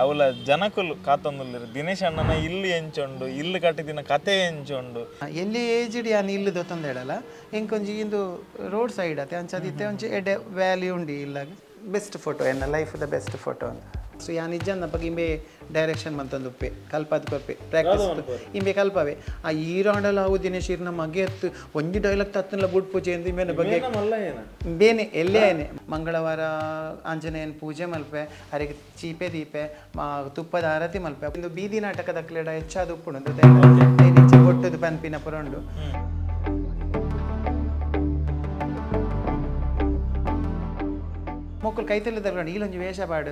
ಅವಲ ಜನಕುಲು ಕಾತೊಂದುಲ್ಲೆರ್ ದಿನೇಶ್ ಅಣ್ಣನ ಇಲ್ಲ್ ಎಂಚ ಉಂಡು, ಇಲ್ಲ್ ಕಟ್ಟಿದಿನ ಕತೆ ಎಂಚ ಉಂಡು. ಎಲ್ಲಿ ಏಜ್ಡ್ ಯಾನ್ ಇಲ್ಲ್ ದೊತ್ತೊಂದೇಡಲ ಎಂಕೊಂಜಿ ಇಂದು ರೋಡ್ ಸೈಡ್ ಅತೆ ಅಂಚಾದ್ ಇತ್ತೆ ಒಂಜಿ ಎಡ್ಡೆ ವ್ಯಾಲ್ಯೂ ಉಂಡು ಇಲ್ಲಾಗ. ಬೆಸ್ಟ್ ಫೋಟೋ ಎನ್ನ ಲೈಫ್ದ ಬೆಸ್ಟ್ ಫೋಟೋ ಅಂತ. ಸೊ ಯಾನ್ ಇಜ್ಜಂದಪಗ ಇಂಬೆ ಡೈರೆಕ್ಷನ್ ಮಂತೊಂದುಪ್ಪೆ, ಕಲ್ಪಾದ್ ಕೊರ್ಪೆ, ಪ್ರಾಕ್ಟೀಸ್ ಇಂಬೆ ಕಲ್ಪವೆ. ಆ ಈರಾಂಡಲ ಅವು ದಿನೇಶ್ ಇರ್ನ ಮಗೆ ಅತ್ತು ಒಂಜಿ ಡೈಲಾಗ್ ತತ್ತನ್ಲ ಬುಡ್ ಪೂಜೆ ಎಂದು ಇಂಬೆನ ಬಗ್ಗೆ ಬೇನೆ ಎಲ್ಲೇ ಏನೆ. ಮಂಗಳವಾರ ಆಂಜನೇಯನ್ ಪೂಜೆ ಮಲ್ಪೆ, ಅರೆಗ್ ಚೀಪೆ ದೀಪೆ, ತುಪ್ಪದ ಆರತಿ ಮಲ್ಪೆ. ಇಂದು ಬೀದಿ ನಾಟಕದ ಅಕ್ಲೆಡ ಹೆಚ್ಚಾದ್ ಉಪ್ಪುಂಡು ಇಂಚ ಬೊಟ್ಟುದು ಪನ್ಪಿನ ಪುರ ಉಂಡು. ಮೊಕ್ಕುಲು ಕೈತಲ್ಲಿ ತಗೊಂಡು ಇಲ್ಲೊಂಜಿ ವೇಷ ಪಾಡು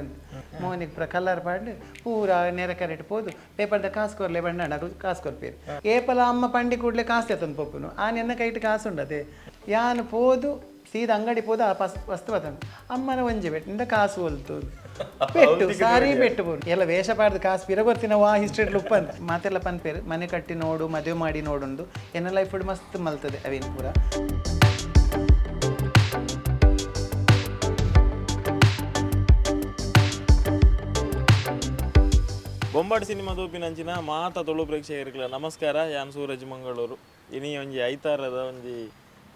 ಮೋನಿಗೆ ಪೂರ ಕಲ್ಲರ್ ಪಾಡು ಪೂರ ನೆರೆ ಕರೆಟ್ ಪೋದು ಪೇಪರ್ದ ಕಾಸು ಕೊರ್ಲೆ ಬಣ್ಣ ಅದು ಕಾಸು ಕೊರ್ಪೇರು. ಏಪಲ ಅಮ್ಮ ಪಂಡಿ ಕೂಡಲೇ ಕಾಸು ಎತ್ತೊಂದು ಪೋಪುನು, ಆನ್ ಎನ್ನ ಕೈಟ್ ಕಾಸು ಉಂಡತೆ. ಯಾನ್ ಪೋದು ಸೀದಾ ಅಂಗಡಿ ಪೋದು ಆ ವಸ್ತು ಬತ್ತಂದು ಅಮ್ಮನ ಒಂಜಿ ಬೆಟ್ಟಿಂದ ಕಾಸು ಒಲ್ತು ಪೆಟ್ಟು ಸಾರಿ ಪೆಟ್ಟು ಬೋಡು ಎಲ್ಲ ವೇಷ ಪಾಡ್ದು ಕಾಸು ಪಿರ ಗೊತ್ತಿನ ವಾ ಹಿಸ್ಟ್ರಿ ಉಪ್ಪಂತ ಮಾತೆಲ್ಲ ಪನ್ಪೇರು. ಮನೆ ಕಟ್ಟಿ ನೋಡು, ಮದುವೆ ಮಾಡಿ ನೋಡುಂದು ಎನ್ನ ಲೈಫ್ ಮಸ್ತ್ ಮಲ್ತದೆ ಅವೇನು ಪೂರ. ಬೊಂಬಾಟ್ ಸಿನಿಮಾ ತೂಪಿನಂಚಿನ ಮಾತ ತುಳು ಪ್ರೇಕ್ಷಕರಿಗೆಲ್ಲ ನಮಸ್ಕಾರ. ಯಾನ್ ಸೂರಜ್ ಮಂಗಳೂರು. ಇನಿ ಒಂಜಿ ಐತಾರದ ಒಂಜಿ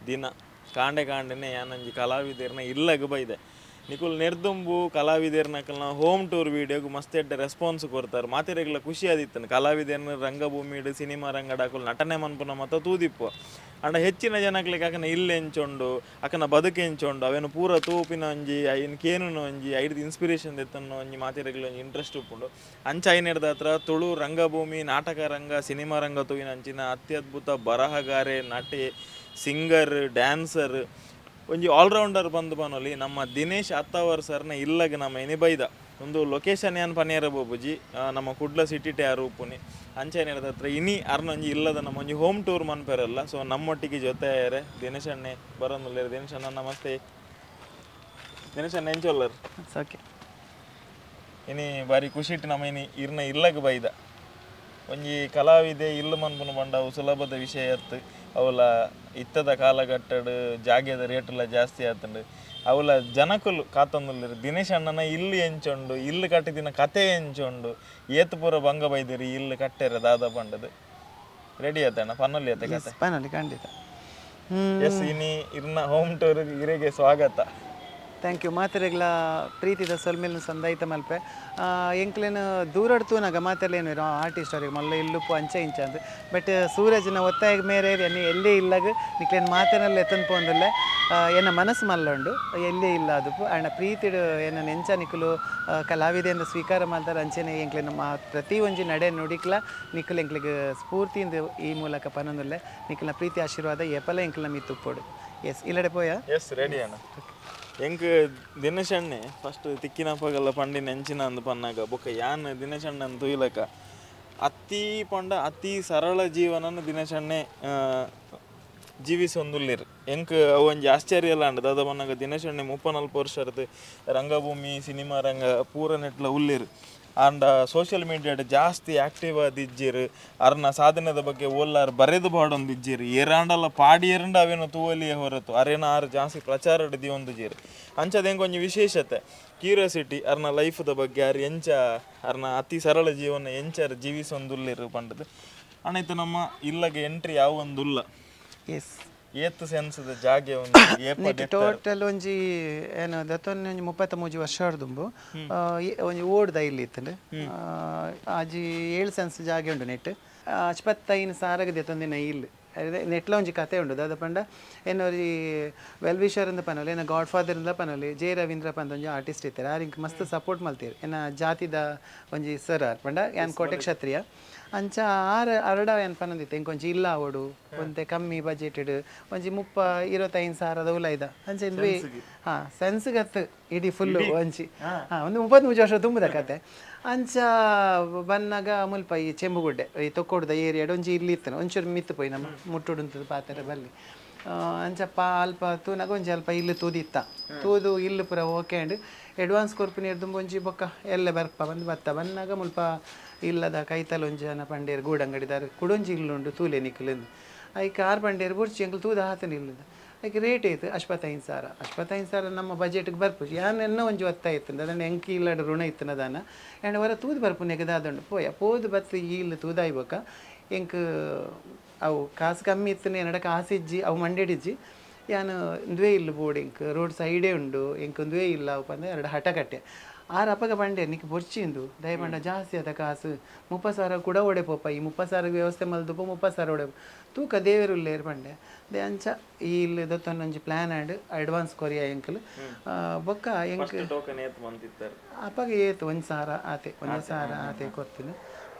ದಿನ, ಕಾಂಡೆ ಕಾಂಡೆನೆ ಯಾನೊಂಜಿ ಕಲಾವಿದೆರ್ನ ಇಲ್ಲಗ್ ಬೈದೆ. ನಿಕುಲು ನೆರ್ದುಂಬು ಕಲಾವಿದೆರ್ನಕಲ್ನ ಹೋಮ್ ಟೂರ್ ವೀಡಿಯೋಗ್ ಮಸ್ತ್ ಎಡ್ಡೆ ರೆಸ್ಪಾನ್ಸ್ ಕೊರ್ತಾರೆ, ಮಾತೆರೆಗ್ಲ ಖುಷಿ ಆದಿತ್ತನು. ಕಲಾವಿದೆರ್ನ ರಂಗಭೂಮಿಡ್ ಸಿನಿಮಾ ರಂಗಡ್ ಅಕುಲು ನಟನೆ ಮನ್ಪುನ ಮತ ತೂದಿಪ್ಪು. ಆಂಡ ಹೆಚ್ಚಿನ ಜನಕ್ಲೆಗ್ ಅಕನ ಇಲ್ಲ್ ಎಂಚುಂಡು, ಅಕನ ಬದುಕು ಎಂಚುಂಡು ಅವೆನ್ ಪೂರ ತೂಪಿನ ಒಂಜಿ, ಐನ್ ಕೇನುನ ಒಂಜಿ, ಐಡ್ದ್ ಇನ್ಸ್ಪಿರೇಷನ್ ದೆತ್ತುನ ಒಂಜಿ ಮಾತೆರೆಗ್ಲ ಒಂಜಿ ಇಂಟ್ರೆಸ್ಟ್ ಉಪ್ಪುಂಡು. ಅಂಚ ಐನೆಡ್ದಾತ್ರ ತುಳು ರಂಗಭೂಮಿ, ನಾಟಕ ರಂಗ, ಸಿನಿಮಾ ರಂಗ ತೂಯಿನ ಅಂಚಿನ ಅತ್ಯದ್ಭುತ ಬರಹಗಾರೆ, ನಟೆ, ಸಿಂಗರ್, ಡ್ಯಾನ್ಸರ್, ಒಂಜಿ ಆಲ್ರೌಂಡರ್ ಬಂದು ಪನೊಲಿ ನಮ್ಮ ದಿನೇಶ್ ಅತ್ತಾವರ್ ಸರ್ನ ಇಲ್ಲಗ್ ನಮ್ಮ ಇನಿ ಬೈದ. ಒಂದು ಲೊಕೇಶನ್ ಯಾನ್ ಪನಿಯರ ಬೋಬುಜಿ, ನಮ್ಮ ಕುಡ್ಲ ಸಿಟಿ ಟ್ಯಾರ್ ಉಪ್ಪುನಿ. ಅಂಚನೆ ಹತ್ರ ಇನಿ ಅರ್ನೊಂಜಿ ಇಲ್ಲದ ನಮ್ಮ ಒಂಜಿ ಹೋಮ್ ಟೂರ್ ಮನ್ಪೆರಲ್ಲ. ಸೊ ನಮ್ಮೊಟ್ಟಿಗೆ ಜೊತೆ ಆಯರೆ ದಿನೇಶ್ ಅಣ್ಣೆ ಬರೋನುಲ್ಲೆರ್. ದಿನೇಶ್ ಅಣ್ಣ ನಮಸ್ತೆ. ದಿನೇಶ್ ಅಣ್ಣ ಎಂಚೊಲ್ಲರ್? ಓಕೆ. ಇನಿ ಬಾರಿ ಖುಷಿಟ್ ನಮ್ಮ ಇನಿ ಇರ್ನ ಇಲ್ಲಗ್ ಬೈದ. ಒಂಜಿ ಕಲಾವಿದೆ ಇಲ್ಲು ಮನ್ಪುನ ಪಂಡ ಅವು ಸುಲಭದ ವಿಷಯ ಅತ್ತು. ಅವಲ ಇತ್ತದ ಕಾಲಘಟ್ಟಡ್ ಜಾಗೆದ ರೇಟುಲ ಜಾಸ್ತಿ ಆತುಂಡು. ಅವಲ ಜನಕುಲು ಕಾತೊಂದುಲ್ಲೆರ್ ದಿನೇಶ್ ಅಣ್ಣನ ಇಲ್ಲು ಎಂಚುಂಡು, ಇಲ್ಲು ಕಟ್ಟಿದಿನ ಕತೆ ಎಂಚುಂಡು, ಏತ್ ಪೂರ ಬಂಗ ಬೈದಿರಿ ಇಲ್ಲು ಕಟ್ಟೆರೆ ದಾದ ಪಂಡದು. ರೆಡಿ ಆತಣ್ಣ ಪನ್ನೊಲಿ ಆತ ಕತೆ? ಪನೊಲಿ ಖಂಡಿತ. ಎಸ್, ಇನಿ ಇರ್ನ ಹೋಮ್ ಟೂರ್ ಇರೆಗೆ ಸ್ವಾಗತ. Thank you. ಮಾತೆರೆಗ್ಲ ಪ್ರೀತಿದ ಸೊಲ್ಮೆಲ್ನ ಸಂದಾಯಿತ ಮಲ್ಪೆ. ಎಂಕ್ಲೆನ ದೂರಡ್ ತೂನಗ ಮಾತೆರ್ಲ ಏನು ಆರ್ಟಿಸ್ಟ್ ಅವ್ರಿಗೆ ಮಲ್ಲ ಇಲ್ಲುಪ್ಪು ಅಂಚೆ ಇಂಚ ಅಂದ್. ಬಟ್ ಸೂರಜ್ನ ಒತ್ತಾಯ ಮೇರೆ ಎನ್ನ ಎಲ್ಲೇ ಇಲ್ಲಗ್ ನಿಕ್ಲೆನ ಮಾತೆರೆಲ್ಲ ಎತ್ತನ್ ಪೋಂದುಲ್ಲೆ. ಎನ್ನ ಮನಸ್ಸು ಮಲ್ಲ ಉಂಡು, ಎಲ್ಲೇ ಇಲ್ಲ ಅದುಪ್ಪು. ಆಂಡ ಪ್ರೀತಿಡ್ ಎನ್ನ ನೆಂಚ ನಿಕುಲು ಕಲಾವಿದೆಯಿಂದ ಸ್ವೀಕಾರ ಮಲ್ತಾರ ಅಂಚೆನೆ ಎಂಕ್ಲೆನ ಪ್ರತಿ ಒಂಜಿ ನಡೆ ನುಡಿಕ್ಲ ನಿಕುಲು ಎಂಕ್ಲೆಗ್ ಸ್ಫೂರ್ತಿಯಿಂದ ಈ ಮೂಲಕ ಪನೊಂದುಲ್ಲೆ. ನಿಕುಲ್ನ ಪ್ರೀತಿ ಆಶೀರ್ವಾದ ಏಪಲ ಎಂಕ್ಲೆನ ಮಿತ್ತ್ ಉಪ್ಪೊಡು. ಎಸ್, ಇಲ್ಲಡೆ ಪೋಯಾ? ಎಸ್, ರೆಡಿ ಅಣ್ಣ. ಎಂಕ್ ದಿನೇಶ್ ಅಣ್ಣೆ ಫಸ್ಟ್ ತಿಕ್ಕಿನಪಗಲ್ಲ ಪಂಡಿನ ಎಂಚಿನ ಅಂದ್ ಪನ್ನಾಗ ಬೊಕ್ಕ ಯಾನ್ ದಿನೇಶ್ ಅಣ್ಣನ್ ತೂಯ್ಲಕ ಅತಿ ಪಂಡ ಅತಿ ಸರಳ ಜೀವನನ್ ದಿನೇಶ್ ಅಣ್ಣೆ ಜೀವಿಸೊಂದುಲ್ಲೆರ್. ಎಂಕ್ ಅವು ಒಂಜಿ ಆಶ್ಚರ್ಯ ಎಲ್ಲ ಅಂಡ್. ದಾದ ಪನ್ನಾಗ ದಿನೇಶ್ ಅಣ್ಣೆ 34 ವರ್ಷರ್ದ್ ರಂಗಭೂಮಿ, ಸಿನಿಮಾ ರಂಗ ಪೂರ ನೆಟ್ಲ ಉಲ್ಲೆರ್. ಆಂಡ ಸೋಷಿಯಲ್ ಮೀಡಿಯಾಡ್ ಜಾಸ್ತಿ ಆಕ್ಟಿವ್ ಆದಿಜ್ಜೆರ್. ಅರ್ನ ಸಾಧನೆದ ಬಗ್ಗೆ ಓಲ್ಲಾರ್ ಬರೆದು ಪಾಡೊಂದಿಜ್ಜೆರ್. ಏರಾಂಡಲ ಪಾಡಿಯೇರಂಡ ಅವೇನು ತೂವಲಿಯೇ ಹೊರತು ಅರೇನ ಆರ್ ಜಾಸ್ತಿ ಪ್ರಚಾರಡ್ ದಿಯೊಂದುಜೆರ್. ಅಂಚದ ಎಂಕ್ ಒಂಜಿ ವಿಶೇಷತೆ ಕ್ಯೂರಿಯಾಸಿಟಿ ಅರ್ನ ಲೈಫ್ದ ಬಗ್ಗೆ, ಆರ್ ಎಂಚ ಅರ್ನ ಅತಿ ಸರಳ ಜೀವನ ಎಂಚ ಆರ್ ಜೀವಿಸೊಂದುಲ್ಲೆರ್ ಪಂಡದು. ಅಣ್ಣ ಇತ್ತೆ ನಮ್ಮ ಇಲ್ಲಗೆ ಎಂಟ್ರಿ ಯಾವೊಂದುಲ್ಲ. ಎಸ್. ಏತ್ ಸೆನ್ಸ್ದ ಜಾಗೆ ಉಂದು ಏಪ ಟೋಟಲ್ ಒಂಜಿ ಏನು ದತ್ತೊಂದು ಒಂಜಿ 33 ವರ್ಷ ದುಂಬು ಒಂಜಿ ಓಡ್ದ ಇಲ್ಲಿ ಇತ್ತಂಡು. ಆಜಿ 7 ಸೆನ್ಸ್ ಜಾಗೆ ಉಂಡು ನೆಟ್. 55 ಸಾರಗ್ ದೆತ್ತೊಂದಿನ ಇಲ್ಲು. ನೆಟ್ಲ ಒಂಜಿ ಕತೆ ಉಂಡು. ದಾದ ಪಂಡ ಏನೊರಿ ವೆಲ್ ವಿಷರ್ ಅಂದ್ ಪನೊಲಿ, ಎನ್ನ ಗಾಡ್ ಫಾದರ್ ಇಂದ ಪನೊಲಿ, ಜೆ ರವೀಂದ್ರ ಪಂದ್ ಒಂಜಿ ಆರ್ಟಿಸ್ಟ್ ಇತ್ತೆರ್. ಆರ್ ಇಂಕ್ ಮಸ್ತ್ ಸಪೋರ್ಟ್ ಮಲ್ತೇರ್. ಎನ್ನ ಜಾತಿದ ಒಂಜಿ ಸರ್ ಆರ್ ಪಂಡ ಯಾನ್ ಕೋಟೆ ಕ್ಷತ್ರಿಯ. ಅಂಚ ಆರ್ ಅರಡ ಏನ್ ಪನೊಂದಿತ್ತೆ ಇಂಕೊಂಜಿ ಇಲ್ಲ ಆವೊಡು, ಒಂತೆ ಕಮ್ಮಿ ಬಜೆಟೆಡ್ ಒಂಜಿ 30-25 ಸಾವಿರದ ಉಲೈದ ಅಂಚ ಇಂದುವೆ. ಹಾಂ, ಸೆನ್ಸ್ಗತ್ತು ಇಡೀ ಫುಲ್ಲು ಒಂಜಿ ಹಾಂ ಒಂದು 33 ವರ್ಷ ತುಂಬುದ ಕತೆ. ಅಂಚ ಬನ್ನಾಗ ಮುಲ್ಪ ಈ ಚೆಂಬುಗುಡ್ಡೆ ಈ ತೊಕ್ಕೋಡ್ದ ಏರಿಯಾಡ್ ಒಂಜಿ ಇಲ್ಲಿ ಇತ್ತನ ಒಂಚೂರು ಮಿತ್ತು ಪೋಯಿ ನಮ್ಮ ಮುಟ್ಟುಡುಂತದ ಪಾತೆರ ಬಲ್ಲಿ. ಅಂಚ ಅಲ್ಪ ತೂನಾಗ ಒಂಜಿ ಅಲ್ಪ ಇಲ್ಲು ತೂದಿತ್ತ, ತೂದು ಇಲ್ಲು ಪೂರ ಓಕೆ ಅಂಡ್ ಅಡ್ವಾನ್ಸ್ ಕೊರ್ಪಿನ ದುಂಬು ಒಂಜಿ ಬೊಕ್ಕ ಎಲ್ಲೆ ಬರ್ಪ ಬಂದು ಬತ್ತ ಬನ್ನಾಗ ಮುಲ್ಪ ಇಲ್ಲದ ಕೈತಲ್ ಒಂಜಿ ಜನ ಪಂಡೇರು ಗೂಡಂಗಡಿದಾರ ಕುಡೊಂಜಿ ಇಲ್ಲುಂಡು ತೂಲೆ ನಿಕುಲೆಂದು. ಐಕ್ ಆರ್ ಪಂಡೇರು ಬೊರ್ಚಿ ಎಂಕುಲು ತೂದು ಆತನ ಇಲ್ಲದ ಐಕ್ ರೇಟ್ ಐತು 85,000 85,000 ನಮ್ಮ ಬಜೆಟ್ಗೆ ಬರ್ಪುಜಿ ಯಾನ್ ಎನ್ನ ಒಂಜಿ ಒತ್ತಾಯ ಇತ್ತು ಅದನ್ನ ಎಂಕ್ ಇಲ್ಲಡ್ ಋಣ ಇತ್ತನ ದಾನ ಆ್ಯಂಡ್ ಹೊರ ತೂದು ಬರ್ಪುನೆಗ್ ದಾದಂಡು ಪೋಯ ಪೋದು ಬತ್ತು ಈ ಇಲ್ಲು ತೂದಾಯ್ಬೊಕ ಎಂಕ್ ಅವು ಕಾಸು ಕಮ್ಮಿ ಇತ್ತು ಎನ್ನಡ ಕಾಸು ಇಜ್ಜಿ ಅವು ಮಂಡೆಡಿಜ್ಜಿ ಯಾನ್ ಒಂದುವೇ ಇಲ್ಲು ಬೋಡು ಎಂಕ್ ರೋಡ್ ಸೈಡೇ ಉಂಡು ಎಂಕ್ ಒಂದುವೇ ಇಲ್ಲ ಅವು ಪಂಡ ಎರಡು ಹಠ ಕಟ್ಟೆ ಆರು ಅಪ್ಪಗ ಬಂಡೆ ನಿಕ್ ಬೊರ್ಚಿಂದು ದಯಪಂಡ ಜಾಸ್ತಿ ಆದ ಕಾಸು 30,000 ಕೂಡ ಒಡೆ ಪೋಪ ಈ 30,000 ವ್ಯವಸ್ಥೆ ಮಲ್ದುಪ 30,000 ಒಡೆ ತೂಕ ದೇವೆರುಲ್ಲೇರು ಪಂಡೆ ದೆ ಅಂಚ ಈ ಇಲ್ಲಿ ದತ್ತೊಂಜಿ ಪ್ಲ್ಯಾನ್ ಆಂಡ್ ಅಡ್ವಾನ್ಸ್ ಕೊರಿಯ ಎಂಕಲ್ ಬೊಕ್ಕ ಎಂಕ್ ಟೋಕನ್ ಏತ್ ಮಂತಿತ್ತಾರೆ ಅಪ್ಪಗ ಏತು 1,000 ಆತೆ 1,000 ಆತೆ ಕೊರ್ತೀನಿ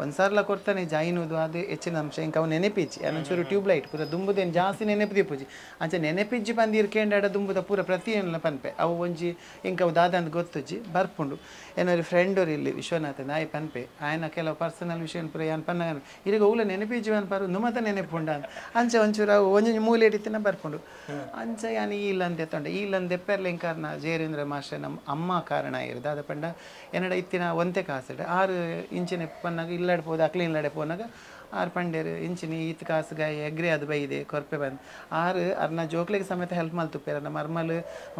1,000 ಕೊರ್ತಾನೆ ಜಾಯಿನುದು ಅದು ಹೆಚ್ಚಿನ ಅಂಶ ಇಂಕ ಅವು ನೆನಪಿಜ್ಜಿ ಒಂಚೂರು ಟ್ಯೂಬ್ಲೈಟ್ ಪೂರ ದುಂಬುದೇನು ಜಾಸ್ತಿ ನೆನಪು ದೀಪುಜಿ ಅಂಚ ನೆನಪಿಜ್ಜಿ ಬಂದು ಇರ್ಕೆಂಡಾಡ ದುಂಬುದ ಪೂರ ಪ್ರತಿ ಏನ್ಲ ಪನ್ಪೆ ಅವು ಒಂಜಿ ಇಂಕ ಅವು ದಾದಂದ್ ಗೊತ್ತುಜ್ಜಿ ಬರ್ಪುಂಡು ಏನಾರು ಫ್ರೆಂಡ್ ಇಲ್ಲಿ ವಿಶ್ವನಾಥ ನಾಯಿ ಪನ್ಪೆ ಆಯನ ಕೆಲವು ಪರ್ಸನಲ್ ವಿಷಯ ಪೂರ ಯಾನ್ ಪನ್ನ ಇರಿಗೆ ಓಲ ನೆನಪಿಜ್ಜಿ ಅನ್ಪಾರು ನುಮತ ನೆನಪುಂಡ ಅಂಚ ಒಂಚೂರು ಅವು ಒಂಜೊಂಜಿ ಮೂಲೆ ಹಿಡಿತಿನ ಬರ್ಪುಂಡು ಅಂಚ ಯಾನ್ ಈ ಇಲ್ಲಂದೆ ತೊಂಡೆ ಈ ಇಲ್ಲಂದೆ ಪೆರ್ಲೆ ಕಾರಣ ಜೇರೇಂದ್ರ ಮಾಸ್ಟರ್ ನಮ್ಮ ಅಮ್ಮ ಕಾರಣ ಇರೋದು ಅದ ಪಂಡ ಎನ್ನಡ ಇತ್ತಿನ ಒಂತೆ ಕಾಸು 6 ಇಂಚಿನ ಪನ್ನಾಗ ಇಲ್ಲಾಡ್ ಪೋದು ಅಕ್ಲಿ ಇಲ್ಲಾಡೆ ಪೋನಾಗ ಆರು ಪಂಡೇರು ಇಂಚಿನ ಈತ್ ಕಾಸು ಗಾಯ ಎಗ್ರೆ ಅದು ಬೈದೆ ಕೊರ್ಪೆ ಬಂದು ಆರು ಅರ್ನ ಜೋಕ್ಲೆಗೆ ಸಮೇತ ಹೆಲ್ಪ್ ಮಲ್ತುಪ್ಪೇರು ಅರ್ನ ಮರ್ಮಲ್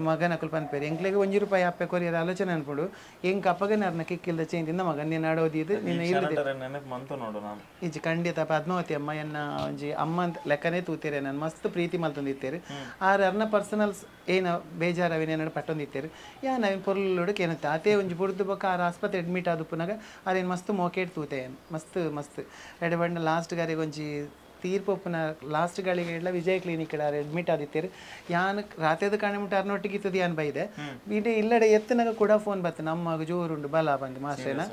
ಮಗನ ಅಕುಲ್ ಪನ್ಪೇರು ಎಂಕ್ಲೆಗೆ 1 ರೂಪಾಯಿ ಅಪ್ಪೆ ಕೊರಿಯರ್ ಆಲೋಚನೆ ಅನ್ಪುಡು ಎಂಕ್ ಅಪ್ಪಗನೆ ಅರ್ನ ಕಿಕ್ಕಿಲ್ದ ಚೇಂಜಿಂದ ಮಗ ನಿನ್ನ ಆಡೋದಿದ್ದು ನಿನ್ನ ಇಲ್ಲದೆ ನೆನಪು ಮಂತು ನೋಡು ನಾನು ಇಜ್ಜಿ ಖಂಡಿತ ಪದ್ಮಾವತಿ ಅಮ್ಮ ಎನ್ನ ಒಂಜಿ ಅಮ್ಮ ಅಂತ ಲೆಕ್ಕನೇ ತೂತೀರೆ ನಾನು ಮಸ್ತ್ ಪ್ರೀತಿ ಮಲ್ತೊಂದಿತ್ತೇರು ಆರು ಅರ್ನ ಪರ್ಸನಲ್ಸ್ ಏನ ಬೇಜಾರವೇನ ಏನಾರು ಪಟ್ಟೊಂದಿತ್ತೇರು ಯಾನ್ ಅವಿನ ಪೊರ್ಲುಡುಕ್ ಏನತ್ತೆ ಆತೇ ಒಂಜಿ ಬುಡ್ದು ಬೊಕ್ಕ ಆರ್ ಆಸ್ಪತ್ರೆ ಅಡ್ಮಿಟ್ ಆದುಪ್ಪುನಾಗ ಆರೇನು ಮಸ್ತ್ ಮೋಕೇಟ್ ತೂತೆ ಏನು ಮಸ್ತ್ ಮಸ್ತ್ ಎಡೆ ಬಂಡ ಲಾಸ್ಟ್ ಗಾರಿಗೆ ಒಂಜಿ ತೀರ್ಪೊಪ್ಪುನ ಲಾಸ್ಟ್ ಗಳಿಗೆ ಎಲ್ಲ ವಿಜಯ ಕ್ಲಿನಿಕ್ ಆರ್ ಅಡ್ಮಿಟ್ ಆದಿತ್ತೇರು ಯಾನ್ ರಾತ್ರಿದ ಕಾಣೆ ಮುಟ್ಟ ಅರ್ನೊಟ್ಟಿಗೆ ಇತ್ತದ ಯಾನ್ ಬೈದೆ ಇಡೀ ಇಲ್ಲಡೆ ಎತ್ತನಾಗ ಕೂಡ ಫೋನ್ ಬತ್ತು ನಮ್ಮ ಜೋರುಂಡು ಬಲ ಬಂದು ಮಾಸ್ಟೇನ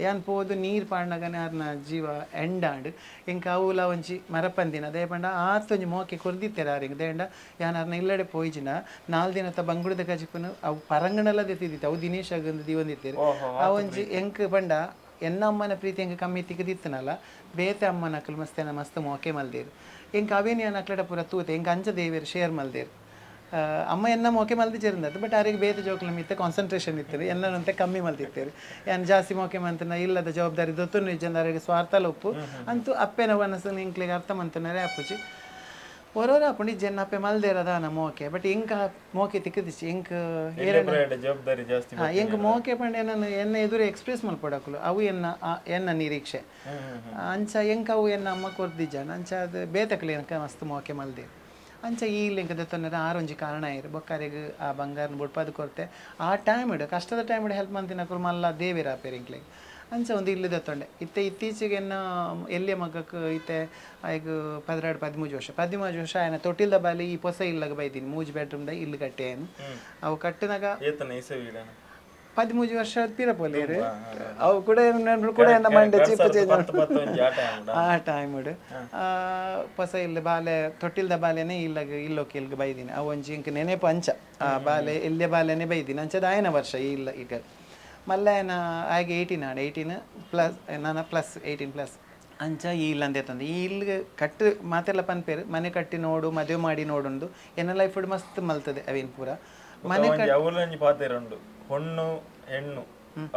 ಯಾನ್ ಪೋದು ನೀರು ಪಾಡ್ನಗನೆ ಅರ್ನ ಜೀವ ಎಂಡಾಂಡ್ ಎಂಕ ಅವುಲ ಒಂಜಿ ಮರಪಂದಿನ ಅದೇ ಪಂಡ ಆತೊಂಜಿ ಮೋಕೆ ಕೊರ್ದಿತ್ತೆರ ಆರಿಂಗ್ ದೇಂಡ ಯಾನ್ ಅರ್ನ ಇಲ್ಲಡೆ ಪೋಯಿಜಿನ 4 ದಿನತ ಬಂಗುಡದ ಕಜಿಪುನು ಅವು ಪರಂಗಣಲ ದೆತ್ತಿದ್ದಿತ್ತು ಅವು ದಿನೇಶ್ ಆಗಂದು ದಿವಂದಿತ್ತೇರು ಆ ಒಂಜಿ ಎಂಕ್ ಪಂಡ ಎನ್ನ ಅಮ್ಮನ ಪ್ರೀತಿ ಎಂಕ್ ಕಮ್ಮಿ ತಿಕ್ಕದಿತ್ತನಲ್ಲ ಬೇತೆ ಅಮ್ಮನ ಅಕಲ್ ಮಸ್ತೇನ ಮಸ್ತ್ ಮೋಕೆ ಮಲ್ದೇರು ಎಂಕ್ ಅವೇನಿ ಅಕ್ಲಡ ಪೂರ ತೂತೆ ಎಂಕ್ ಅಂಚ ದೇವೇರು ಶೇರ್ ಮಲ್ದೇರು ಅಮ್ಮ ಎನ್ನ ಮೋಕೆ ಮಲ್ದಿ ಚೇರಿಂದತ್ತು ಬಟ್ ಆರಿಗೆ ಬೇತೆ ಜೋಕ್ಲ ಮಿತ್ತೆ ಕಾನ್ಸಂಟ್ರೇಷನ್ ಇತ್ತು ಎನ್ನಂತೆ ಕಮ್ಮಿ ಮಲ್ದಿತ್ತೇರು ಯಾನ್ ಜಾಸ್ತಿ ಮೋಕೆ ಮಂತನ ಇಲ್ಲದ ಜವಾಬ್ದಾರಿ ದೊತ್ತು ನಿಜ ಸ್ವಾರ್ಥಲ ಉಪ್ಪು ಅಂತೂ ಅಪ್ಪೆನ ಮನಸ್ಸನ್ನು ಎಂಕ್ಲಿಗೆ ಅರ್ಥ ಮಂತನರೇ ಅಪ್ಪುಜಿ ಒರೋರ ಅಪ್ಪುಂಡಿ ಜನ ಅಪ್ಪೆ ಮಲ್ದೇರದಾನ ಮೋಕೆ ಬಟ್ ಎಂಕ ಮೋಕೆ ತಿಕ್ಕದಿಚ್ಚಿ ಎಂಕ್ ಜವಾಬ್ದಾರಿ ಜಾಸ್ತಿ ಎಂಕ್ ಮೋಕೆ ಪಂಡ ನಾನು ಎನ್ನ ಎದುರು ಎಕ್ಸ್ಪ್ರೆಸ್ ಮಲ್ಪಡಕುಲು ಅವು ಎನ್ನ ಎನ್ನ ನಿರೀಕ್ಷೆ ಅಂಚ ಎಂಕ ಅವು ಎನ್ನ ಅಮ್ಮ ಕೊರ್ದಿಜ್ಜಾನ ಅಂಚ ಅದು ಬೇತಕಲಿ ಎನಕ ಮಸ್ತ್ ಮೋಕೆ ಮಲ್ದೇರು ಅಂಚ ಈ ಲಿಂಕ ದೆತ್ತೊಂದರೆ ಆರೊಂಜಿ ಕಾರಣ ಇರು ಬೊಕ್ಕಾರಿಗೆ ಆ ಬಂಗಾರನ ಬುಡ್ಪಾದ ಕೊರತೆ ಆ ಟೈಮ್ ಇಡು ಕಷ್ಟದ ಟೈಮ್ ಇಡು ಹೆಲ್ಪ್ ಮಂತಿನಕುಲು ಮಲ್ಲ ದೇವಿರ ಆಪೇರು ಅಂಚ ಒಂದು ಇಲ್ಲಿ ದತ್ತೊಂಡೆ ಇತ್ತೆ ಇತ್ತೀಚೆಗೆ ಎನ್ನ ಎಲ್ಲಿಯ ಮಗಕ್ಕೆ ಇತ್ತೆ ಈಗ 12 13 ವರ್ಷ 13 ವರ್ಷ ಆಯ್ನ ತೊಟ್ಟಿಲ್ದ ಬಾಲಿ ಈ ಪೊಸ ಇಲ್ಲಗ ಬೈದೀನಿ 3 ಬೆಡ್ರೂಮ್ದ ಇಲ್ಲಿ ಕಟ್ಟೆ ಅವು ಕಟ್ಟಿನಾಗ 13 ವರ್ಷ ಪಿರ ಪೋಲೇರು ಅವು ಕೂಡ ಕೂಡ ಎನ್ನ ಮಂಡೆ ಚಿಪ್ಪು ಚೇಂಜ್ ಆ ಟೈಮ್ ಪೊಸ ಇಲ್ಲ ಬಾಲೆ ತೊಟ್ಟಿಲ್ದ ಬಾಲೆನೇ ಇಲ್ಲಗ ಇಲ್ಲೋಕೆ ಇಲ್ಗ ಬೈದೀನಿ ಅವು ಒಂಜಿ ಇಂಕ್ ನೆನೆಪು ಅಂಚ ಆ ಬಾಲೆ ಇಲ್ಲೇ ಬಾಲೆನೇ ಬೈದೀನಿ ಅಂಚದ ಆಯನ ವರ್ಷ ಇಲ್ಲ ಈಗ ಮಲ್ಲಾಯನ ಆಗ 18 ಆಡ 18 ಪ್ಲಸ್ ನಾನು ಪ್ಲಸ್ 18 ಪ್ಲಸ್ ಅಂಚ ಈ ಇಲ್ಲ ಅಂತ ತಂದೆ ಈ ಇಲ್ಲಿಗೆ ಕಟ್ಟು ಮಾತೆಲ್ಲ ಪನ್ಪೇರು ಮನೆ ಕಟ್ಟಿ ನೋಡು ಮದುವೆ ಮಾಡಿ ನೋಡುಂದು ಎನ್ನ ಲೈಫ್ ಮಸ್ತ್ ಮಲ್ತದೆ ಅವೇನು ಪೂರ ಮನೆ ಪಾತೆರುಂಡು ಹೊಣ್ಣು ಹೆಣ್ಣು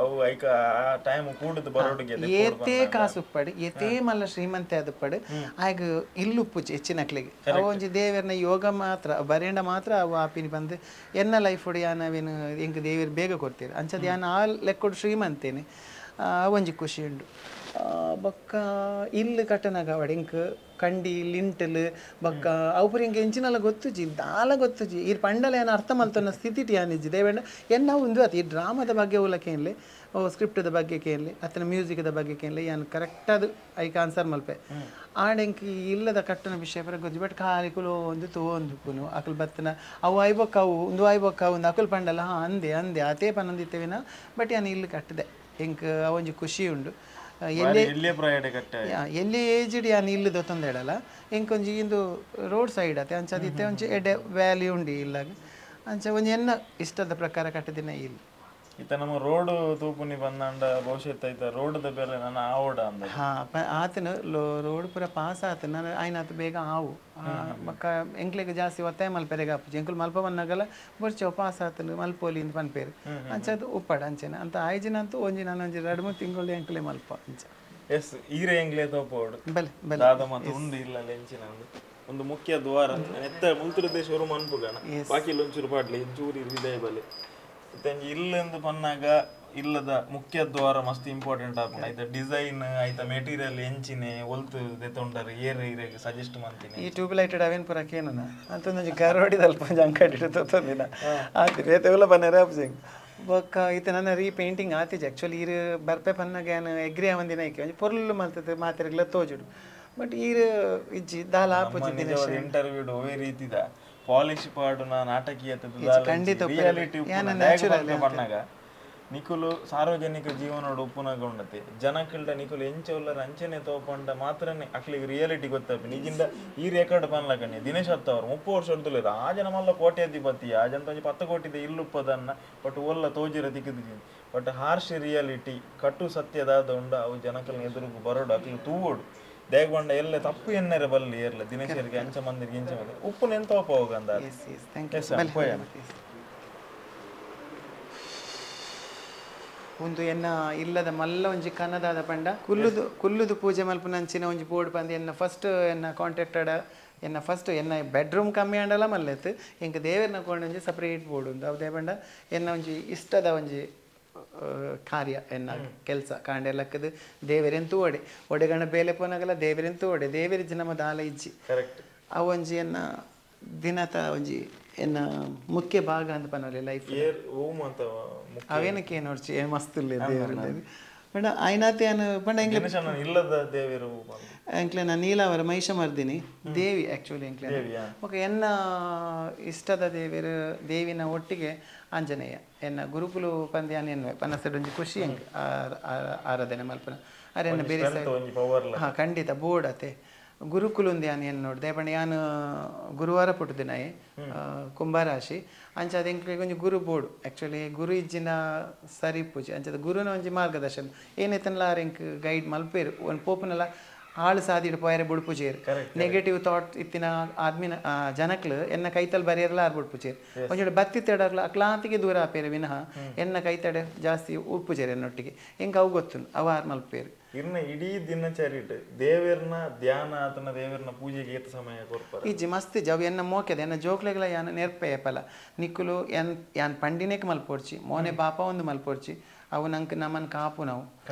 ಅವು ಐಕ ಆ ಟೈಮ್ ಕೂಡುದು ಬರೋಡುಗೆ ಏತೇ ಕಾಸುಪ್ಪಡು ಏತೇ ಮಲ್ಲ ಶ್ರೀಮಂತೆ ಅದುಪ್ಪಡು ಆಗ ಇಲ್ಲುಪ್ಪು ಹೆಚ್ಚಿನಕ್ಲಿಗೆ ಅವು ಒಂಜಿ ದೇವರನ ಯೋಗ ಮಾತ್ರ ಬರೇಂಡ ಮಾತ್ರ ಅವು ಆಪಿನಿ ಬಂದು ಎನ್ನ ಲೈಫ್ ಯಾನವೇನು ಎಂಕ್ ದೇವರು ಬೇಗ ಕೊಡ್ತೀರಿ ಅಂಚದ ಯಾನ್ ಆ ಲೆಕ್ಕೊಡು ಶ್ರೀಮಂತೇನೆ ಒಂಜಿ ಖುಷಿ ಉಂಡು ಬೊಕ್ಕ ಇಲ್ಲು ಕಟ್ಟನಾಗ ಅವಡ್ ಎಂಕ್ ಕಂಡಿ ಲಿಂಟಲ್ ಬೊಕ್ಕ ಅವು ಪೂರ ಎಂಕ್ ಎಂಚಿನಲ ಗೊತ್ತುಜಿ ದಾಲ ಗೊತ್ತುಜಿ ಈ ಪಂಡಲ ಏನ ಅರ್ಥ ಮಲ್ತೊನ್ನ ಸ್ಥಿತಿ ಯಾನಿಜ್ಜಿ ದೇವೇಂಡ ಎನ್ನ ಒಂದು ಆತು ಈ ಡ್ರಾಮದ ಬಗ್ಗೆ ಉಲ ಕೇನ್ಲೆ ಓ ಸ್ಕ್ರಿಪ್ಟದ ಬಗ್ಗೆ ಕೇನ್ಲೆ ಅತನ ಮ್ಯೂಸಿಕ್ದ ಬಗ್ಗೆ ಕೇನ್ಲೆ ಯಾನ್ ಕರೆಕ್ಟ್ ಅದು ಐಕ್ ಆನ್ಸರ್ ಮಲ್ಪೆ ಆಂಡ್ ಎಂಕ್ ಇಲ್ಲದ ಕಟ್ಟನ ವಿಷಯ ಪೂರ ಗೊತ್ತು ಬಟ್ ಖಾಲಿ ಕುಲೋ ಒಂದು ತೋಂದು ಪುನು ಅಕಲ್ ಬತ್ತನ ಅವು ಐಬೊಕ್ಕ ಅವು ಒಂದು ಐಬೊಕ್ಕ ಒಂದು ಅಕುಲ್ ಪಂಡಲ ಹಾಂ ಅಂದೆ ಅಂದೆ ಆತೇ ಪನಂದಿತ್ತೇವಿನ ಬಟ್ ಯಾನ್ ಇಲ್ಲಿ ಕಟ್ಟದೆ ಎಂಕ್ ಅವೊಂಜಿ ಖುಷಿ ಉಂಡು ಎಲ್ಲಿ ಏಜ್ಡ್ ಯಾನ್ ಇಲ್ಲು ದೊತ್ತೊಂದು ಎಂಕೊಂಜಿ ಇಂದು ರೋಡ್ ಸೈಡ್ ಆತೆ ಅಂಚ ಅದಿತ್ತೆ ಒಂಜಿ ಎಡೆ ವ್ಯಾಲಿ ಉಂಡು ಇಲ್ಲಾಗ ಅಂಚ ಒಂಜಿ ಎನ್ನ ಇಷ್ಟದ ಪ್ರಕಾರ ಕಟ್ಟದಿನ ಇಲ್ಲ ಇತ್ತ ನಮ್ಮ ರೋಡ್ ತೂಪುನಿ ಬಂದಂಡ ಭವಿಷ್ಯತ್ ಐತ ರೋಡ್ದ ಬೆಲೆ ನಾನು ಆವಡ ಅಂದ ಹಾ ಆತನ ರೋಡ್ ಪೂರ ಪಾಸ್ ಆತನ ನಾನು ಆಯ್ನಾತ ಬೇಗ ಆವು ಬೊಕ್ಕ ಎಂಕ್ಲೆಗ್ ಜಾಸ್ತಿ ಒತ್ತಾಯ ಮಲ್ಪೆರೆಗ್ ಆಪುಜಿ ಎಂಕುಲು ಮಲ್ಪ ಬನ್ನಗಲ ಬೊರ್ಚೆ ಪಾಸ್ ಆತನ ಮಲ್ಪೋಲಿ ಇಂದ್ ಪನ್ಪೇರು ಅಂಚ ಅದು ಉಪ್ಪಡ ಅಂಚೆನ ಅಂತ ಆಯ್ಜಿನ ಅಂತೂ ಒಂಜಿ ನಾನು ಒಂಜಿ 2-3 ತಿಂಗಳು ಎಂಕ್ಲೆ ಮಲ್ಪ ಅಂಚ ಎಸ್ ಈರೆ ಎಂಕ್ಲೆ ತೋಪೋಡು ಬಲೆ ಬಲೆ ದಾದ ಮತ ಉಂಡು ಇಲ್ಲ ಎಂಚಿನ ಒಂದು ಮುಖ್ಯ ದ್ವಾರ. ಎತ್ತ ಮುಲ್ತುರದೇ ಶುರು ಮನ್ಪುಗಣ ಬಾಕಿ ಒಂಚೂರು ಪಾಡ್ಲಿ ಚೂರಿ ವಿದಯ ಬಲೆ. ಇತ್ತಂಜಿ ಇಲ್ಲಂದು ಪನ್ನಾಗ ಇಲ್ಲದ ಮುಖ್ಯ ದ್ವಾರ ಮಸ್ತ್ ಇಂಪಾರ್ಟೆಂಟ್ ಆಪುಂಡು. ಐತ ಡಿಸೈನ್, ಐತ ಮೆಟೀರಿಯಲ್ ಎಂಚಿನೆ, ಒಲ್ತು ದೆತೊಂಡರ್, ಏರ್ ಇರೆಗ್ ಸಜೆಸ್ಟ್ ಮಂತಿನಿ? ಈ ಟ್ಯೂಬ್ ಲೈಟ್ ಅವೇನ್ ಪೂರ ಕೇನುನ ಅಂತೊಂದೊಂಜಿ ಗರೋಡಿದಲ್ಪ ಒಂಜಿ ಅಂಕಡಿಡ್ ತೊತ್ತೊಂದಿನ ಆತಿ ಬೇತೆ ಉಲ್ಲ ಪನ್ನೆರೆ ಆಪುಜಿ. ಬೊಕ್ಕ ಇತ್ತೆ ನನ್ನ ರೀಪೇಂಟಿಂಗ್ ಆತಿಜಿ. ಆ್ಯಕ್ಚುಲಿ ಈರ್ ಬರ್ಪೆ ಪನ್ನಾಗ ಯಾನ್ ಎಗ್ರಿ ಆವಂದಿನ ಐಕೆ ಒಂಜಿ ಪೊರ್ಲು ಮಲ್ತದ ಮಾತೆರೆಗ್ಲ ತೋಜುಡು. ಬಟ್ ಈರ್ ಇಜ್ಜಿ ದಾಲ ಆಪುಜಿ. ನಿಜವಾದ ಇಂಟರ್ವ್ಯೂಡ್ ಒವೇ ರೀತಿದ ಪಾಲಿಶ್ ಪಾಡುನ ನಾಟಕೀಯತೆ ಖಂಡಿತ ರಿಯಾಲಿಟಿ ಯಾನ್ natural ಪನ್ನಾಗ ನಿಕುಲು ಸಾರ್ವಜನಿಕ ಜೀವನೋಡು ಉಪ್ಪುನಾಗ ಉಂಡತೆ ಜನಕಲ್ಡ ನಿಕುಲು ಎಂಚ ಉಲ್ಲರ ಅಂಚನೆ ತೋಪಂಡ ಮಾತ್ರನೇ ಅಕ್ಲಿಗೆ ರಿಯಾಲಿಟಿ ಗೊತ್ತಾಪಿ. ನಿಜಿಂದ ಈ ರೆಕಾರ್ಡ್ ಪನ್ಲಕಣಿ ದಿನೇಶ್ ಅತ್ತವರು 30 ವರ್ಷ ಉಂಟುಲ್ಲೆರ್ ಆ ಜನ ಮಲ್ಲ ಕೋಟ್ಯಾಧಿಪತಿ, ಆ ಜನ ಒಂಜಿ 10 ಕೋಟಿದ ಇಲ್ಲುಪ್ಪದನ್ನ ಬಟ್ ಒಲ್ಲ ತೋಜಿರ ತಿಕ್ಕಿದಿಜಿ. ಬಟ್ ಹಾರ್ಶ್ ರಿಯಾಲಿಟಿ ಕಟ್ಟು ಸತ್ಯದಾದ ಉಂಡ ಅವು ಜನಕಲ್ನ ಎದುರುಗು ಬರೋಡು, ಅಕ್ಲು ತೂವೋಡು. ದೇಗ ಬಂಡ ಎಲ್ಲ ತಪ್ಪು ಎನ್ನೆರೆ ಬಲ್ಲಿ ಏರ್ಲ ದಿನೇಶರಿಗೆ ಅಂಚ ಮಂದಿರಿಗೆ ಇಂಚ ಮಂದಿರ ಉಪ್ಪು ನೆಂತೋಪ ಹೋಗಂದ. S yes, thank you. Yes, sir. ಪೋಯಣ. ಒಂದು ಎನ್ನ ಇಲ್ಲದ ಮಲ್ಲ ಒಂಜಿ ಕನ್ನದಾದ ಪಂಡ ಕುಲ್ಲುದು ಕುಲ್ಲುದು ಪೂಜೆ ಮಲ್ಪುನಂಚಿನ ಒಂಜಿ ಬೋರ್ಡ್ ಪಂದ್ ಎನ್ನ ಫಸ್ಟ್ ಎನ್ನ ಕಾಂಟ್ಯಾಕ್ಟೆಡ್ ಎನ್ನ ಫಸ್ಟ್ ಎನ್ನ ಬೆಡ್ರೂಮ್ ಕಮ್ಮಿ ಆಂಡಲ ಮಲ್ಲೆತ್ತು ಎಂಕ್ ದೇವೆರ್ನ ಕೊಂಡ ಒಂಜಿ ಸಪ್ರೇಟ್ ಬೋರ್ಡ್ ಉಂದು. ಅವು ಪಂಡ ಎನ್ನ ಒಂಜಿ ಇಷ್ಟದ ಒಂಜಿ ಕಾರ್ಯ, ಎನ್ನ ಕೆಲಸ ಕಾಂಡೆ ಲಕ್ಕದು ದೇವೆರೆನ್ ತೂವಡೆ, ಒಡೆಗಣ ಬೇಲೆ ಪೋನಾಗಲ ದೇವೆರೆನ್ ತೂವಡೆ, ದೇವೆರ್ ನಮ್ಮ ದಾಲ ಇಜ್ಜಿ. ಕರೆಕ್ಟ್. ಅವು ಒಂಜಿ ಎನ್ನ ದಿನತ ಒಂಜಿ ಎನ್ನ ಮುಖ್ಯ ಭಾಗ ಅಂತ ಪನೊಲಿ ಲೈಫ್. ಏರ್ ಓ ಮಾತ ಮುಖ್ಯ ಅವೇನಕ್ಕೆ ಏನು ನೋಡ್ಚಿ ಏನು ಮಸ್ತ್ ಇಲ್ಲ ದೇವರಲ್ಲಿ ಪಂಡ ಆಯ್ನಾತೆ ಯಾನ್ ಪಂಡ ಎಂಕ್ಲೆ ದಿನೇಶನ ಇಲ್ಲದ ದೇವೆರು ಬಂದು. ಎಂಕ್ಲೆನ ನೀಲಾವರ ಮಹಿಷಮರ್ದಿನಿ ದೇವಿ ಆ್ಯಕ್ಚುಲಿ ಎಂಕ್ಲೆನ. ದೇವಿಯಾ? ಓಕೆ, ಎನ್ನ ಇಷ್ಟದ ದೇವರು ದೇವಿನ ಒಟ್ಟಿಗೆ ಆಂಜನೇಯ. ಎನ್ನ ಗುರುಕುಲು ಪಂದ್ಯಾನ್ ಎನ್ನುವೆ ಪನಸಡ್ ಒಂಜಿ ಖುಷಿ ಎಂಕ್ ಆರಾಧನೆ ಮಲ್ಪನ ಅರೆನ್ನ ಬೇರೆ ಸ್ಟ್ರೆಂತ್ ಒಂಜಿ ಪವರ್ ಲ. ಹಾ ಖಂಡಿತ ಬೋರ್ಡ್ ಅತೆ ಗುರುಕುಲು ಯಾನ್ ಏನು ನೋಡ್ದೆ ಪಂಡ ಯಾನ್ ಗುರುವಾರ ಪುಟ್ಟುದಿನಾಯೆ, ಕುಂಭರಾಶಿ. ಅಂಚಾದ ಎಂಕ್ಲೆಗ್ ಒಂಜಿ ಗುರು ಬೋಡು. ಆ್ಯಕ್ಚುಲಿ ಗುರು ಇಜ್ಜಿನ ಸರಿ ಪೂಜೆ ಅಂಚಾದ ಗುರುನ ಒಂಜಿ ಮಾರ್ಗದರ್ಶನ ಏನಿತ್ತನ್ಲ ಆರ್ ಎಂಕ್ ಗೈಡ್ ಮಲ್ಪೇರು. ಒಂದು ಪೋಪುನಲ ಆಳು ಸಾದಿಡ್ ಪೋಯರೆ ಬುಡ್ಪುಜೇರು. ನೆಗೆಟಿವ್ ಥಾಟ್ ಇತ್ತಿನ ಆದ್ಮಿನ ಜನಕ್ಲು ಎನ್ನ ಕೈತಲ್ ಬರಿಯರ್ಲ ಆರ್ ಬುಡ್ಪುಜೇರು. ಒಂಜಿ ಬತ್ತಿ ತೇಡರ್ಲ ಅಕ್ಲಾಂತಿಗೆ ದೂರ ಆಪೇರು ವಿನಃ ಎನ್ನ ಕೈತಡೆ ಜಾಸ್ತಿ ಉಪ್ಪುಜೇರು ಎನ್ನೊಟ್ಟಿಗೆ. ಎಂಕ್ ಅವು ಗೊತ್ತುಂಡು, ಅವು ಆರ್ ಮಲ್ಪೇರು. ಇರ್ನ ಇಡೀ ದಿನಚರಿಟ್ ದೇವೆರ್ನ ಧ್ಯಾನ ಆತನ ದೇವೆರ್ನ ಪೂಜೆಗೆ ಏತ್ ಸಮಯ ಕೊರ್ಪರ? ಇಜ್ಜಿ ಮಸ್ತ್ ಇಜ್ಜಿ. ಅವು ಎನ್ನ ಮೋಕೆದ ಎನ್ನ ಜೋಕ್ಲೆಗ್ಲ ಯಾನ್ ನೆರ್ಪೆ ಏಪಲ ನಿಕ್ಕುಲು ಎನ್ ಯಾನ್ ಪಂಡಿನೇಕ್ ಮಲ್ಪೊಡ್ಚಿ, ಮೋನೆ ಪಾಪ ಒಂದು ಮಲ್ಪೊಡ್ಚಿ, ಅವು ನಂಕ್ ನಮನ್ ಕಾಪುನವು.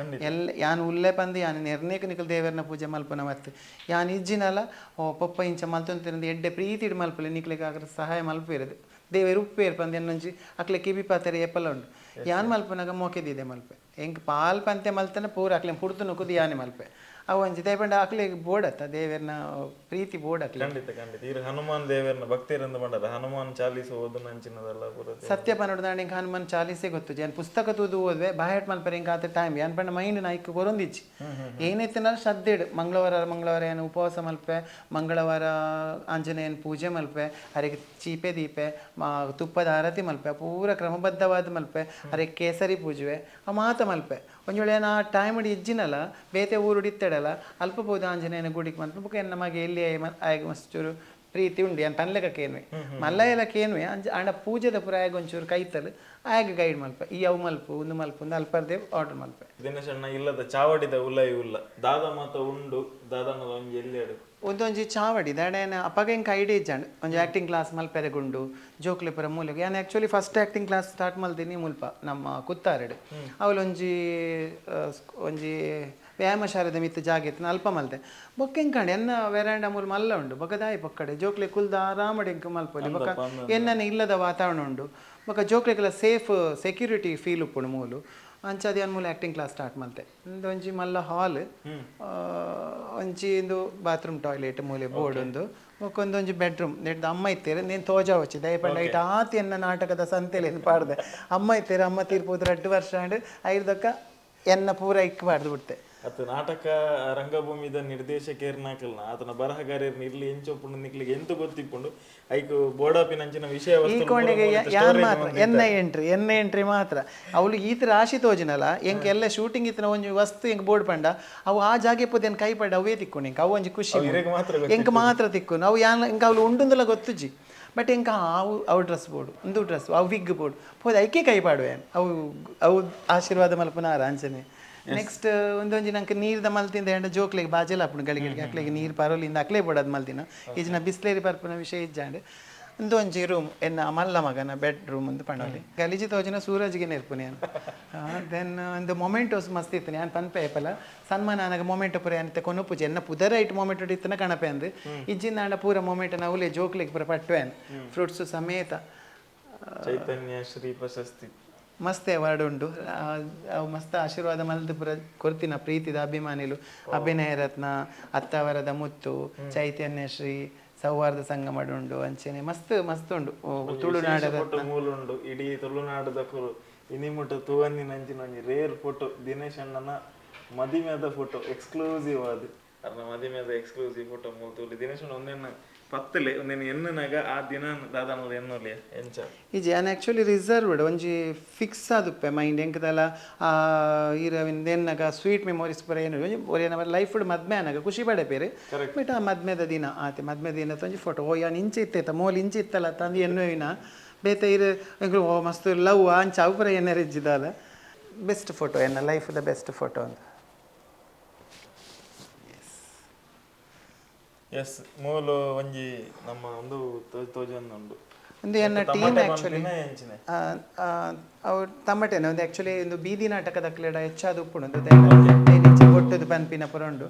ಎಲ್ಲ ಯಾನ್ ಉಲ್ಲೆ ಪಂದ್ ಯಾನ್ ನೆರ್ನೇಕ್ ನಿಕುಲು ದೇವೆರ್ನ ಪೂಜೆ ಮಲ್ಪುನ ಮತ್ತು ಯಾನ್ ಇಜ್ಜಿನಲ ಓ ಪೊಪ್ಪ ಇಂಚ ಮಲ್ತೊಂತಿರಂದು ಎಡ್ಡೆ ಪ್ರೀತಿಡ್ ಮಲ್ಪಲೆ ನಿಕ್ಲೆಗ್ ಆಗ್ರ ಸಹಾಯ ಮಲ್ಪೇರದು ದೇವೆರ್ ಉಪ್ಪೇರ್ ಪಂದ್ ಎನ್ನೊಂಜಿ ಅಕ್ಲೆ ಕಿವಿ ಪಾತೆರ ಏಪಲ ಉಂಡು. ಯಾನ್ ಮಲ್ಪುನಾಗ ಮೋಕೆದಿದೆ ಮಲ್ಪೆ ಎಂಕ್ ಪಾಲ್ ಪಂತೆ ಮಲ್ತನ ಪೂರ ಅಕ್ಲೆ ಪುಡ್ತು ನುಕುದು ಯಾನೆ ಮಲ್ಪೆ. ಅವು ಒಂಜಿ ದಯಪಂಡ ಅಕ್ಲೆಗ್ ಬೋಡತ್ತ ದೇವೆರ್ನ ಪ್ರೀತಿ ಬೋಡ್ ಅಕ್ಲೆ. ಖಂಡಿತ ಖಂಡಿತ. ಇರ್ ಹನುಮಾನ್ ದೇವೆರ್ನ ಭಕ್ತರಿಂದ ಪಂಡರ ಹನುಮಾನ್ ಚಾಲೀಸ ಓದುನಂಚಿನದೆಲ್ಲ ಪೂರ ಸತ್ಯ ಪನೊಡು ಎಂಕ್ ಹನುಮಾನ್ ಚಾಲೀಸೇ ಗೊತ್ತು. ಯಾನ್ ಪುಸ್ತಕ ತೂದು ಓದ್ವೆ ಬಾಯಟ್ ಮಲ್ಪರೆ ಎಂಕ್ ಆತ ಟೈಮ್. ಯಾನ್ ಪಂಡ ಮೈಂಡ್ ನಾಯ್ಕ್ ಕೊರೊಂದಿಜ್ಜಿ. ಏನಿತ್ತನಾಲ ಶ್ರದ್ಧೆಡ್ ಮಂಗಳವಾರ ಮಂಗಳವಾರ ಯಾನ್ ಉಪವಾಸ ಮಲ್ಪೆ, ಮಂಗಳವಾರ ಆಂಜನೇಯನ್ ಪೂಜೆ ಮಲ್ಪೆ, ಅರೆಗ್ ಚೀಪೆ ದೀಪೆ, ತುಪ್ಪದ ಆರತಿ ಮಲ್ಪೆ, ಪೂರ ಕ್ರಮಬದ್ಧವಾದ ಮಲ್ಪೆ, ಅರೆಗ್ ಕೇಸರಿ ಪೂಜುವೆ, ಆ ಮಾತ ಮಲ್ಪೆ. ಒಂಜಿ ವೇಳೆ ಆ ಟೈಮ್ ಇಜ್ಜಿನಲ ಬೇತೆ ಊರುಡು ಇತ್ತಡಲ ಅಲ್ಪ ಪೋದು ಆಂಜನೇಯನ ಗುಡಿಗೆ ಮಲ್ಪೆ. ಬೊಕ್ಕ ಎನ್ನ ಮಗೆ ಎಲ್ಲಿ ಆಯಗ್ ಮಸ್ತ್ ಚೂರು ಪ್ರೀತಿ ಉಂಡು. ಯಾನ್ ಪನ್ಲೆಕ ಕೇನ್ವೆ ಮಲ್ಲ ಎಲ್ಲ ಕೇನ್ವೆ ಅಂಚ ಆಂಡ ಪೂಜೆದ ಪೂರ ಆಯಗ್ ಒಂಚೂರು ಕೈತಲ್ ಆಯಗ್ ಗೈಡ್ ಮಲ್ಪೆ, ಈ ಅವು ಮಲ್ಪು ಉಂದು ಮಲ್ಪು ಉಂದು ಅಲ್ಪರ್ದೆ ಆರ್ಡರ್ ಮಲ್ಪೆ. ದಿನೇಶಣ್ಣ ಇಲ್ಲದ ಚಾವಡಿದ ಉಲೈ ಉಲ್ಲ ದಾದ ಮಾತ ಉಂಡು, ದಾದನ ಒಂಜಿ ಎಲ್ಲಿಯಡು? ಒಂದೊಂಜಿ ಚಾವಡಿ ದಾಡ ಅಪಗ ಎಂಕ್ ಐಡಿಯಾ ಇಜ್ಜಾಂಡ್ ಒಂಜಿ ಆಕ್ಟಿಂಗ್ ಕ್ಲಾಸ್ ಮಲ್ಪೆರೆ ಗುಂಡು ಜೋಕ್ಲೆ ಪೂರ ಮೂಲೆಗ್. ಯಾನ್ actually first acting class start ಮಲ್ದಿನಿ ಮುಲ್ಪ ನಮ್ಮ ಕುತ್ತಾರೆಡ್. ಅವಲೊಂಜಿ ಒಂಜಿ ವ್ಯಾಯಾಮ ಶಾಲೆದ ಮಿತ್ತ್ ಜಾಗೆ ಇತ್ತಿನ ಅಲ್ಪ ಮಲ್ತೆ. ಬೊಕ್ಕ ಎಂಕಂಡ್ ಎನ್ನ ವೆರಾಂಡ ಮೂಲು ಮಲ್ಲ ಉಂಡು, ಬೊಕ್ಕ ದಾಯಿ ಪೊಕ್ಕಡೆ ಜೋಕ್ಲೆ ಕುಲ್ದ ಆರಾಮಡ್ ಎಂಕ್ ಮಲ್ಪೊಲಿ. ಬೊಕ್ಕ ಎನ್ನನೆ ಇಲ್ಲದ ವಾತಾವರಣ ಉಂಡು, ಬೊಕ್ಕ ಜೋಕ್ಲೆಗೆಲ್ಲ ಸೇಫ್ ಸೆಕ್ಯೂರಿಟಿ ಫೀಲ್ ಉಪ್ಪುಂಡು ಮೂಲು. ಅಂಚಾದ್ ಯಾನ್ ಮೂಲು ಆಕ್ಟಿಂಗ್ ಕ್ಲಾಸ್ ಸ್ಟಾರ್ಟ್ ಮಲ್ತೆ. ಒಂಜಿ ಮಲ್ಲ ಹಾಲ್, ಒಂಜಿ ಇಂದು ಬಾತ್ರೂಮ್ ಟಾಯ್ಲೆಟ್ ಮೂಲೆ ಬೋರ್ಡ್ ಉಂದು, ಬೊಕ್ಕ ಒಂದೊಂಜಿ ಬೆಡ್ರೂಮ್. ನೆಡ್ದು ಅಮ್ಮ ಇತ್ತೇರು ನೇನು ತೋಜಾವಚ್ಚಿ ದಯಪಂಡ ಐಟ್ ಆತಿ ಎನ್ನ ನಾಟಕದ ಸಂತೆಲೇನು ಪಾಡ್ದೆ. ಅಮ್ಮ ಇತ್ತೇರು, ಅಮ್ಮ ತೀರ್ಪೋದು 2 ವರ್ಷ ಆಂಡ್ ಐರ್ದೊಕ್ಕ ಎನ್ನ ಪೂರ ಇಕ್ ಪಾಡ್ದು ಬಿಡ್ತೆ. ಅತ್ ನಾಟಕ ರಂಗಭೂಮಿದ ನಿರ್ದೇಶಕರ್ನಾಕಲ್ನ ಆತನ ಬರಹಗಾರರ್ನ ಇರ್ಲಿ ಎಂಚೊಪ್ಪುಂಡು ನಿಕ್ಲಿಗೆ ಎಂತ ಗೊತ್ತಿಪ್ಪುಂಡು ಐಕ್ ಬೋಡಾಪಿನಂಚಿನ ವಿಷಯ ಈ ಕೋಣೆಗೆ ಯಾನ್ ಮಾತ್ರ ಎನ್ನ ಎಂಟ್ರಿ, ಎನ್ನ ಎಂಟ್ರಿ ಮಾತ್ರ. ಅವಳು ಈತ ರಾಶಿ ತೋಜಿನಲ್ಲ ಎಂಕ್ ಎಲ್ಲ ಶೂಟಿಂಗ್ ಇತ್ತಿನ ಒಂಜಿ ವಸ್ತು ಎಂಕ್ ಬೋರ್ಡ್ ಪಂಡ ಅವು ಆ ಜಾಗೆ ಪೋದು ಕೈ ಪಂಡ ಅವೇ ತಿಕ್ಕೊಂಡು ಎಂಕ್ ಅವು ಒಂಜಿ ಖುಷಿ ಎಂಕ್ ಮಾತ್ರ ತಿಕ್ಕೊಂಡು ಅವು ಯಾನ್ ಎಂಕ್ ಅವಳು ಉಂಡುಂದಲ ಗೊತ್ತುಜ್ಜಿ. ಬಟ್ ಎಂಕ್ ಅವು ಅವು ಡ್ರೆಸ್ ಬೋರ್ಡು ಉಂದು ಡ್ರೆಸ್ ಅವು ವಿಗ್ ಬೋರ್ಡು ಪೋದು ಐಕೆ ಕೈ ಪಾಡುವೆ ಅವು ಅವು ಆಶೀರ್ವಾದ ಮಲ್ಪುನ ಆರ್ ಅಂಚನೆ Next ಒಂದೊಂಜಿ ನಂಗೆ ನೀರ್ದ ಮಲ್ತಿಂದ ಎಂಡ ಜೋಕ್ಲೆಗ್ ಬಾಜೆಲ ಆಪುಂಡು ಗಳಿಗೆ ಅಕ್ಲೆಗ್ ನೀರು ಪರೋಲಿಂದ ಅಕ್ಲೆ ಬೋಡದ್ ಮಲ್ತಿನ ಇಜ್ನ ಬಿಸ್ಲೇರಿ ಪರ್ಪುನ ವಿಷಯ ಇಜ್ಜಾಂಡ್. ಒಂದೊಂಜಿ ರೂಮ್ ಎನ್ನ ಮಲ್ಲ ಮಗನ ಬೆಡ್ ರೂಮ್ ಒಂದು ಪಣೋಲಿ ಗಲೀಜಿ ತೋಜಿನ ಸೂರಜ್ಗೆ ನೆರ್ಪುನಿ ಯಾನ್. Then ಒಂದು ಮೊಮೆಂಟೋಸ್ ಮಸ್ತ್ ಇತ್ತು ಯಾನ್ ಪನ್ಪೆ ಏಪಲ ಸನ್ಮಾನ ಆನಗ ಮೊಮೆಂಟೋ ಪೂರ ಯಾನ್ ಕೊನೊಪುಜಿ ಎನ್ನ ಪುದರ ಐಟ್ ಮೊಮೆಂಟೋ ಇತ್ತನ ಕಣಪೆ ಅಂದ್ ಇಜ್ಜಿಂದ ಆಂಡ ಪೂರ ಮೊಮೆಂಟ್ ನವುಲೆ ಜೋಕ್ಲೆಗ್ ಪೂರ ಪಟ್ಟುವೇನ್ ಫ್ರೂಟ್ಸ್ ಸಮೇತ. ಚೈತನ್ಯ ಶ್ರೀ ಪ್ರಶಸ್ತಿ ಮಸ್ತ್ ಅವಾರ್ಡ್ ಉಂಡು. ಅವು ಮಸ್ತ್ ಆಶೀರ್ವಾದ ಮಲ್ದು ಪೂರ ಕೊರ್ತಿನ ಪ್ರೀತಿದ ಅಭಿಮಾನಿಲು ಅಭಿನಯ ರತ್ನ, ಅತ್ತಾವರದ ಮುತ್ತು, ಚೈತನ್ಯ ಶ್ರೀ, ಸೌಹಾರ್ದ ಸಂಗಮ ಉಂಡು, ಅಂಚೆನೆ ಮಸ್ತ್ ಮಸ್ತ್ ಉಂಡು. ತುಳುನಾಡ ಫೋಟೋ ಮೂಲ ಉಂಡು. ಇಡೀ ತುಳುನಾಡದ ಕುರು ಇನಿಮುಟ ತೂವನ್ನಿನ ಅಂಚಿನ ಒಂಜಿ ರೇರ್ ಫೋಟೋ ದಿನೇಶ್ ಅಣ್ಣನ ಮದಿಮೆದ ಫೋಟೋ ಎಕ್ಸ್ಕ್ಲೂಸಿವ್ ಆದ್ ಅರ್ನ ಮದಿಮೆದ ಎಕ್ಸ್ಕ್ಲೂಸಿವ್ ಫೋಟೋ ಮೂಲ ತೂಲಿ. ದಿನೇಶ್ ಅಣ್ಣ ಒಂದೆನ್ನ ಪತ್ತಲೆ ಒಂದೆನ್ನ ಎಣ್ಣನಾಗ ಆ ದಿನ ದಾದಾನಲ ಎನ್ನೊಲಿ ಎಂಚ ಇಜ್ಜಿ ಯಾನ್ ಆ್ಯಕ್ಚುಲಿ ರಿಸರ್ವ್ಡ್ ಒಂಜಿ ಫಿಕ್ಸ್ ಆದುಪ್ಪೆ ಮೈಂಡ್ ಎಂಕದಲ ಈರವಿನ ಎನ್ನಗ ಸ್ವೀಟ್ ಮೆಮೊರೀಸ್ ಪೂರ ಏನು ಒಂಜಿ ಒರಿಯನ ಲೈಫ್ ಮದ್ಮೆ ಆನಗ ಖುಷಿ ಪಡೆಪೇರು. ಬಟ್ ಆ ಮದ್ಮೆದ ದಿನ ಆತೆ ಮದ್ಮೆ ದಿನ ಒಂಜಿ ಫೋಟೋ ಓ ಯಾನ್ ಇಂಚೆ ಇತ್ತೈತ ಮೋಲ್ ಇಂಚೆ ಇತ್ತಲ್ಲ ತಂದು ಎನ್ನುವಿನ ಬೇತೆ ಇರು ಎಂಕ್ಲು ಓ ಮಸ್ತ್ ಲವ್ ಅಂಚ ಅವು ಪೂರ ಎನ್ನರ ಇಜ್ಜಿದಾಲ ಬೆಸ್ಟ್ ಫೋಟೋ ಎನ್ನ life the best photo ಅಂತ. ಎಸ್ ಮೂಲು ಒಂಜಿ ನಮ್ಮ ಒಂದು ತೋಜೊಂದುಂಡು ಒಂದು ಎನ್ನ ಟೀಮ್ ಆ್ಯಕ್ಚುಲಿ ಎಂಚಿನ ಅವು ತಮ್ಮಟೆನೆ ಒಂದು ಆ್ಯಕ್ಚುಲಿ ಒಂದು ಬೀದಿ ನಾಟಕದ ಅಕ್ಲೆಡ ಹೆಚ್ಚಾದ ಉಪ್ಪುಂಡು ಒಂದು ಬೊಟ್ಟುದು ಪನ್ಪಿನ ಪುರ ಉಂಡು.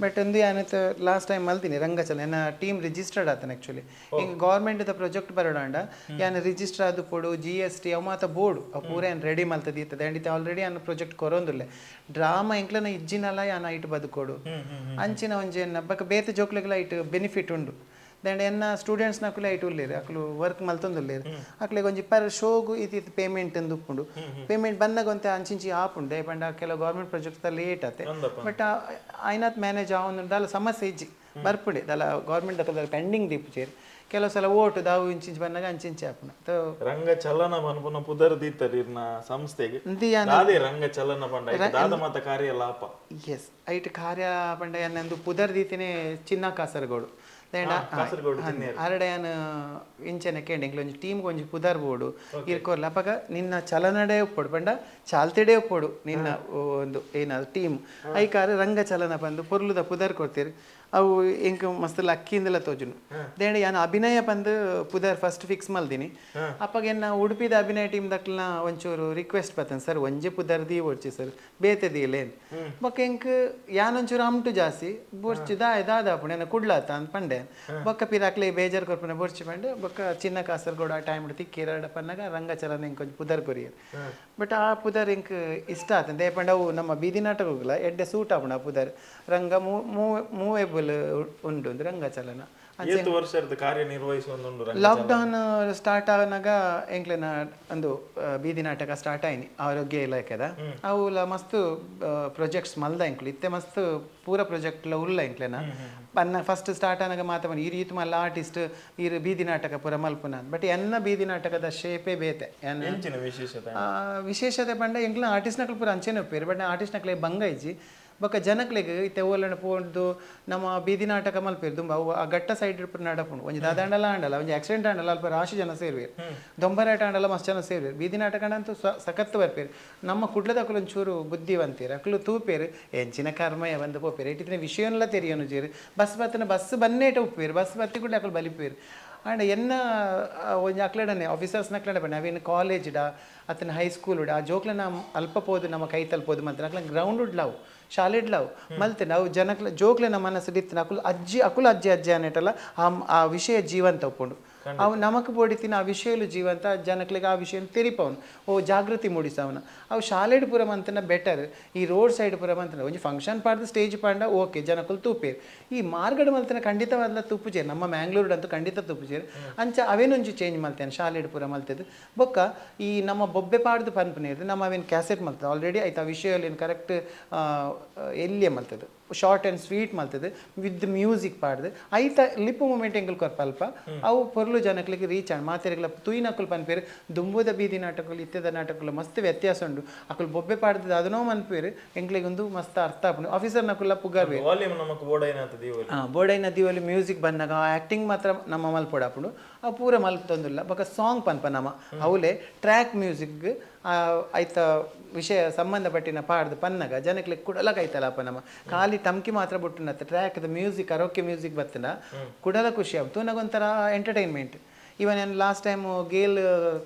ಬಟ್ ಒಂದು ಯಾನತ್ ಲಾಸ್ಟ್ ಟೈಮ್ ಮಲ್ತೀನಿ ರಂಗಚಲ ಎನ್ನ ಟೀಮ್ ರಿಜಿಸ್ಟರ್ಡ್ ಆತನ ಆ್ಯಕ್ಚುಲಿ. ಈಗ ಗೌರ್ಮೆಂಟ್ ದ ಪ್ರಾಜೆಕ್ಟ್ ಬರೋಡಾಂಡ ಯಾನ್ ರಿಜಿಸ್ಟರ್ ಆದು ಪೊಡು GST ಅವು ಮಾತ ಬೋರ್ಡು ಅವು ಪೂರ ಏನು ರೆಡಿ ಮಲ್ತದ ಇರ್ತದೆ. ಆ್ಯಂಡ್ ಇತ್ತೆ ಆಲ್ರೆಡಿ ಯಾನ್ ಪ್ರಾಜೆಕ್ಟ್ ಕೊರೊಂದುಲ್ಲೆ ಡ್ರಾಮಾ ಎಂಕ್ಲನ ಇಜ್ಜಿನಲ ಯಾನ್ ಐಟ್ ಬದುಕೋಡು ಅಂಚಿನ ಒಂಜಿ ಎನ್ನ ಬೊಕ ಬೇತೆ ಜೋಕ್ಲೆಗ್ಲ ಐಟ್ ಬೆನಿಫಿಟ್ ಉಂಡು. ದಂಡ ಎನ್ನ ಸ್ಟೂಡೆಂಟ್ಸ್ ನಕುಲು ಐಟ್ ಉಲ್ಲೇರು ಅಕ್ಲು ವರ್ಕ್ ಮಲ್ತೊಂದುಲ್ಲೇರು ಅಕ್ಲೆಗ್ ಒಂಜಿ ಪರ್ ಶೋಗು ಇತ್ತಿತ್ತು ಪೇಮೆಂಟ್ ಅಂದ್ ಉಪ್ಪುಂಡು. ಪೇಮೆಂಟ್ ಬನ್ನಗ ಒಂತೆ ಅಂಚಿಂಚಿ ಆಪುಂಡು ಪಂಡ ಕೆಲವು government project late ಆತೆ. ಬಟ್ ಆಯ್ನಾತ್ ಮ್ಯಾನೇಜ್ ಆವೊಂದು ದಾಲ ಸಮಸ್ಯೆ ಇಜ್ಜಿ ಬರ್ಪುಂಡೆ ದಾಲ ಗೌರ್ಮೆಂಟ್ ದಕಲ್ ಪೆಂಡಿಂಗ್ ದೀಪುಚೇರು ಕೆಲವು ಸಲ ಓಟು ದಾವು ಇಂಚಿಂಚಿ ಬನ್ನಗ ಅಂಚಿಂಚಿ ಆಪುಂಡು. ರಂಗ ಚಲನ ಪನ್ಪುನ ಪುದರ್ ದೀತರ್ ಇರ್ನ ಸಂಸ್ಥೆಗೆ ದಾದೆ ರಂಗ ಚಲನ ಪಂಡ ದಾದ ಮಾತ ಕಾರ್ಯ ಲಾಪ. ಎಸ್ ಐಟ್ ಕಾರ್ಯ ಪಂಡ ಯಾನೊಂದು ಪುದರ್ ದೀತಿನೇ ಚಿನ್ನ ಕಾಸರಗೋಡು ಅರಡಯಾನ ಇಂಚನೆ ಕೇಂಡ ಎಂಕ್ಲ ಒಂಜಿ ಟೀಮ್ಗೆ ಒಂಜಿ ಪುದರ್ ಬೋಡು ಇರ್ಕೊರ್ಲ ಅಪಗ ನಿನ್ನ ಚಲನಡೆ ಉಪ್ಪೊಡು ಪಂಡ ಚಾಲ್ತಿಡೆ ಉಪ್ಪೊಡು ನಿನ್ನ ಒಂದು ಏನಾದ್ರು ಟೀಮ್ ಐಕಾರ ರಂಗ ಚಲನ ಬಂದು ಪೊರ್ಲುದ ಪುದರ್ ಕೊಡ್ತೀರಿ ಅವು ಎಂಕ್ ಮಸ್ತ್ ಲಕ್ಕಿಂದಲ ತೋಜುನು. ದೇಂಡ ಯಾನ್ ಅಭಿನಯ ಬಂದು ಪುದರ್ ಫಸ್ಟ್ ಫಿಕ್ಸ್ ಮಲ್ದಿನಿ. ಅಪ್ಪಗ ಎನ್ನ ಉಡುಪಿದ ಅಭಿನಯ ಟೀಮ್ ದಕ್ಲನ ಒಂಚೂರು ರಿಕ್ವೆಸ್ಟ್ ಬರ್ತೇನೆ ಸರ್ ಒಂಜಿ ಪುದರ್ ದೀ ಒಡ್ಚಿ ಸರ್ ಬೇತೆ ದೀಲೇನ್ ಬೊಕ್ಕ ಎಂಕ್ ಯಾನ್ ಒಂಚೂರು ಅಮ್ಟು ಜಾಸ್ತಿ ಬೊರ್ಚಿ ದಾಯ ದಾದ ಎನ್ನ ಕುಡ್ಲಾತ ಅಂತ ಪಂಡೆ ಬೊಕ್ಕ ಪಿರಾಕ್ಲೆ ಬೇಜಾರ್ ಕೊರ್ಪುನ ಬೊರ್ಚಿ ಪಂಡೆ ಬೊಕ್ಕ ಚಿನ್ನ ಕಾಸರಗೋಡು ಆ ಟೈಮ್ ತಿಕ್ಕಿರಡ ಪನ್ನಾಗ ರಂಗಚಲನ ಎಂಕ್ ಒಂಜಿ ಪುದರ್ ಕೊರಿಯರ್. ಬಟ್ ಆ ಪುದರ್ ಎಂಕ್ ಇಷ್ಟ ಆತಂದೆ ಪಂಡ ಅವು ನಮ್ಮ ಬೀದಿ ನಾಟಕಗಳ ಎಡ್ಡೆ ಸೂಟ್ ಆಪುಂಡು ಆ ಪುದರ್ ರಂಗ ಮೂವೇಬಲ್ ಉಂಡು ಒಂದು ರಂಗಚಲನ. ಲಾಕ್ಡೌನ್ ಸ್ಟಾರ್ಟ್ ಆನಾಗ ಎಂಕ್ಲೆನ ಒಂದು ಬೀದಿ ನಾಟಕ ಸ್ಟಾರ್ಟ್ ಆಯ್ನಿ ಆರೋಗ್ಯ ಇಲಾಖೆದ ಅವುಲ ಮಸ್ತ್ ಪ್ರಾಜೆಕ್ಟ್ಸ್ ಮಲ್ದ ಎಂಕ್ಲು ಇತ್ತೆ ಮಸ್ತ್ ಪೂರ ಪ್ರಾಜೆಕ್ಟ್ಲ ಉಲ್ಲ ಎಂಕ್ಲೆನ ಪನ್ನ ಫಸ್ಟ್ ಸ್ಟಾರ್ಟ್ ಆನಾಗ ಮಾತ ಈ ರೀತಿ ಮಲ್ಲ ಆರ್ಟಿಸ್ಟ್ ಈ ಬೀದಿ ನಾಟಕ ಪೂರ ಮಲ್ಪುನ. ಬಟ್ ಎನ್ನ ಬೀದಿ ನಾಟಕದ ಶೇಪೇ ಬೇತೆ ವಿಶೇಷತೆ ಪಂಡ ಎಂಕ್ಲ ಆರ್ಟಿಸ್ಟ್ ನಕಲು ಪೂರ ಅಂಚೆನೆ ಒಪ್ಪೇರು. ಬಟ್ ಆರ್ಟಿಸ್ಟ್ ನಕ್ಲೆ ಬಂಗ ಇಜ್ಜಿ ಬೊಕ್ಕ ಜನಕ್ಲೆಗ್ ಇತ್ತೆ ಓಲಂಡ ಪೋಂದು ನಮ್ಮ ಬೀದಿ ನಾಟಕ ಮಲ್ಪೇರು ದುಂಬ ಅವು ಆ ಘಟ್ಟ ಸೈಡ್ ಪೂರ ನಡಪುಂಡು ಒಂಜಿ ದಾದಾಂಡಲ ಆಂಡಲ ಒಂಜಿ ಆಕ್ಸಿಡೆಂಟ್ ಆಂಡಲ ಅಲ್ಪ ರಾಶಿ ಜನ ಸೇರುವೆರು ದೊಂಬರಾಟ ಆಂಡಲ ಮಸ್ತ್ ಜನ ಸೇರುವೆರು ಬೀದಿ ನಾಟಕ ಅಂತೂ ಸಖತ್ ಬರ್ಪೇರು. ನಮ್ಮ ಕುಡ್ಲದ ಅಕುಲು ಒಂಚೂರು ಬುದ್ಧಿವಂತೇರು ಅಕುಲು ತೂಪೇರು ಎಂಚಿನ ಕರ್ಮಯ ಬಂದು ಪೋಪೇರು ಇಟ್ಟಿನ ವಿಷಯನ್ಲ ತೆರಿಯೋನು ಜೇರು ಬಸ್ ಬತ್ತನ ಬಸ್ ಬನ್ನೇಟ ಉಪ್ಪೇರು ಬಸ್ ಬತ್ತಿ ಕೂಡ ಅಕುಲು ಬಲಿಪೇರು. ಆಂಡ್ ಎನ್ನ ಒಂಜಿ ಅಕ್ಲೆಡನೆ ಆಫೀಸರ್ಸ್ನ ಅಕ್ಲೆಡ ಬಣ್ಣ ಅವೇನು ಕಾಲೇಜ್ಡ ಅತನ ಹೈಸ್ಕೂಲ್ ಆ ಜೋಕ್ಲೆನ ಅಲ್ಪ ಪೋದು ನಮ್ಮ ಕೈ ತಲ್ಪೋದು ಮಲ್ತನ ಅಕ್ಲ ಗ್ರೌಂಡ್ ಉಡ್ಲಾವು ಶಾಲೆಡ್ಲಾವು ಮಲ್ತೆ ನಾವು ಜನಕ್ಲ ಜೋಕ್ಲೆನ ಮನಸ್ಸು ಇತ್ತಿನ ಅಕುಲು ಅಜ್ಜಿ ಅಕುಲು ಅಜ್ಜಿ ಅಜ್ಜಿ ಅನ್ನೇಟಲ್ಲ ಆ ವಿಷಯ ಜೀವಂತ ಉಪ್ಪುಂಡು. ಅವು ನಮಕ್ ಬೋಡಿತಿನ ಆ ವಿಷಯಲು ಜೀವಂತ ಜನಕ್ಲೆಗ್ ಆ ವಿಷಯ ತೆರಿಪವನು ಓ ಜಾಗೃತಿ ಮೂಡಿಸವನ ಅವು ಶಾಲೆಡ್ ಪೂರ ಮಂತನ ಬೆಟರ್ ಈ ರೋಡ್ ಸೈಡ್ ಪೂರ ಮಂತನ ಒಂಜಿ ಫಂಕ್ಷನ್ ಪಾಡ್ದು ಸ್ಟೇಜ್ ಪಾಂಡ ಓಕೆ ಜನಕುಲು ತೂಪೇರು ಈ ಮಾರ್ಗಡ್ ಮಲ್ತನ ಖಂಡಿತವಾದ ತುಪ್ಪುಜೇರು ನಮ್ಮ ಮ್ಯಾಂಗ್ಳೂರ್ಡ್ ಅಂತೂ ಖಂಡಿತ ತುಪ್ಪುಜೇರು ಅಂಚ ಅವೇನೊಂಜಿ ಚೇಂಜ್ ಮಲ್ತೇನೆ ಶಾಲೆಡ್ ಪೂರ ಮಲ್ತದ್ದು. ಬೊಕ್ಕ ಈ ನಮ್ಮ ಬೊಬ್ಬೆ ಪಾಡ್ದು ಪನ್ಪುನೇರ್ದು ನಮ್ಮ ಅವೇನು ಕ್ಯಾಸೆಟ್ ಮಲ್ತದೆ ಆಲ್ರೆಡಿ ಆಯ್ತು ಆ ವಿಷಯ ಏನು ಕರೆಕ್ಟ್ ಎಲ್ಲಿಯೇ ಮಲ್ತದೆ short and sweet ಮಲ್ತದೆ with music ಪಾಡ್ದು ಐತ ಲಿಪ್ಪು ಮೂಮೆಂಟ್ ಎಂಕಲ್ ಕೊರ್ಪ ಅಲ್ಪ ಅವು ಪೊರ್ಲು ಜನಕ್ಲಿಗೆ ರೀಚ್ ಆಂಡ್ ಮಾತೆರೆಗ್ಲ ತುಯಿನಕುಲು ಪನ್ಪೇರು ದುಂಬುದ ಬೀದಿ ನಾಟಕಲು ಇತ್ತೆದ ನಾಟಕಲು ಮಸ್ತ್ ವ್ಯತ್ಯಾಸ ಉಂಡು ಅಕುಲು ಬೊಬ್ಬೆ ಪಾಡ್ದು ಅದನೋ ಮನ್ಪೇರು ಎಂಕ್ಲೆಗ್ ಒಂದು ಮಸ್ತ್ ಅರ್ಥ ಆಪುಂಡು ಆಫೀಸರ್ ನಕುಲ ಪುಗಾರ್ವೆ ಬೋಡೈನ ದೀವಲಿ ಮ್ಯೂಸಿಕ್ ಬಂದಾಗ ಆ ಆ್ಯಕ್ಟಿಂಗ್ ಮಾತ್ರ ನಮ್ಮ ಮಲ್ಪೊಡಾಪುಂಡು ಅವು ಪೂರ ಮಲ್ತೊಂದುಲ್ಲ ಬೊಕ ಸಾಂಗ್ ಪನ್ಪ ನಮ್ಮ ಅವಲೇ ಟ್ರ್ಯಾಕ್ ಮ್ಯೂಸಿಕ್ ಐತ ವಿಷಯ ಸಂಬಂಧಪಟ್ಟಿನ ಪಾಡ್ದು ಪನ್ನಗ ಜನಕ್ಲೆ ಕುಡಲ ಕೈತಲಪ್ಪ ನಮ್ಮ ಖಾಲಿ ಟಮ್ಕಿ ಮಾತ್ರ ಬುಟ್ಟುನತ್ತ ಟ್ರ್ಯಾಕ್ದ ಮ್ಯೂಸಿಕ್ ಕರೋಕೆ ಮ್ಯೂಸಿಕ್ ಬತ್ತನ ಕುಡಲ ಖುಷಿ ಆವು ತೂನಗೊಂಥರ ಎಂಟರ್ಟೈನ್ಮೆಂಟ್. ಇವನ್ ನಾನು ಲಾಸ್ಟ್ ಟೈಮ್ ಗೇಲ್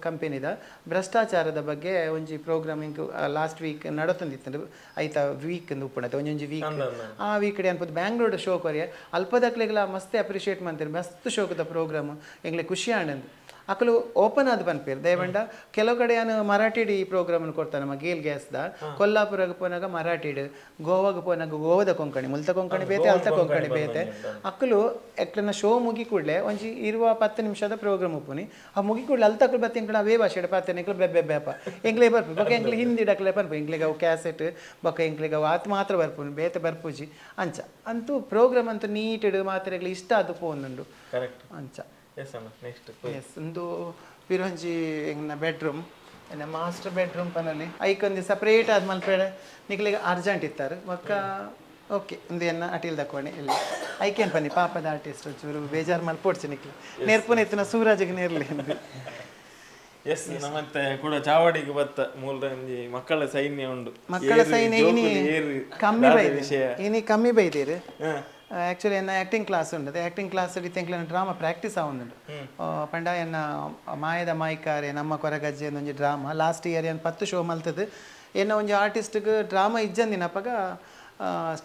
ಕಂಪೆನಿದ ಭ್ರಷ್ಟಾಚಾರದ ಬಗ್ಗೆ ಒಂಜಿ programming last week ನಡತೊಂದಿತ್ತು ಐತ ವೀಕ್ ಇಂದು ಉಪ್ಪುಂಡತೆ ಒಂಜೊಂಜಿ ವೀಕ್ ಆ ವೀಕ್ ಡೆ ಅನ್ಪುದು ಬ್ಯಾಂಗ್ಳೂರ್ ಶೋ ಕೊರಿಯ ಅಲ್ಪದಕ್ಲೆಗ್ಲ ಮಸ್ತ್ ಅಪ್ರಿಷಿಯೇಟ್ ಮಾಡ್ತಾರೆ ಮಸ್ತ್ ಶೋಕದ ಪ್ರೋಗ್ರಾಮ್ ಎಂಗ್ಲೆ ಖುಷಿ ಆಂಡಂದು ಅಕಲು ಓಪನ್ ಆದ್ ಪನ್ಪೇರು ದಯವಂಡ ಕೆಲವು ಕಡೆ ಯಾನು ಮರಾಠಿಡ್ ಈ ಪ್ರೋಗ್ರಾಮ್ ಕೊಡ್ತಾನೆ ನಮ್ಮ ಗೇಲ್ ಗ್ಯಾಸ್ದ ಕೊಲ್ಲಾಪುರಗ್ ಪೋನಾಗ ಮರಾಠಿಡ್ ಗೋವಾಗ್ ಪೋನಾಗ ಗೋವಾದ ಕೊಂಕಣಿ ಮುಲ್ತ ಕೊಂಕಣಿ ಬೇತೆ ಅಲ್ತ ಕೊಂಕಣಿ ಬೇತೆ ಅಕ್ಕಲು ಎಕ್ಲನ ಶೋ ಮುಗಿ ಕೂಡಲೇ ಒಂಜಿ ಇರುವ 10 ನಿಮಿಷದ ಪ್ರೋಗ್ರಾಮ್ ಉಪ್ಪುನಿ ಆ ಮುಗಿ ಕೂಡಲೇ ಅಲ್ತ ಅಕಲು ಬತ್ತಿ ಎಂಕ್ಲ ಅವೇ ಭಾಷೆ ಪಾತೆ ಎಂಕ್ಲ ಬೆಬ್ಬೆ ಬೇಪ ಎಂಕ್ಲೇ ಬರ್ಪು ಬೊಕ ಎಂಕ್ಲೆ ಹಿಂದಿ ಡಕ್ಲೆ ಪನ್ಪು ಎಂಕ್ಲೆಗ್ ಅವು ಕ್ಯಾಸೆಟ್ ಬೊಕ ಎಂಕ್ಲೆಗ್ ಅವು ಆತ್ ಮಾತ್ರ ಬರ್ಪುನಿ ಬೇತೆ ಬರ್ಪುಜಿ ಅಂಚ ಅಂತೂ ಪ್ರೋಗ್ರಾಮ್ ಅಂತೂ ನೀಟೆಡ್ ಮಾತ್ರ ಇಷ್ಟ ಅದು ಪೋಂದುಂಡು ಕರೆಕ್ಟ್ ಅಂಚ. ಎಸ್ ಅಣ್ಣ ನೆಕ್ಸ್ಟ್ ಎಸ್ ಒಂದು ಪಿರೊಂಜಿ ಎಂಗ್ನ ಬೆಡ್ರೂಮ್ ಎನ್ನ ಮಾಸ್ಟರ್ ಬೆಡ್ರೂಮ್ ಪನಲ್ಲಿ ಐಕೊಂದು ಸಪ್ರೇಟ್ ಆದ ಮಲ್ಪೇಡ ನಿಕ್ಲೆಗ್ ಅರ್ಜೆಂಟ್ ಇತ್ತಾರೆ ಬೊಕ್ಕ ಓಕೆ ಒಂದು ಎನ್ನ ಅಟಿಲ್ ದಕ್ಕೋಣೆ ಇಲ್ಲಿ ಐಕೇನ್ ಪನ್ನಿ ಪಾಪದ ಆರ್ಟಿಸ್ಟ್ ಒಂಚೂರು ಬೇಜಾರು ಮಲ್ಪೋಡ್ಸಿ ನಿಕ್ಲೆ ನೇರ್ಪುನ ಇತ್ತಿನ ಸೂರಜ್ಗೆ ನೇರ್ಲಿ ಅಂದು. ಎಸ್ ನಮ್ಮತ್ತೆ ಕೂಡ ಚಾವಡಿಗೆ ಬತ್ತ ಮೂಲರಂಜಿ ಮಕ್ಕಳ ಸೈನ್ಯ ಉಂಡು ಮಕ್ಕಳ ಏರು, ಸೈನ್ಯ ಇನಿ ಜೋಕುಲು ಏರು, ಕಮ್ಮಿ ದಾದ ಬೈದೆ ವಿಷಯ ಇನಿ ಕಮ್ಮಿ ಬೈದೇರು. ಹ. ಆ್ಯಕ್ಚುಲಿ ಎನ್ನ ಆ್ಯಕ್ಟಿಂಗ್ ಕ್ಲಾಸ್ ಉಂಟು ಆ್ಯಕ್ಟಿಂಗ್ ಕ್ಲಾಸ್ ಇತ್ತೆಂಕ್ಲೆನ ಡ್ರಾಮಾ ಪ್ರಾಕ್ಟೀಸ್ ಆವೊಂದುಂಡು ಪಂಡ ಎನ್ನ ಮಾಯದ ಮಾಯ್ಕಾರೆ ನಮ್ಮ ಕೊರಗಜ್ಜೆ ಒಂಜಿ drama last year ಏನು 10 ಶೋ ಮಲ್ತದ್ದು ಎನ್ನ ಒಂಜಿ ಆರ್ಟಿಸ್ಟ್ಗೆ ಡ್ರಾಮಾ ಇಜ್ಜಂದಿನ ಅಪಗ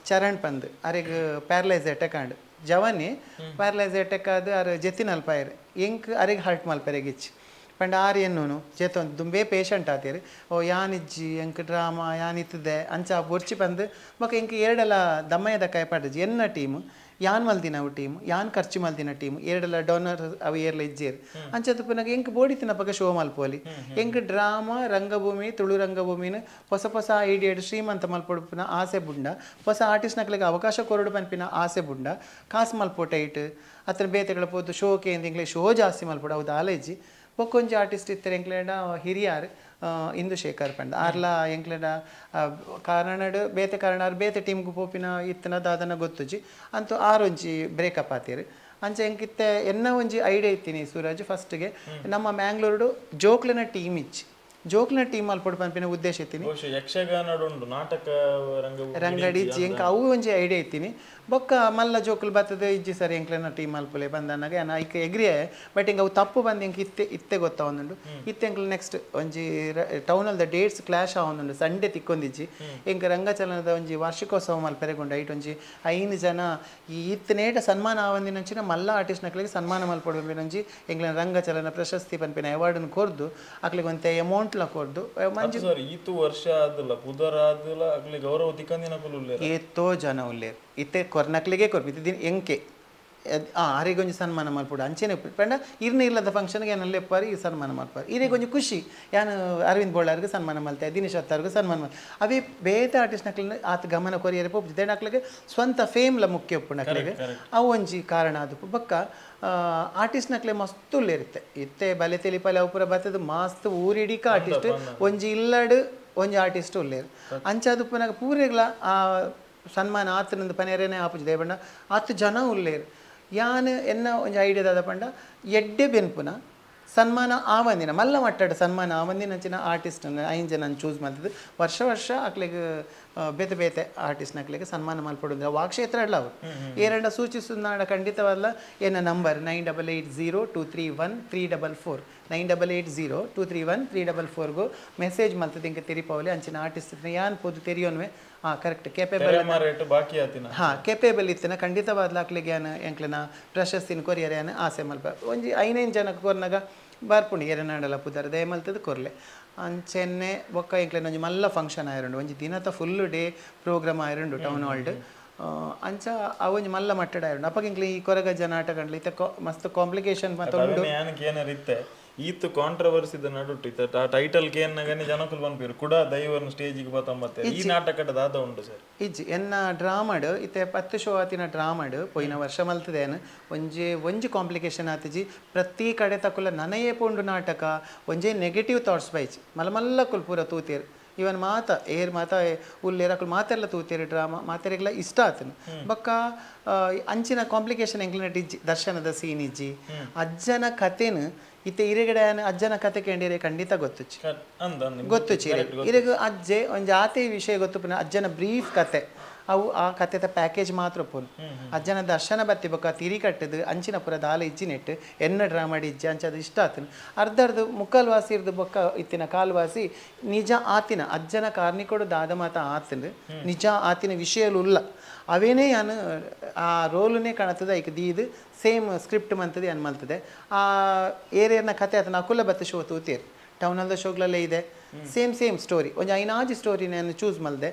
ಚರಣ್ ಪಂದ್ ಅರೆಗ್ ಪ್ಯಾರಲೈಸ್ ಅಟ್ಯಾಕ್ ಆಂಡ್ ಜವಾನಿ ಪ್ಯಾರಲೈಸ್ ಅಟ್ಯಾಕ್ ಆದ್ ಅರ್ ಜೆತ್ತಿನಲ್ಪ ಆಯೆರ್ ಎಂಕ್ ಅರೆಗ್ ಹರ್ಟ್ ಮಲ್ಪೆರೆಗ್ ಇಚ್ಚಿ ಪಂಡ ಆರ್ ಎನ್ನುನು ಜೇತೊಂದು ದುಂಬೇ ಪೇಷಂಟ್ ಆತೇರು ಓ ಯಾನಿಜ್ಜಿ ಎಂಕ್ ಡ್ರಾಮಾ ಯಾನಿತ್ತದೆ ಅಂಚ ಬೊರ್ಚಿ ಪಂದ್ ಬೊಕ ಎಂಕ್ ಎರಡೆಲ ದಮ್ಮಯ್ಯದ ಕಾಯಪಾಡಜಿ ಎನ್ನ ಟೀಮ್ ಯಾನ್ ಮಲ್ದಿನ ಅವು ಟೀಮ್ ಯಾನ್ ಖರ್ಚು ಮಲ್ದಿನ ಟೀಮ್ ಎರಡೆಲ ಡೊನರ್ ಅವು ಏರ್ಲ ಇಜ್ಜೇರು ಅಂಚ ತುಪ್ಪುನಗ ಎಂಕ್ ಬೋಡಿತಿನ ಪಗ ಶೋ ಮಲ್ಪೋಲಿ ಎಂಕ್ ಡ್ರಾಮಾ ರಂಗಭೂಮಿ ತುಳು ರಂಗಭೂಮಿನ ಹೊಸ ಹೊಸ ಐಡಿಯಾ ಶ್ರೀಮಂತ ಮಲ್ಪೊಡುಪಿನ ಆಸೆ ಬುಂಡ ಹೊಸ ಆರ್ಟಿಸ್ಟ್ ನಕ್ಲೆಗ್ ಅವಕಾಶ ಕೊರಡು ಪನ್ಪಿನ ಆಸೆ ಬುಂಡ ಕಾಸು ಮಲ್ಪೋಟೈಟ್ ಅತ್ರ ಬೇತೆಗಳ ಪೋದು ಶೋಕೆ ಎಂಕ್ಲೆ ಶೋ ಜಾಸ್ತಿ ಮಲ್ಪೊಡು ಅವು ದಾಲೇಜಿ ಬೊಕ್ಕೊಂಜಿ ಆರ್ಟಿಸ್ಟ್ ಇತ್ತಾರೆ ಎಂಕ್ಲೆಡ ಹಿರಿಯಾರ್ ಇಂದು ಶೇಖರ್ ಪಂಡ ಆರ್ಲ ಎಂಕ್ಲೆಡ ಕಾರಣಡ್ ಬೇತೆ ಕಾರಣ ಆರ್ ಬೇತೆ ಟೀಮ್ಗೆ ಪೋಪಿನ ಇತ್ತನ ದಾದನ ಗೊತ್ತುಜಿ ಅಂತೂ ಆರೊಂಜಿ ಬ್ರೇಕಪ್ ಆತೀರು ಅಂಚ ಎಂಕಿತ್ತೆ ಎನ್ನ ಒಂಜಿ ಐಡಿಯಾ ಇತ್ತೀನಿ ಸೂರಜ್ ಫಸ್ಟ್ಗೆ ನಮ್ಮ ಮ್ಯಾಂಗ್ಳೂರ್ಡು ಜೋಕ್ಲೆನ ಟೀಮ್ ಇಚ್ಚಿ ಜೋಕ್ಲೆನ ಟೀಮ್ ಮಲ್ಪೊಡು ಪನ್ಪಿನ ಉದ್ದೇಶ ಇತ್ತೀನಿ ಬಹುಶಃ ಯಕ್ಷಗಾನಡು ಉಂಡು ನಾಟಕ ರಂಗ ರಂಗಡಿ ಇಜ್ಜಿ ಎಂಕ್ ಅವು ಒಂಜಿ ಐಡಿಯಾ ಇತ್ತೀನಿ ಬೊಕ್ಕ ಮಲ್ಲ ಜೋಕುಲು ಬರ್ತದೆ ಇಜ್ಜಿ ಸರ್ ಎಂಕ್ಲೆನ ಟೀಮ್ ಮಲ್ಪುಲೆ ಬಂದನಾಗ ಯಾನ್ ಐಕ್ ಎಗ್ರಿ ಬಟ್ ಎಂಕ್ ಅವು ತಪ್ಪು ಬಂದು ಎಂಕ್ ಇತ್ತೆ ಇತ್ತೆ ಗೊತ್ತಾವೊಂದುಂಡು ಇತ್ತೆ ಎಂಕ್ಲೆ ನೆಕ್ಸ್ಟ್ ಒಂಜಿ ಟೌನಲ್ದ ಡೇಟ್ಸ್ ಕ್ಲಾಶ್ ಆವೊಂದುಂಡು ಸಂಡೇ ತಿಕ್ಕೊಂದಿಜ್ಜಿ ಎಂಕ್ ರಂಗಚಲನದ ಒಂಜಿ ವಾರ್ಷಿಕೋತ್ಸವ ಮಲ್ಪೆರೆಗುಂಡು ಐಟ್ ಒಂಜಿ 5 ಜನ ಈ ಇತ್ತನೇಟ ಸನ್ಮಾನ ಆವಂದಿನಂಚಿನ ಮಲ್ಲ ಆರ್ಟಿಸ್ಟ್ ನಕ್ಲೆಗ್ ಸನ್ಮಾನ ಮಲ್ಪೊಡು ಪನ್ಪಿನಂಚಿ ಎಂಕ್ಲೆನ ರಂಗಚಲನ ಪ್ರಶಸ್ತಿ ಪನ್ಪಿನ ಅವಾರ್ಡ್ನ್ ಕೊರ್ದು ಅಕ್ಲೆಗ್ ಒಂತೆ ಅಮೌಂಟ್ಲ ಕೊರ್ದು ಮಂಜಿ ಸರ್ ಈತು ವರ್ಷ ಆದಲ್ಲ ಪುದರ್ ಆದಲ್ಲ ಅಕ್ಲೆ ಗೌರವ ತಿಕ್ಕಂದಿನ ಉಲ್ಲೇರ ಏತೋ ಜನ ಉಲ್ಲೇರು ಇತ್ತೆ ಕೊರ್ನಕ್ಲಿಗೆ ಕೊರ್ಪು ಇತ್ತೆ ಎಂಕೆ ಆರಿಗೊಂಜಿ ಸನ್ಮಾನ ಮಲ್ಪೊಡು ಅಂಚೆನೆ ಪಂಡ ಇರ್ನ ಇಲ್ಲದ ಫಂಕ್ಷನ್ಗೆ ಏನಲ್ಲಿ ಲೆಪ್ಪಾರು ಈ ಸನ್ಮಾನ ಮಲ್ಪಾರು ಇರೆಗೊಂಜಿ ಖುಷಿ ಯಾನು ಅರವಿಂದ್ ಬೋಳಾರ್ಗೆ ಸನ್ಮಾನ ಮಲ್ತೆ ದಿನೇಶ್ ಅತ್ತಾರ್ಗೆ ಸನ್ಮಾನ ಮಲ್ ಅವೇ ಬೇತೆ ಆರ್ಟಿಸ್ಟ್ ನಕ್ಲೆನ ಆತ ಗಮನ ಕೊರಿಯರೆ ಪೋಪು ದೇಣಕ್ಲೆಗೆ ಸ್ವಂತ ಫೇಮ್ಲ ಮುಖ್ಯ ಉಪ್ಪು ನಕ್ಲೆಗೆ ಅವು ಒಂಜಿ ಕಾರಣ ಅದು ಬೊಕ್ಕ ಆರ್ಟಿಸ್ಟ್ ನಕ್ಲೆ ಮಸ್ತ್ ಉಲ್ಲೇರುತ್ತೆ ಇತ್ತೆ ಬಲೆ ತೆಲಿಪಲೆ ಅವು ಪೂರ ಬತ್ತದ ಮಸ್ತ್ ಊರಿಡಿಕ ಆರ್ಟಿಸ್ಟ್ ಒಂಜಿ ಇಲ್ಲಡ್ ಒಂಜಿ ಆರ್ಟಿಸ್ಟ್ ಉಲ್ಲೇರು ಅಂಚಾದ ಉಪ್ಪುನಾಗ ಪೂರೆಗ್ಲ ಆ ಸನ್ಮಾನ ಆತನಿಂದ ಪನೇರೇನೆ ಆಪುಜಿ ದೇವಣ್ಣ ಆತು ಜನ ಉಲ್ಲೇರು ಯಾನ್ ಎನ್ನ ಒಂಜಿ ಐಡಿಯಾ ದಾದ ಪಂಡ ಎಡ್ಡೆ ಬೆನ್ಪುನ ಸನ್ಮಾನ ಆವಂದಿನ ಮಲ್ಲ ಮಟ್ಟಡ ಸನ್ಮಾನ ಆವಂದಿನ ಆರ್ಟಿಸ್ಟ್ 5 ಜನ ಚೂಸ್ ಮಲ್ತದ್ದು ವರ್ಷ ವರ್ಷ ಅಕ್ಲೆಗ್ ಬೇತೆ ಬೇತೆ ಆರ್ಟಿಸ್ಟ್ ನಕ್ಲೆಗ್ ಸನ್ಮಾನ ಮಲ್ಪೊಡು ವಾಕ್ಷೇತ್ರ ಅಲ್ಲ ಅವು ಏರಂಡ ಸೂಚಿಸುನ್ನಾಡ ಖಂಡಿತವಲ್ಲ ಎನ್ನ ನಂಬರ್ 9880231344 9880231344 ಮೆಸೇಜ್ ಮಲ್ತದ ಇಂಕ ತೆರಿಪಾವಲಿ ಅಂಚಿನ ಆರ್ಟಿಸ್ಟ್ ಯಾನ್ ಪೋದು ತೆರಿಯೋನ್ವೆ ಕರೆಕ್ಟ್ ಕೇಪೇಬಲ್ ರೇಟ್ ಬಾಕಿ ಆತಿನ ಹಾಂ ಕೇಪೇಬಲ್ ಇತ್ತಿನ ಖಂಡಿತವಾದ್ಲ ಅಕ್ಲೆಗ್ ಯಾನ್ ಎಂಕ್ಲೆನ ಪ್ರಶಸ್ತಿನ ಕೊರಿಯರ್ ಯಾನ್ ಆಸೆ ಮಲ್ಪ ಒಂಜಿ 5 ಜನಕ್ಕೆ ಕೊರ್ನಾಗ ಬರ್ಪುಂಡು ಏರನಾಡಲ ಪುದರ್ ದಯ ಮಲ್ತದ ಕೊರ್ಲೆ ಅಂಚೆನ್ನೆ ಬೊಕ್ಕ ಎಂಕ್ಲೆನ ಒಂಜಿ ಮಲ್ಲ ಫಂಕ್ಷನ್ ಆಯಿರುಂಡು ಒಂಜಿ ದಿನತ full day program ಆಯಿರುಂಡು town halved ಅಂಚ ಆ ಒಂಜಿ ಮಲ್ಲ ಮಟ್ಟಡ ಆಯಿರುಂಡು ಅಪಗ ಎಂಕ್ಲೆ ಈ ಕೊರಗಜ್ಜ ನಾಟಕ ಇತ್ತ ಮಸ್ತ್ ಕಾಂಪ್ಲಿಕೇಶನ್ ಮತ್ತೆ ಉಂಡು ಯಾನಕ್ಕೆ ಇತ್ತೆ ಈತ ಕಾಂಟ್ರವರ್ಸಿದ ನಡುಟ್ಟು ಇತ್ತ ಟೈಟಲ್ ಕೇನ್ನಗನೆ ಜನಕುಲು ಪನ್ಪೇರು ಕೂಡ ದೈವನ ಸ್ಟೇಜಿಗೆ ಬತ್ತಂಬತ್ತೆ ಈ ನಾಟಕದ ದಾದ ಉಂಡು ಸರ್ ಇಜ್ಜಿ ಎನ್ನ ಡ್ರಾಮಡ್ ಇತ್ತೆ 10 ಶೋ ಆತಿನ ಡ್ರಾಮಡ್ ಪೋಯಿನ ವರ್ಷ ಮಲ್ತದೇನು ಒಂಜಿ ಒಂಜಿ ಕಾಂಪ್ಲಿಕೇಶನ್ ಆತಿಜಿ ಪ್ರತಿ ಕಡೆ ತಕುಲ ನನಯೇ ಪೋಂಡು ನಾಟಕ ಒಂಜೇ ನೆಗೆಟಿವ್ ಥಾಟ್ಸ್ ಬೈಚ್ ಮಲ್ಲ ಮಲ್ಲ ಕುಲ್ ಪೂರ ತೂತೇರು ಇವನ್ ಮಾತ ಏರ್ ಮಾತ ಉಲ್ಲೇರ್ ಅಕುಲು ಮಾತೆರ್ಲ ತೂತೇರು ಡ್ರಾಮಾ ಮಾತೆರೆಗ್ಲ ಇಷ್ಟ ಆತನು. ಬೊಕ್ಕ ಅಂಚಿನ ಕಾಂಪ್ಲಿಕೇಶನ್ ಎಂಕ್ಲೆನ ಇಜ್ಜಿ, ದರ್ಶನದ ಸೀನ್ ಇಜ್ಜಿ. ಅಜ್ಜನ ಕತೆನ್ ಇತ್ತೆ ಇರೆಗಡೆ ಅಜ್ಜನ ಕತೆ ಕೇಂಡಿರೆ ಖಂಡಿತ ಗೊತ್ತುಚ್ಚಿ ಗೊತ್ತುಚ್ಚಿ ಇರೆಗ್ ಅಜ್ಜೆ ಒಂಜಿ ಆತೆ ವಿಷಯ ಗೊತ್ತುಪ್ಪುನ ಅಜ್ಜನ ಬ್ರೀಫ್ ಕತೆ ಅವು ಆ ಕತೆದ ಪ್ಯಾಕೇಜ್ ಮಾತ್ರ ಉಪ್ಪುನು. ಅಜ್ಜನ ದರ್ಶನ ಬತ್ತಿ ಬೊಕ್ಕ ತಿರಿ ಕಟ್ಟದು ಅಂಚಿನ ಪುರ ದಾಲ ಇಜ್ಜಿ ನೆಟ್ಟು ಎನ್ನ ಡ್ರಾಮಾಡ್ ಇಜ್ಜಿ ಅಂಚ ಅದು ಇಷ್ಟ ಆತನು. ಅರ್ಧ ಅರ್ಧ ಮುಕ್ಕಾಲು ವಾಸಿ ಇರ್ದು ಬೊಕ್ಕ ಇತ್ತಿನ ಕಾಲ್ವಾಸಿ ನಿಜ ಆತಿನ ಅಜ್ಜನ ಕಾರ್ನಿಕೋಡು ದಾದ ಮಾತ ಆತನು ನಿಜ ಆತಿನ ವಿಷಯಲು ಉಲ್ಲ ಅವೇನೇ ಯಾನು ಆ ರೋಲುನೇ ಕಾಣುತ್ತದೆ ಐಕ್ ದೀದು ಸೇಮ್ ಸ್ಕ್ರಿಪ್ಟ್ ಮಂತದೆ ಏನು ಮಲ್ತದೆ. ಆ ಏರೇರ್ನ ಕತೆ ಆತನ ಅಕುಲ ಬತ್ತ ಶೋ ತೂತೇರು ಟೌನಲ್ದ ಶೋಗ್ಲಲ್ಲೇ ಇದೆ ಸೇಮ್ ಸೇಮ್ ಸ್ಟೋರಿ ಒಂಜಿ ಐನಾಜಿ ಸ್ಟೋರಿ ನಾನು ಚೂಸ್ ಮಲ್ದೆ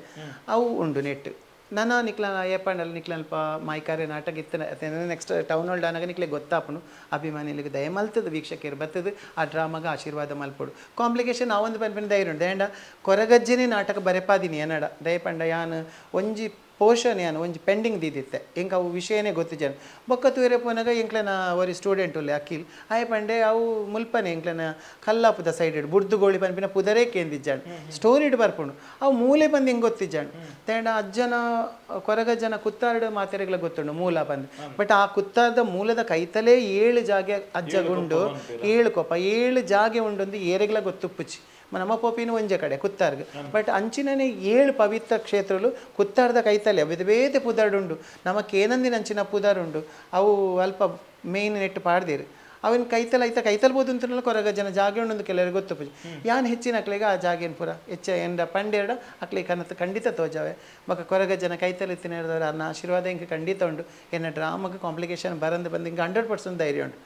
ಅವು ಉಂಡು ನೆಟ್. ನನ್ನ ನಿಕ್ಲ ಏಪಂಡಲ್ ನಿಕ್ಲಲ್ಪ ಮಾಯ್ಕಾರೆ ನಾಟಕ ಇತ್ತನ ನೆಕ್ಸ್ಟ್ ಟೌನ್ ಹೋಲ್ಡ್ ಆನಾಗ ನಿಕ್ಲೆ ಗೊತ್ತಾಪುನು ಅಭಿಮಾನಿಗಳಿಗೆ ದಯ ಮಲ್ತದ ವೀಕ್ಷಕರು ಬತ್ತದು ಆ ಡ್ರಾಮಾಗ ಆಶೀರ್ವಾದ ಮಲ್ಪೊಡು. ಕಾಂಪ್ಲಿಕೇಶನ್ ಆವೊಂದು ಪನ್ಪಿನ ಧೈರ್ಯ ಉಂಡು. ದಯಂಡ ಕೊರಗಜ್ಜನೇ ನಾಟಕ ಬರೆಪಾದಿನಿ ಎನ್ನಡ ದಯಪಂಡ ಯಾನ್ ಒಂಜಿ ಪೋಷನ್ ಯಾನ್ ಒಂಜಿ ಪೆಂಡಿಂಗ್ ದೀದಿತ್ತೆ ಎಂಕ್ ಅವು ವಿಷಯನೇ ಗೊತ್ತಿಜಾನ. ಬೊಕ್ಕ ತೂರೆ ಪೋನಾಗ ಎಂಕ್ಲೆನ ಒರಿ ಸ್ಟೂಡೆಂಟ್ ಉಲ್ಲೆ ಅಖಿಲ್ ಆಯೆ ಪಂಡೆ ಅವು ಮುಲ್ಪನೆ ಎಂಕ್ಲೆನ ಕಲ್ಲಾಪುದ ಸೈಡ್ ಬುಡ್ದುಗೋಳಿ ಪನ್ಪಿನ ಪುದರೇ ಕೇಂದಿಜ್ಜಾಣ ಸ್ಟೋರಿಡ್ ಬರ್ಪುಂಡು ಅವು ಮೂಲೆ ಬಂದು ಹೆಂಗೆ ಗೊತ್ತಿಜ್ಜಾಣ. ತೇಂಡ ಅಜ್ಜನ ಕೊರಗಜ್ಜನ ಕುತ್ತಾರ್ಡ್ ಮಾತೆರೆಗ್ಲ ಗೊತ್ತುಂಡು ಮೂಲ ಬಂದು, ಬಟ್ ಆ ಕುತ್ತಾರ್ದ ಮೂಲದ ಕೈತಲೇ 7 ಜಾಗೆ ಅಜ್ಜಗುಂಡು 7 ಕೊಪ್ಪ 7 ಜಾಗೆ ಉಂಡೊಂದು ಏರೆಗ್ಲ ಗೊತ್ತುಪ್ಪುಚಿ. ನಮ್ಮ ಪೋಪಿನ ಒಂಜೆ ಕಡೆ ಕುತ್ತಾರ್ಗ್, ಬಟ್ ಅಂಚಿನನೇ 7 ಪವಿತ್ರ ಕ್ಷೇತ್ರಲು ಕುತ್ತಾರ್ದ ಕೈತಲೆ ಬೇತೆ ಬೇತೆ ಪುದರ್ಡುಂಡು. ನಮ್ಮ ಕೇನಂದಿನ ಅಂಚಿನ ಪುದರುಂಡು ಅವು ಅಲ್ಪ ಮೇಯ್ನ್ ನೆಟ್ಟು ಪಾಡ್ದೇರು ಅವನ ಕೈತಲ ಐತ ಕೈತಲ್ ಬೋದು ಅಂತಲ್ಲ ಕೊರಗಜ್ಜನ ಜಾಗೆ ಉಂಡು ಕೆಲವರಿಗೆ ಗೊತ್ತುಪ್ಪುಜಿ. ಯಾನ್ ಹೆಚ್ಚಿನ ಅಕ್ಲೆಗೆ ಆ ಜಾಗೇನು ಪೂರ ಹೆಚ್ಚ ಎಂಡ ಪಂಡೇರಡ ಅಕ್ಲೆ ಕನತ್ ಖಂಡಿತ ತೋಜಾವೆ. ಬೊಕ್ಕ ಕೊರಗಜ್ಜನ ಕೈತಲ ಇತ್ತಿನ ಅನ್ನ ಆಶೀರ್ವಾದ ಹಿಂಗೆ ಖಂಡಿತ ಉಂಡು. ಎನ್ನ ಡ್ರಾಮಾಗೆ ಕಾಂಪ್ಲಿಕೇಶನ್ ಬರಂದು ಬಂದು ಹಿಂಗೆ 100% ಧೈರ್ಯ ಉಂಡು.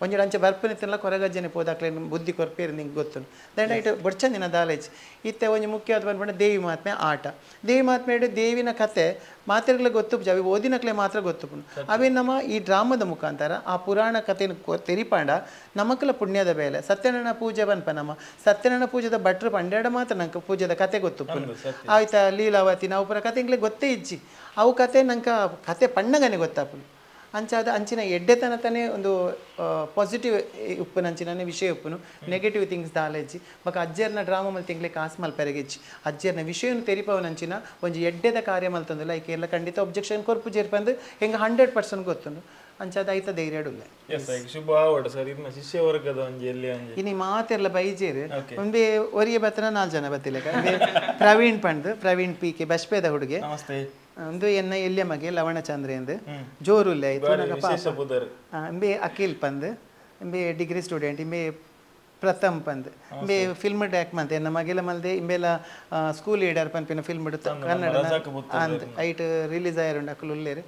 ಒಂಜಿ ಅಂಚೆ ಬರ್ಪನಿತ್ತಲ್ಲ ಕೊರಗಜ್ಜನೆ ಪೋದಾಕ್ಲೆ ಬುದ್ಧಿ ಕೊರ್ಪೇರು ನಿಂಗೆ ಗೊತ್ತು ದಂಡ ಇಟ್ಟು ಬೊಡ್ಚಂದಿನ ದಾಲೇಜ್ ಇತ್ತೆ ಒಂಜಿ ಮುಖ್ಯವಾದ ಬಂದ್ಬಿಟ್ಟು ದೇವಿ ಮಹಾತ್ಮೆ ಆಟ. ದೇವಿ ಮಹಾತ್ಮೆ ದೇವಿನ ಕತೆ ಮಾತೆರ್ಗಳ ಗೊತ್ತುಪ್ಪು ಅవి ಓದಿನಕ್ಲೆ ಮಾತ್ರ ಗೊತ್ತುಪ್ಪು. ಅವೇ ನಮ್ಮ ಈ ಡ್ರಾಮದ ಮುಖಾಂತರ ಆ ಪುರಾಣ ಕಥೆಯನ್ನು ತೆರಿಪಾಂಡ ನಮಕಲ ಪುಣ್ಯದ ಬೇಲೆ. ಸತ್ಯನಾರಾಯಣ ಪೂಜೆ ಬನ್ಪ ನಮ್ಮ ಸತ್ಯನಾರಾಯಣ ಪೂಜೆದ ಭಟ್ರು ಪಂಡ್ಯಾಡ ಮಾತ್ರ ನಂಗೆ ಪೂಜೆದ ಕತೆ ಗೊತ್ತುಪ್ಪು. ಆಯ್ತಾ ಲೀಲಾವತಿ ನಾವು ಪುರ ಕತೆ ಇಂಗ್ಲೆ ಗೊತ್ತೇ ಇಜ್ಜಿ ಅವು ಕತೆ ನಂಗೆ ಕತೆ ಪಣ್ಣಗನೆ ಗೊತ್ತಾಪುನು. ಅಂಚಾದ ಅಂಚಿನ ಎಡ್ಡೆತನ ತಾನೇ ಒಂದು ಪಾಸಿಟಿವ್ ಉಪ್ಪುನ ಅಂಚಿನ ವಿಷಯ ಉಪ್ಪುನು ನೆಗೆಟಿವ್ ಥಿಂಗ್ಸ್ ದಾಲೆಜ್ಜಿ. ಬೊಕ್ಕ ಅಜ್ಜರ್ನ ಡ್ರಾಮಾ ಮಲ್ ತಿಂಗ್ಲೆ ಕಾಸು ಮಲ್ಪೆರೆಗಿಜ್ಜಿ ಅಜ್ಜರ್ನ ವಿಷಯನು ತೆರಿಪವನಂಚಿನ ಒಂಜಿ ಎಡ್ಡೆದ ಕಾರ್ಯ ಮಲ್ತಂದಿಲ್ಲ ಐಕೆ ಎಲ್ಲ ಖಂಡಿತ ಒಬ್ಜೆಕ್ಷನ್ ಕೊರ್ಪು ಜೇರ್ಪಂದು ಹೆಂಗೆ 100% ಗೊತ್ತುಂಡು. ಅಂಚಾದ ಐತ ಧೈರ್ಯ ಶುಭ ಆವಡ್ ಸರ್. ಇನ್ನ ಶಿಷ್ಯ ವರ್ಗದ ಒಂಜಿ ಎಲ್ಲಿ ಒಂಜಿ ಇನಿ ಮಾತೆರ್ಲ ಬೈಜೇರು ಒಂದೇ ಒರಿಯ ಬತ್ತನ 4 ಜನ ಬತ್ತಿಲ್ಲ. ಪ್ರವೀಣ್ ಪಂಡ್ ಪ್ರವೀಣ್ ಪಿ ಕೆ ಬಶ್ಪೇದ ಹುಡುಗೆ ಒಂದು ಎನ್ನ ಎಲ್ಲಿಯ ಮಗೆ ಲವಣಚಂದ್ರ ಎಂದು ಜೋರುಲ್ಲೆ ಇಂಬೆ ಅಖಿಲ್ ಪಂದ್ ಇಂಬೆ ಡಿಗ್ರಿ ಸ್ಟೂಡೆಂಟ್ ಇಂಬೆ ಪ್ರಥಮ್ ಪಂದ್ ಇಂಬೆ ಫಿಲ್ಮ್ ಡ್ಯಾಕ್ ಮಂತೆ ಎನ್ನ ಮಗೆಲ ಮಲ್ದೆ ಇಂಬೆಲ ಸ್ಕೂಲ್ ಲೀಡರ್ ಪನ್ಪಿನ ಫಿಲ್ಮ್ ಕನ್ನಡ ಅಂದ್ ಐಟ್ ರಿಲೀಸ್ ಆಯರುಂಡು ಅಕುಲು ಉಲ್ಲೇರು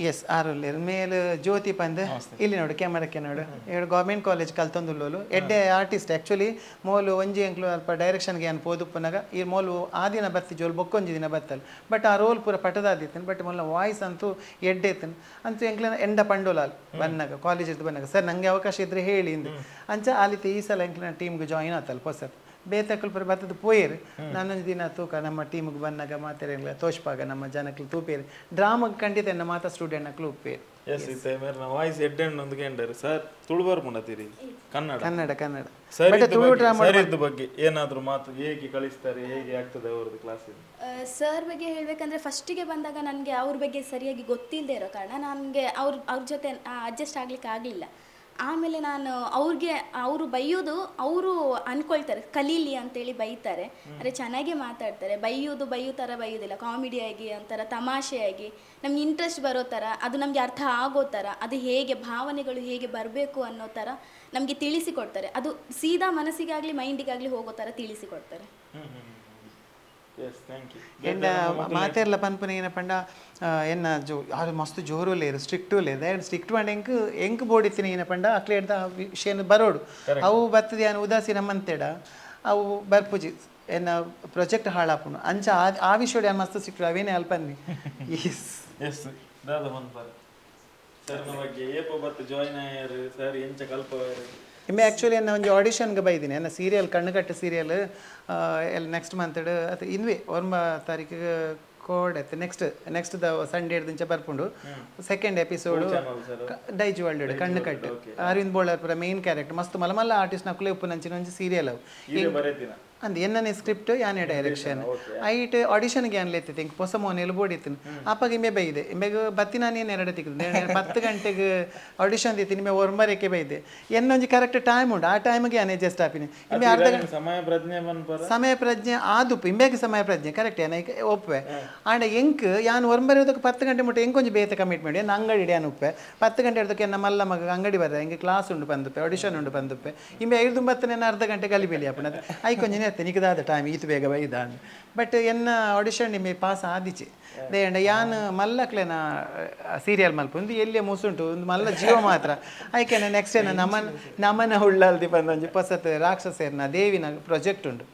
ಎಸ್ ಆರುಲ್ಲೇರು. ಮೇಲ್ ಜ್ಯೋತಿ ಪಂದ್ ಇಲ್ಲಿ ನೋಡು ಕ್ಯಾಮರಕ್ಕೆ ನೋಡು ಏಳು ಗೌರ್ಮೆಂಟ್ ಕಾಲೇಜ್ ಕಲ್ತೊಂದುಲ್ಲೋಲು ಎಡ್ಡೆ ಆರ್ಟಿಸ್ಟ್ ಆ್ಯಕ್ಚುಲಿ ಮೋಲು ಒಂಜಿ ಎಂಕ್ಲು ಅಲ್ಪ ಡೈರೆಕ್ಷನ್ಗೆ ಏನು ಪೋದುಪ್ಪನಾಗ ಈ ಮೋಲು ಆ ದಿನ ಬತ್ತಿ ಜೋಲು ಬೊಕ್ಕೊಂಜಿ ದಿನ ಬತ್ತಲ್ ಬಟ್ ಆ ರೋಲ್ ಪೂರ ಪಟದಾದಿತ್ತನು. ಬಟ್ ಮೊಲ್ಲ ವಾಯ್ಸ್ ಅಂತೂ ಎಡ್ಡೆ ಇತ್ತನು ಅಂತೂ ಎಂಕ್ಲೆನ ಎಂಡ ಪಂಡೋಲಾಲ್ ಬನ್ನಾಗ ಕಾಲೇಜ್ ಇದ್ದು ಬನ್ನಾಗ ಸರ್ ನನಗೆ ಅವಕಾಶ ಇದ್ರೆ ಹೇಳಿ ಇಂದು ಅಂಚ ಆಲಿತೆ ಈ ಸಲ ಎಂಕ್ಲೆನ ಟೀಮ್ಗೆ ಜಾಯಿನ್ ಆತಲ್ ಹೊಸತ್ ಬೇತಕ್ಕಲ್ ಪುರ ಬತ್ತದ ಪೋಯೇರು. ನಾನೊಂದು ದಿನ ತೂಕ ನಮ್ಮ ಟೀಮ್ಗೆ ಬಂದಾಗ ಮಾತಾಡ ತೋಷ್ಪಾಗ ನಮ್ಮ ಜನಕ್ಲು ತೂಪೇರು ಡ್ರಾಮಾಗ ಖಂಡಿತ ಎನ್ನ ಮಾತಾ ಸ್ಟೂಡೆಂಟ್ ನಕ್ಲು ಉಪ್ಪೇರು. ಎಸ್ ಇತ್ತೆ ಮೇರ್ನ ವಾಯ್ಸ್ ಎಡ್ಡೆಂಡ್ ಒಂದು ಕೇಂಡರು ಸರ್ ತುಳು ಬರ್ಪುಂಡತ್ತೀರಿ ಕನ್ನಡ ಕನ್ನಡ ಕನ್ನಡ ಸರ್ ಸರ್ ಬಗ್ಗೆ ಏನಾದರೂ ಮಾತು ಹೇಗೆ ಕಳಿಸ್ತಾರೆ ಹೇಗೆ ಆಗ್ತದೆ ಅವರದ್ದು ಕ್ಲಾಸ್? ಸರ್ ಬಗ್ಗೆ ಹೇಳಬೇಕಂದ್ರೆ ಫಸ್ಟಿಗೆ ಬಂದಾಗ ನನಗೆ ಅವ್ರ ಬಗ್ಗೆ ಸರಿಯಾಗಿ ಗೊತ್ತಿಲ್ಲದೆ ಇರೋ ಕಾರಣ ನನಗೆ ಅವ್ರ ಜೊತೆ ಅಡ್ಜಸ್ಟ್ ಆಗಲಿಕ್ಕೆ ಆಗಲಿಲ್ಲ. ಆಮೇಲೆ ನಾನು ಅವ್ರಿಗೆ ಅವರು ಬೈಯೋದು ಅವರು ಅಂದ್ಕೊಳ್ತಾರೆ ಕಲೀಲಿ ಅಂತೇಳಿ ಬೈತಾರೆ, ಅಂದರೆ ಚೆನ್ನಾಗೇ ಮಾತಾಡ್ತಾರೆ. ಬೈಯೋ ಥರ ಬೈಯೋದಿಲ್ಲ, ಕಾಮಿಡಿಯಾಗಿ ಒಂಥರ ತಮಾಷೆಯಾಗಿ ನಮ್ಗೆ ಇಂಟ್ರೆಸ್ಟ್ ಬರೋ ಥರ, ಅದು ನಮಗೆ ಅರ್ಥ ಆಗೋ ಥರ, ಅದು ಹೇಗೆ ಭಾವನೆಗಳು ಹೇಗೆ ಬರಬೇಕು ಅನ್ನೋ ಥರ ನಮಗೆ ತಿಳಿಸಿಕೊಡ್ತಾರೆ. ಅದು ಸೀದಾ ಮನಸ್ಸಿಗಾಗಲಿ ಮೈಂಡಿಗಾಗಲಿ ಹೋಗೋ ಥರ ತಿಳಿಸಿಕೊಡ್ತಾರೆ. ಎಂಡ ಮಾತೆರ್ಲ ಪನ್ಪುನ ಏನ ಪಂಡ ಎನ್ನ ಜೋ ಆರು ಮಸ್ತ್ ಜೋರು ಲೇರು ಸ್ಟ್ರಿಕ್ಟು ಲೇರು ದಯಡ್ ಸ್ಟ್ರಿಕ್ಟ್ ಪಂಡ ಎಂಕ್ ಎಂಕ್ ಬೋಡಿತ್ತಿನ ಏನ ಪಂಡ ಅಕ್ಲೇಡ್ದ ವಿಷಯನ ಬರೋಡು ಅವು ಬರ್ತದೆ ಯಾನ್ ಉದಾಸೀನ ಮಂತೇಡ ಅವು ಬರ್ಪುಜಿ ಎನ್ನ ಪ್ರಾಜೆಕ್ಟ್ ಹಾಳಾಪುನು ಅಂಚ ಆ ವಿಷಯ ಯಾನ್ ಮಸ್ತ್ ಸ್ಟ್ರಿಕ್ಟ್ ಅವೇನೆ ಅಲ್ಪನ್ನಿ. ಎಸ್ ಎಸ್ ದಾದ ಪನ್ಪರ್ ಸರ್ನ ಬಗ್ಗೆ ಏಪ ಬತ್ತು ಜಾಯಿನ್ ಆಯರ್ ಸರ್ ಎಂಚ ಕಲ್ಪವರ್? ಇಮ್ಮೆ ಆ್ಯಕ್ಚುಲಿ ಎನ್ನ ಒಂಜಿ ಆಡಿಷನ್ಗೆ ಬೈದಿನಿ ಎನ್ನ ಸೀರಿಯಲ್ ಕಣ್ಣುಕಟ್ಟು ಸೀರಿಯಲ್ ಎಲ್ಲಿ ನೆಕ್ಸ್ಟ್ ಮಂತ್ ಅದು ಇನ್ವೆ 9 ತಾರೀಕಿಗೆ ಕೋಡ್ ಐತೆ ನೆಕ್ಸ್ಟ್ ನೆಕ್ಸ್ಟ್ the Sunday ದಿಂಚ ಬರ್ಪುಂಡು second episode Daiji world Kannukattu Aravind Bollarpura main character ಮಸ್ತ್ ಮಲ್ಲ ಮಲ್ಲ ಆರ್ಟಿಸ್ಟ್ ನಕುಲೆ ಉಪ್ಪು ನಂಚಿನ ಒಂಜಿ ಸೀರಿಯಲ್ ಅವು. ಅಂದ್ ಎನ್ನನೆ ಸ್ಕ್ರಿಪ್ಟ್ ಯಾನೆ ಡೈರೆಕ್ಷನ್ ಐಟ್ ಆಡಿಷನ್ಗೆ ಅನ್ಲೆತ್ತಿತ್ತು ಇಂಕ್ ಪೊಸ ಮೋನೆಲ್ ಬೋಡಿತ್ತು ಅಪ್ಪಗ ಇಂಬೆ ಬೈದೆ ಇಂಬೆಗ್ ಬತ್ತಿನಾನೇ ಎರಡು ತಿಕ್ಕದು 10 ಗಂಟೆಗೆ ಆಡಿಷನ್ ದಿತ್ತು ನಿಂಬೆ ಒರ್ಮರೆಕ್ಕೆ ಬೈದೆ ಎನ್ನೊಂಜಿ ಕರೆಕ್ಟ್ ಟೈಮ್ ಉಂಡು ಆ ಟೈಮ್ಗೆ ಯಾನೆ ಅಡ್ಜಸ್ಟ್ ಆಪಿನಿ ಇಂಬೆ ಅರ್ಧ ಗಂಟೆ ಸಮಯ ಪ್ರಜ್ಞೆ ಪನ್ಪರ ಸಮಯ ಪ್ರಜ್ಞೆ ಆದುಪ್ಪು ಇಂಬೇಕ್ ಸಮಯ ಪ್ರಜ್ಞೆ ಕರೆಕ್ಟ್ ಏನ ಒಪ್ಪೆ ಆಂಡ ಎಂಕ್ ಯಾನ್ ಒರ್ಂಬರೆ 10 ಗಂಟೆ ಮುಟ್ಟ ಎಂಕೊಂಜಿ ಬೇತೆ ಕಮಿಟ್ಮೆಂಟ್ ಏನು ಅಂಗಡಿ ಇಡಿಯಾನ್ ಉಪ್ಪೆ 10 ಗಂಟೆ ಹಿಡ್ದಕ್ಕೆ ಎನ್ನ ಮಲ್ಲ ಮಗ ಅಂಗಡಿ ಬರ್ರೆ ಎಂಗೆ ಕ್ಲಾಸ್ ಉಂಡು ಬಂದುಪ್ಪೆ ಆಡಿಷನ್ ಉಂಡು ಬಂದುಪ್ಪೆ ಇಂಬೆ 5:09 ಅರ್ಧ ಗಂಟೆ ಗಲಿಬಿಲಿ ಅಪ್ಪಣ I ಕೊಂಜ ನೇತ್ತೆ ನಿಕದಾದ ಟೈಮ್ ಈತು ಬೇಗ ಬೈದ ಬಟ್ ಎನ್ನ ಆಡಿಷನ್ ನಿಮ್ಮೆ ಪಾಸ್ ಆದಿಚೆ ದೇಂಡ ಯಾನ್ ಮಲ್ಲಕ್ಲೆನ ಸೀರಿಯಲ್ ಮಲ್ಪು ಒಂದು ಎಲ್ಲಿಯ ಮುಸುಂಟು ಒಂದು ಮಲ್ಲ ಜೀವ ಮಾತ್ರ ಐಕೆನ ನೆಕ್ಸ್ಟ್ ಏನ ನಮನ ನಮನ ಉಳ್ಳಲ್ದಿ ಬಂದೊಂಜಿ ಪೊಸತ್ ರಾಕ್ಷಸೇರ್ನ ದೇವಿನ ಪ್ರಾಜೆಕ್ಟ್ ಉಂಡು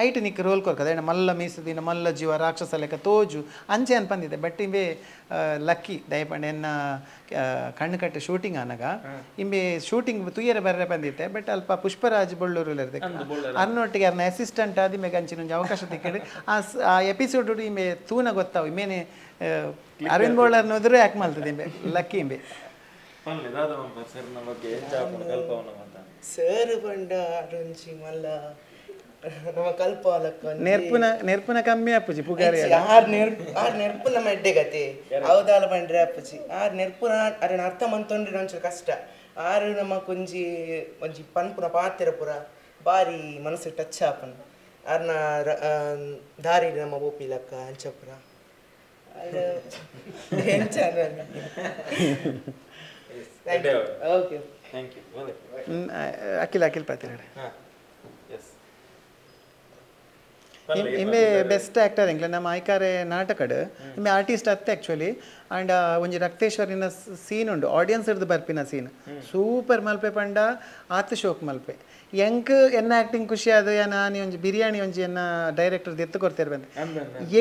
ಐಟ್ ನಿಕ್ ರೋಲ್ ಕೊರ್ಕದ ಏನ ಮಲ್ಲ ಮೀಸದಿನ ಮಲ್ಲ ಜೀವ ರಾಕ್ಷಸ ಲೆಕ್ಕ ತೋಜು ಅಂಚೆ ಅನ್ಪಂದಿದೆ ಬಟ್ ಇಂಬೆ ಲಕ್ಕಿ ದಯಪಂಡ ಎನ್ನ ಕಣ್ಣು ಕಟ್ಟು ಶೂಟಿಂಗ್ ಆನಗ ಇಂಬೆ ಶೂಟಿಂಗ್ ತುಯ್ಯರ ಬರ್ರೆ ಬಂದಿತ್ತೆ ಬಟ್ ಅಲ್ಪ ಪುಷ್ಪರಾಜ್ ಬೊಳ್ಳೂರು ಅರ್ನೊಟ್ಟಿಗೆ ಅರ್ನ ಅಸಿಸ್ಟೆಂಟ್ ಆದಿ ಮೇಗ ಅಂಚಿನ ಒಂಜಿ ಅವಕಾಶ ತಿಕ್ಕಿ ಆ ಎಪಿಸೋಡ್ ಇಂಬೆ ತೂನ ಗೊತ್ತಾವು ಇಂಬೇನೆ ಅರವಿಂದ್ ಬೋಳರ್ನ ಎದುರು ಯಾಕೆ ಮಲ್ತದೆ ಇಂಬೆ ಲಕ್ಕಿ ಇಂಬೆ ಪನ್ಲೆ ದಾದ ಪನ್ಪರ್ ಸರ್ನ ಬಗ್ಗೆ ಎಂಚ ಆಪುಂಡು ಕಲ್ಪವನ ಮಾತ ಸರ್ ಪಂಡ ಅರುಂಚಿ ಮಲ್ಲ ನಮ್ಮ ಕಲ್ಪಾಲಕ್ಕ ನೆರ್ಪುನ ನೆರ್ಪುನ ಕಮ್ಮಿ ಆಪುಜಿ ಪುಗಾರಿ ಆರ್ ನೆರ್ಪು ಆರ್ ನೆರ್ಪು ನಮ್ಮ ಎಡ್ಡೆ ಗತಿ ಅವದಾಲ ಪಂಡ್ರೆ ಅಪ್ಪುಜಿ ಆರ್ ನೆರ್ಪುನ ಅರೆನ ಅರ್ಥ ಮಂತೊಂಡ್ರೆ ಒಂಚೂರು ಕಷ್ಟ ಆರು ನಮ್ಮ ಕೊಂಜಿ ಒಂಜಿ ಪನ್ಪುನ ಪಾತೆರ ಪುರ ಬಾರಿ ಮನಸ್ಸು ಟಚ್ ಆಪನ್ ಆರ್ನ ದಾರಿ ನಮ್ಮ ಬೋಪಿಲಕ್ಕ ಅಂಚಪುರ ಓಕೆ thank you ಬಲೆ ಅಖಿಲ್ ಅಖಿಲ್ ಪಾತಿರಡೆ ಹಾಂ ಎಸ್ ಇಂಬೆ ಬೆಸ್ಟ್ ಆ್ಯಕ್ಟರ್ ಎಂಕ್ಲೆ ನಮ್ಮ ಆಯ್ಕಾರೆ ನಾಟಕಡ್ ಇಂಬೆ ಆರ್ಟಿಸ್ಟ್ ಅತ್ತೆ ಆ್ಯಕ್ಚುಲಿ ಆ್ಯಂಡ್ ಒಂಜಿ ರಕ್ತೇಶ್ವರಿನ ಸೀನ್ ಉಂಡು ಆಡಿಯನ್ಸ್ ಇರ್ದು ಬರ್ಪಿನ ಸೀನ್ ಸೂಪರ್ ಮಲ್ಪೆ ಪಂಡ ಆತ್ ಶೋಕ್ ಮಲ್ಪೆ ಎಂಕ್ ಎನ್ನ ಆ್ಯಕ್ಟಿಂಗ್ ಖುಷಿ ಆದ ನಾನು ಒಂಜಿ ಬಿರಿಯಾನಿ ಒಂಜಿ ಎನ್ನ ಡೈರೆಕ್ಟರ್ ದೆತ್ತು ಕೊಡ್ತೇನೆ ಬಂದೆ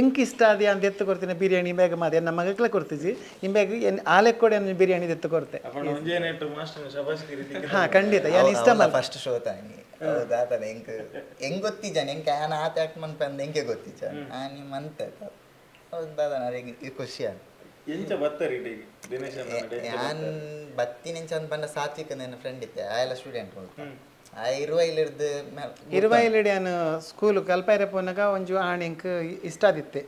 ಎಂಕ್ ಇಷ್ಟ ಆದ ಅಂತ ಎತ್ತು ಕೊಡ್ತೀನಿ ಬಿರಿಯಾನಿ ಇಂಬ್ಯಾಗ ಮಾದ ಎನ್ನ ಮಗಕ್ಲೆ ಕೊಡ್ತಿಜಿ ಇಂಬ್ಯಾಗ ಎನ್ ಆಲೆಕ್ ಕೊಡೆ ಬಿರಿಯಾನಿ ದೆತ್ತು ಕೊಡ್ತೆ ಅಪ್ಪಣ ಒಂಜೇ ನೆಟ್ಟು ಮಾಸ್ಟರ್ ಶಬಾಷ್ಗಿರಿ ಹಾ ಖಂಡಿತ ಯಾನ್ ಇಷ್ಟ ಮಲ್ಪ ಫಸ್ಟ್ ಶೋ ತಾನಿ ಹೌದಾತದ ಎಂಕ್ ಹೆಂಗ್ ಗೊತ್ತಿಜಾನ ಎಂಕ್ ಆನ ಆತ ಆಕ್ಟ್ ಮನ್ಪಂದ ಎಂಕೆ ಗೊತ್ತಿಜ ಆನಿ ಮಂತ ಹೌದು ದಾದ ಈ ಖುಷಿ ಆನ್ ಎಂಚ ಬತ್ತರಿ ಇಡೀ ದಿನೇಶ್ ಯಾನ್ ಬತ್ತಿನೆಂಚ ಅಂದ್ ಪಂಡ ಸಾತ್ವಿಕ್ ನನ್ನ ಫ್ರೆಂಡ್ ಇತ್ತೆ ಆ ಎಲ್ಲ ಸ್ಟೂಡೆಂಟ್ ಆ ಇರುವೈಲಿರ್ದು ಇರುವೈಲಿಡಿ ಯಾನ್ ಸ್ಕೂಲ್ ಕಲ್ಪಾಯಿರ ಪೋನಾಗ ಒಂಜು ಆಣ್ ಎಂಕ್ ಇಷ್ಟ ಆದಿತ್ತೆ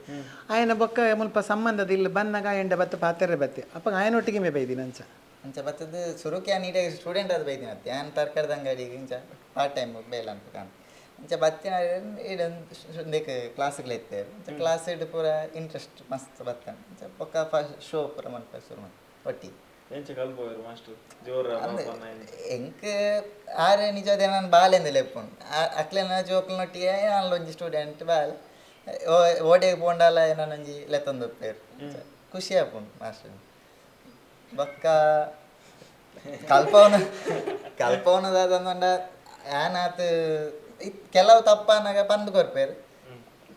ಆಯನ ಬೊಕ್ಕ ಮುಲ್ಪ ಸಂಬಂಧದ ಇಲ್ಲಿ ಬನ್ನಾಗ ಎಂಡ ಬತ್ತ ಪಾತೆರೆ ಬತ್ತೆ ಅಪ್ಪ ಆಯನೊಟ್ಟಿಗೆ ಮೇ ಬೈದಿನ ಅಂಚ ಅಂಚ ಬತ್ತದ ಸುರುಕೆ ಆನ್ ಇಡೀ ಸ್ಟೂಡೆಂಟ್ ಆದ್ ಬೈದಿನ ಅತ್ತೆ ಆನ್ ತರಕಾರಿದ ಅಂಗಡಿಗೆ ಇಂಚ ಪಾರ್ಟ್ ಟೈಮ್ ಬೇಲ ಅಂತ ಕಾಣ್ ಅಂಚ ಬತ್ತಿನ ಇಡೊಂದು ಕ್ಲಾಸ್ಗಳು ಇತ್ತೆ ಅಂಚ ಕ್ಲಾಸ್ ಇಡ್ ಪೂರ ಇಂಟ್ರೆಸ್ಟ್ ಮಸ್ತ್ ಬತ್ತಾನ ಅಂಚ ಬೊಕ್ಕ ಫಸ್ಟ್ ಶೋ ಪೂರ ಮನ್ಪ ಶುರು ಮನ್ ಒಟ್ಟಿಗೆ ಎಂಚ ಕಲ್ಪವೇರು ಮಾಸ್ಟರ್ ಜೋರ ಎಂಕ್ ಆರೆ ನಿಜವಾದ ನಾನು ಬಾಲೆಂದು ಲೆಪ್ಪುಂಡು ಅಕ್ಲೆನ ಜೋಕ್ಲನೊಟ್ಟಿಗೆ ನಾನು ಒಂಜಿ ಸ್ಟೂಡೆಂಟ್ ಬಾಲ್ ಓಡೆಗೆ ಪೋಂಡಾಲ ನಾನೊಂಜಿ ಲೆತ್ತೊಂದು ಉಪ್ಪೇರು ಖುಷಿ ಆಪುಂಡು ಮಾಸ್ಟರ್ ಬೊಕ್ಕ ಕಲ್ಪವನ ಕಲ್ಪವನದಾದಂಡ ಆನಾತ್ ಕೆಲವು ತಪ್ಪನಾಗ ಪಂದು ಕೊರ್ಪೇರು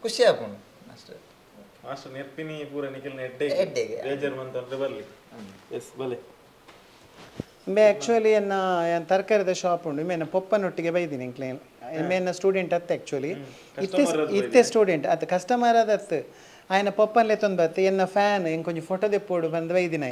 ಖುಷಿ ಆಪುಂಡು ಮಾಸ್ಟರ್ ಮಾಸ್ಟರ್ ನೆರ್ಪಿನಿ ಪೂರ ನಿಖಿಲ್ ಎಡ್ಡೆ ಎಡ್ಡೆಗೆ. ಬೇಜಾರ್ ಮಂತಂದ್ರೆ ಬರ್ಲಿ ಎಸ್ ಬಲೆ ಇಂಬೆ ಆ್ಯಕ್ಚುಲಿ ಎನ್ನ ಏನ್ ತರಕಾರಿದ ಶಾಪ್ ಉಂಡು ಇಂಬೆನ ಪೊಪ್ಪನೊಟ್ಟಿಗೆ ಬೈದಿನಿ ಎಂಕ್ಲೆ ಇಂಬೆನ ಸ್ಟೂಡೆಂಟ್ ಅತ್ತೆ ಆ್ಯಕ್ಚುಲಿ ಇತ್ತೆ ಇತ್ತೆ ಸ್ಟೂಡೆಂಟ್ ಅತ್ತ ಕಸ್ಟಮರ್ ಅದತ್ತು ಆಯನ ಪೊಪ್ಪನ್ ಲೆತ್ತೊಂದು ಬತ್ತು ಎನ್ನ ಫ್ಯಾನ್ ಎಂಕ್ ಒಂಜಿ ಫೋಟೋ ದೆಪ್ಪೋಡು ಬಂದು ಬೈದಿನ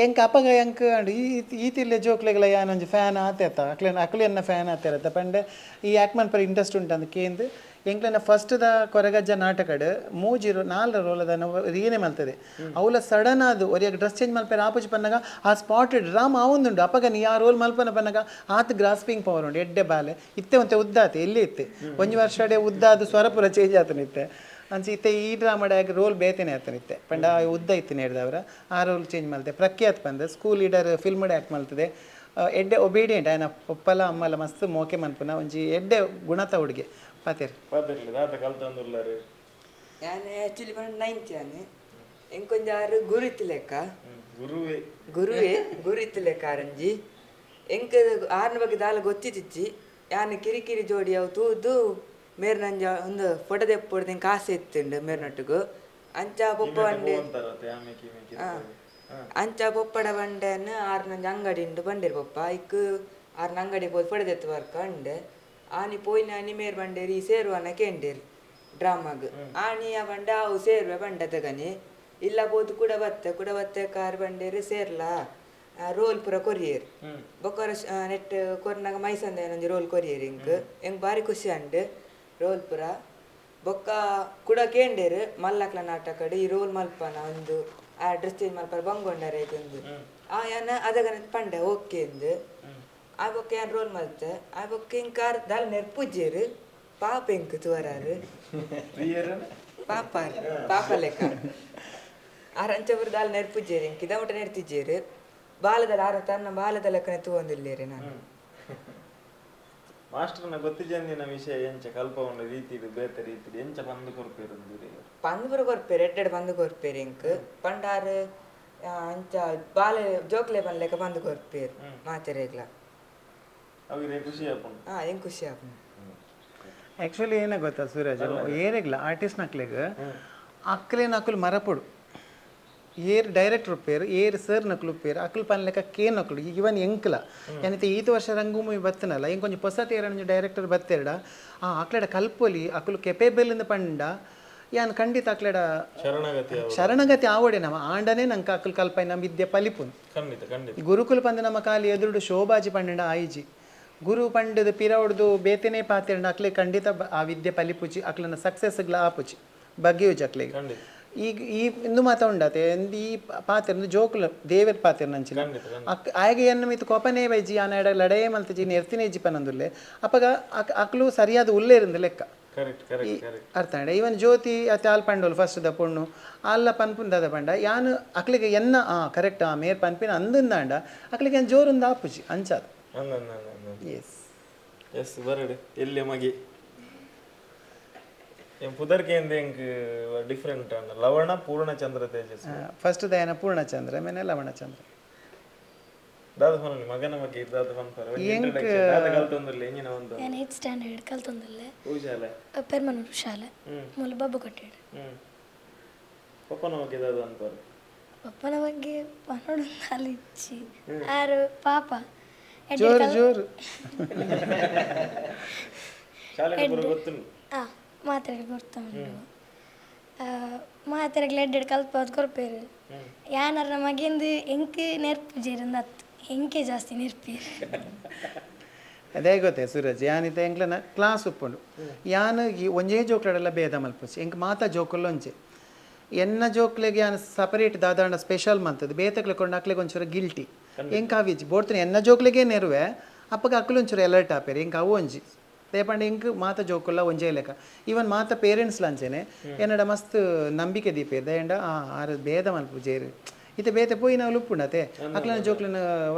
ಎಂಕ್ ಅಪಗ ಎಂಕ್ ಅಂಡ್ ಈ ಈತಿಲ್ಲೆ ಜೋಕ್ಲೆಗಳ ಯಾನೊಂಜಿ ಫ್ಯಾನ್ ಆತೆ ಅತ್ತ ಅಕ್ಲೆನ ಅಕ್ಲೆ ಎನ್ನ ಫ್ಯಾನ್ ಆತಿರತ್ತ ಪಂಡೆ ಈ ಆಕ್ಮನ್ ಪರ ಇಂಟ್ರೆಸ್ಟ್ ಉಂಟು ಅಂದ್ ಕೇಂದ್ ಎಂಕ್ಲೆನ ಫಸ್ಟ್ ದ ಕೊರಗಜ್ಜ ನಾಟಕಡ್ ಮೂಜಿ ನಾಲ್ ರೋಲದ ರೀನೆ ಮಲ್ತದೆ ಅವಲ ಸಡನ್ ಅದು ಒರಿಯಾಗ ಡ್ರೆಸ್ ಚೇಂಜ್ ಮಲ್ಪೆರ ಆಪುಜಿ ಪನ್ನಗ ಆ ಸ್ಪಾಟ್ ಡ್ರಾಮ ಆವೊಂದುಂಡು ಅಪಗ ನೀ ಆ ರೋಲ್ ಮಲ್ಪನ ಪನ್ನಗ ಆತ್ ಗ್ರಾಸ್ಪಿಂಗ್ ಪವರ್ ಉಂಡು ಎಡ್ಡೆ ಬಾಲೆ ಇತ್ತೆ ಒಂತೆ ಉದ್ದಾತೆ ಎಲ್ಲಿ ಇತ್ತೆ ಒಂಜಿ ವರ್ಷಡೆ ಉದ್ದಾದು ಸ್ವರಪುರ ಚೇಂಜ್ ಆತನಿತ್ತೆ ಅಂಚ ಇತ್ತೆ ಈ ಡ್ರಾಮಡ್ ರೋಲ್ ಬೇತೇನೆ ಆತನಿತ್ತೆ ಪಂಡ ಉದ್ದ ಇತ್ತೆ ಹಿಡ್ದವರ ಆ ರೋಲ್ ಚೇಂಜ್ ಮಲ್ತೆ ಪ್ರಖ್ಯಾತ್ ಪಂದ ಸ್ಕೂಲ್ ಲೀಡರ್ ಫಿಲ್ಮ್ ಆ್ಯಕ್ಟ್ ಮಲ್ತದೆ ಎಡ್ಡೆ ಒಬೀಡಿಯಂಟ್ ಆಯನ ಪೊಪ್ಪಲ ಅಮ್ಮಲ ಮಸ್ತ್ ಮೋಕೆ ಮನ್ಪುನ ಒಂಜಿ ಎಡ್ಡೆ ಗುಣತ ಹುಡುಗೆ ಪಾತೇರ್ ಪಾತೆರ್ಲಿ ದಾದ ಕಲ್ತಂದುಲ್ಲಾರು ಯಾನ್ ಆ್ಯಕ್ಚುಲಿ ಪಂಡ ನೈನ್ತ್ ಯಾನ್ ಎಂಕೊಂಜಿ ಆರು ಗುರು ಇತ್ತಿಲೆಕ್ಕ ಗುರುವೇ ಗುರುವೇ ಗುರು ಇತ್ತಿಲೆಕ್ಕ ಆರಂಜಿ ಎಂಕ್ ಆರ್ನ ಬಗ್ಗೆ ದಾಲ ಗೊತ್ತಿತ್ತಿಚ್ಚಿ ಯಾನ್ ಕಿರಿಕಿರಿ ಜೋಡಿ ಅವು ತೂದು ಮೇರ್ ನಂಜ ಒಂದು ಫೋಟೋ ದೆಪ್ಪೊಡ್ದು ಎಂಕ್ ಆಸೆ ಇತ್ತುಂಡು ಮೇರ್ನೊಟ್ಟಿಗು ಅಂಚ ಪೊಪ್ಪ ಬಂಡೆ ಅಂತಾರತ್ತೆ ಆಮೆ ಕಿಮೆ ಅಂಚ ಪೊಪ್ಪಡ ಬಂಡೆನ್ ಆರ್ನಂಜ ಅಂಗಡಿ ಉಂಡು ಬಂಡೇರು ಪೊಪ್ಪ ಇಕ್ ಆರ್ನ ಅಂಗಡಿ ಪೋದು ಫೋಟೋ ದೆತ್ತು ವರ್ಕ ಅಂಡೆ ಆನಿ ಪೋಯಿನ ಆನಿ ಮೇರ್ ಬಂಡೇರಿ ಈ ಸೇರುವನ ಕೇಂಡೇರು ಡ್ರಾಮಾಗ್ ಆನಿ ಆ ಬಂಡೆ ಅವು ಸೇರುವೆ ಬಂಡದಗನಿ ಇಲ್ಲ ಪೋದು ಕೂಡ ಬತ್ತೆ ಕೂಡ ಬತ್ತೆ ಕಾರ್ ಬಂಡೇರು ಸೇರ್ಲಾ ರೋಲ್ ಪೂರ ಕೊರಿಯರ್ ಬೊಕ್ಕರ ನೆಟ್ ಕೊರ್ನಾಗ ಮೈಸಂದ ಏನೊಂಜಿ ರೋಲ್ ಕೊರಿಯರ್ ಎಂಕ್ ಎಂಕ್ ಬಾರಿ ಖುಷಿ ಅಂಡ್ ರೋಲ್ ಪೂರ ಬೊಕ್ಕ ಕುಡ ಕೇಂಡೇರು ಮಲ್ಲಕ್ಲ ನಾಟಕಡ್ ಈ ರೋಲ್ ಮಲ್ಪನ ಒಂದು ಆ ಡ್ರೆಸ್ ಚೇಂಜ್ ಮಲ್ಪರ ಬಂಗೊಂಡಾರೆ ಒಂದು ಆ ಯಾನ ಅದಗನ ಪಂಡೆ ಓಕೆ ಅಂದು ಆ ಬೊಕ್ಕ ಯಾನ್ ರೋಲ್ ಮಲ್ತೆ ಆ ಬೊಕ್ಕ ಇಂಕಾರ್ ದಾಲ್ ನೆರ್ಪುಜ್ಜೇರು ಪಾಪ ಎಂಕ್ ತುವರಾರು ಪಾಪ ಪಾಪ ಲೆಕ್ಕ ಆರ್ ಅಂಚಪುರ ದಾಲ್ ನೆರ್ಪುಜ್ಜೇರು ಇಂಕ್ ಇದ ಮುಟ್ಟ ನೆರ್ತಿಜ್ಜೇರು ಬಾಲದ ಆರ ತನ್ನ ಬಾಲದ ಲೆಕ್ಕನೆ ತೂವೊಂದಿಲ್ಲೇರಿ ನಾನು. ಮಾಸ್ಟರ್ನ ಗೊತ್ತಿಜಂದಿನ ವಿಷಯ ಎಂಚ ಕಲ್ಪವನ ರೀತಿ ಬೇತೆ ರೀತಿ ಎಂಚ ಬಂದು ಕೊರ್ಪೇರು ಪಂದ್ ಪೂರ ಕೊರ್ಪೇರು ಎಡ್ಡೆಡ್ ಬಂದು ಕೊರ್ಪೇರು ಇಂಕ್ ಪಂಡಾರು ಅಂಚ ಬಾಲೆ ಜೋಕ್ಲೆ ಪನ್ಲೆಕ್ಕ ಬಂದು ಕೊರ್ಪೇರು ಮಾತೆರೆಗ್ಲ ಅವಿರೇ ಖುಷಿ ಆಪುಂಡು. ಹಾ ಎಂಕ್ ಖುಷಿ ಆಪುಂಡು. ಆ್ಯಕ್ಚುಲಿ ಏನ ಗೊತ್ತಾ ಸೂರಜ್, ಏರೆಗ್ಲ ಆರ್ಟಿಸ್ಟ್ ನಕ್ಲೆಗ್ ಅಕ್ಲೆ ನಕುಲು ಮರಪೊಡು, ಏರ್ ಡೈರೆಕ್ಟರ್ ಉಪ್ಪೇರು ಏರ್ ಸರ್ ನಕಲು ಉಪ್ಪೇರು ಅಕ್ಲು ಪನ್ಲೆಕ್ಕ ಕೇ ನಕಲು ಇವನ್ ಎಂಕ್ಲ ಏನೈತೆ ಈತ ವರ್ಷ ರಂಗಭೂಮಿ ಬತ್ತನಲ್ಲ ಇಂಕೊಂಚ ಕೊಂಚ ಹೊಸ ತೇರ ಡೈರೆಕ್ಟರ್ ಬತ್ತೇರಡ ಆ ಅಕ್ಲೆಡ ಕಲ್ಪೊಲಿ ಅಕ್ಲು ಕೆಪೇಬಲ್ ಇಂದ ಪಂಡ ಯಾನ್ ಖಂಡಿತ ಅಕ್ಲೆಡ ಶರಣಗತಿ ಆವಡೆ ನಮ್ಮ ಆಂಡನೇ ನಂಗೆ ಅಕ್ಲು ಕಲ್ಪೈ ನಮ್ಮ ವಿದ್ಯೆ ಪಲಿಪುನ್. ಖಂಡಿತ ಖಂಡಿತ ಗುರುಕುಲ ಪಂದ ನಮ್ಮ ಕಾಲಿ ಎದುರುಡು ಶೋಭಾಜಿ ಪಂಡ ಆಯಿಜಿ ಗುರು ಪಂಡದ ಪಿರವಡ್ದು ಬೇತೆನೇ ಪಾತೆರಂಡ ಅಕ್ಲೆ ಖಂಡಿತ ಆ ವಿದ್ಯೆ ಪಲಿಪುಜಿ ಅಕ್ಲನ ಸಕ್ಸಸ್ಗ್ಲ ಆಪುಜಿ ಬಗ್ಗೆಯುಜಿ ಅಕ್ಲೆಗೆ. ಈಗ ಈ ಇಂದು ಮಾತ ಉಂಡಾತೆ ಈ ಪಾತೆರ್ ಜೋಕುಲ ದೇವೆರ್ ಪಾತೆರ್ ನಂಚಿನ ಅಕ್ ಆಯಗೆ ಎನ್ನ ಮಿತ್ ಕೋಪನೇ ಬೈಜಿ ಆನ ಎಡ ಲಡೇ ಮಲ್ತಜಿ ನೆರ್ತಿನೇ ಇಜ್ಜಿ ಪನಂದುಲ್ಲೆ ಅಪಗ ಅಕ್ಲು ಸರಿಯಾದ ಉಲ್ಲೇರಿಂದ ಲೆಕ್ಕ. ಅರ್ಥ ಆಂಡ ಈವನ್ ಜ್ಯೋತಿ ಅತ್ತೆ ಆಲ್ ಪಂಡೋಲು ಫಸ್ಟ್ the ಪೊಣ್ಣು ಅಲ್ಲ ಪನ್ಪುನ್ ದಾದ ಪಂಡ ಯಾನ್ ಅಕ್ಲಿಗೆ ಎನ್ನ ಆ ಕರೆಕ್ಟ್ ಆ ಮೇರ್ ಪನ್ಪಿನ ಅಂದಂದಾಂಡ ಅಕ್ಲಿಗೆ ಏನ್ ಜೋರುಂದ ಆಪುಜಿ ಅಂಚಾದ. ಎಸ್ ಎಸ್ ಬರಡು ಎಲ್ಲಿ ಮಗಿ ಪುದರ್ಕೇಂದ ಎಂಕ್ ಡಿಫರೆಂಟ್ ಅಣ್ಣ ಲವಣ ಪೂರ್ಣಚಂದ್ರ ತೇಜಸ್ ಫಸ್ಟ್ ದಯನ ಪೂರ್ಣಚಂದ್ರ ಮೇನೆ ಲವಣಚಂದ್ರ. ದಾದ ಫೋನ್ ಮಗನ ಬಗ್ಗೆ ದಾದ ಫೋನ್ ಪರ ಇಂಟ್ರೊಡಕ್ಷನ್ ದಾದ ಕಲ್ತೊಂದುಲ್ಲೆ ಎಂಜಿನ ಒಂದು ನಾನು 8th standard ಕಲ್ತೊಂದುಲ್ಲೆ ಶಾಲೆ ಪೆರ್ಮನೂರು ಶಾಲೆ ಮೂಲ ಬಾಬು ಕೊಟ್ಟೇಡು. ಪಪ್ಪನ ಬಗ್ಗೆ ದಾದ ಅನ್ಪರ ಪಪ್ಪನ ಬಗ್ಗೆ ಪನ್ನೊಡು ನಾಲಿಚ್ಚಿ ಆರು ಪಾಪ ಜೋರು ಜೋರು ಶಾಲೆ ಪೂರ ಗೊತ್ತುಂಡು. ಆ ಮಾತ್ರೆಗಳು ಗೊತ್ತಾ ಉಂಟು ಮಾತ್ರೆಗಳು ಎಡ್ಡೆಡ್ ಕಲ್ಪೋದು ಕೊರ್ಪೇರು ಯಾನಾರ ಮಗಿಂದು ಎಂಕ್ ನೆರ್ಪು ಜೇರಂದು ಅತ್ತು ಎಂಕೆ ಜಾಸ್ತಿ ನೆರ್ಪೇರು. ಅದೇ ಗೊತ್ತೇ ಸೂರಜ್ ಯಾನಿತ ಎಂಕ್ಲನ ಕ್ಲಾಸ್ ಉಪ್ಪುಂಡು ಯಾನ್ ಈ ಒಂಜೇ ಜೋಕ್ಲೆಡೆಲ್ಲ ಭೇದ ಮಲ್ಪುಚಿ ಎಂಕ್ ಮಾತ ಜೋಕುಲು ಒಂಜೆ ಎನ್ನ ಜೋಕ್ಲೆಗ್ ಯಾನ್ ಸಪರೇಟ್ ದಾದಾಂಡ ಸ್ಪೆಷಲ್ ಮಂತದ್ದು ಬೇತಕ್ಲೆ ಕೊಂಡು ಅಕ್ಲೆಗ್ ಒಂಚೂರು ಗಿಲ್ಟಿ ಎಂಕ್ ಅವಿಜಿ ಬೋಡ್ತೀನಿ ಎನ್ನ ಜೋಕ್ಲೆಗೇ ನೆರುವೆ ಅಪ್ಪಗ ಅಕ್ಲು ಒಂಚೂರು ಅಲರ್ಟ್ ಆಪೇರು ಎಂಕ್ ಅವು ಒಂಜಿ ದೇಪಂಡ ಎಂಕ್ ಮಾತ ಜೋಕುಲ್ಲ ಒಂಜೇ ಲೆಕ್ಕ ಈವನ್ ಮಾತ ಪೇರೆಂಟ್ಸ್ ಲಂಚೆನೆ ಎನ್ನಡ ಮಸ್ತ್ ನಂಬಿಕೆ ದೀಪೇರ್ ದಯಂಡ ಆ ಆರು ಭೇದ ಮಲ್ಪು ಜೇರು ಇತ್ತೆ ಬೇತೆ ಪೋಯಿನ ಉಪ್ಪುಂಡತೆ ಅಕ್ಲನ ಜೋಕ್ಲಿನ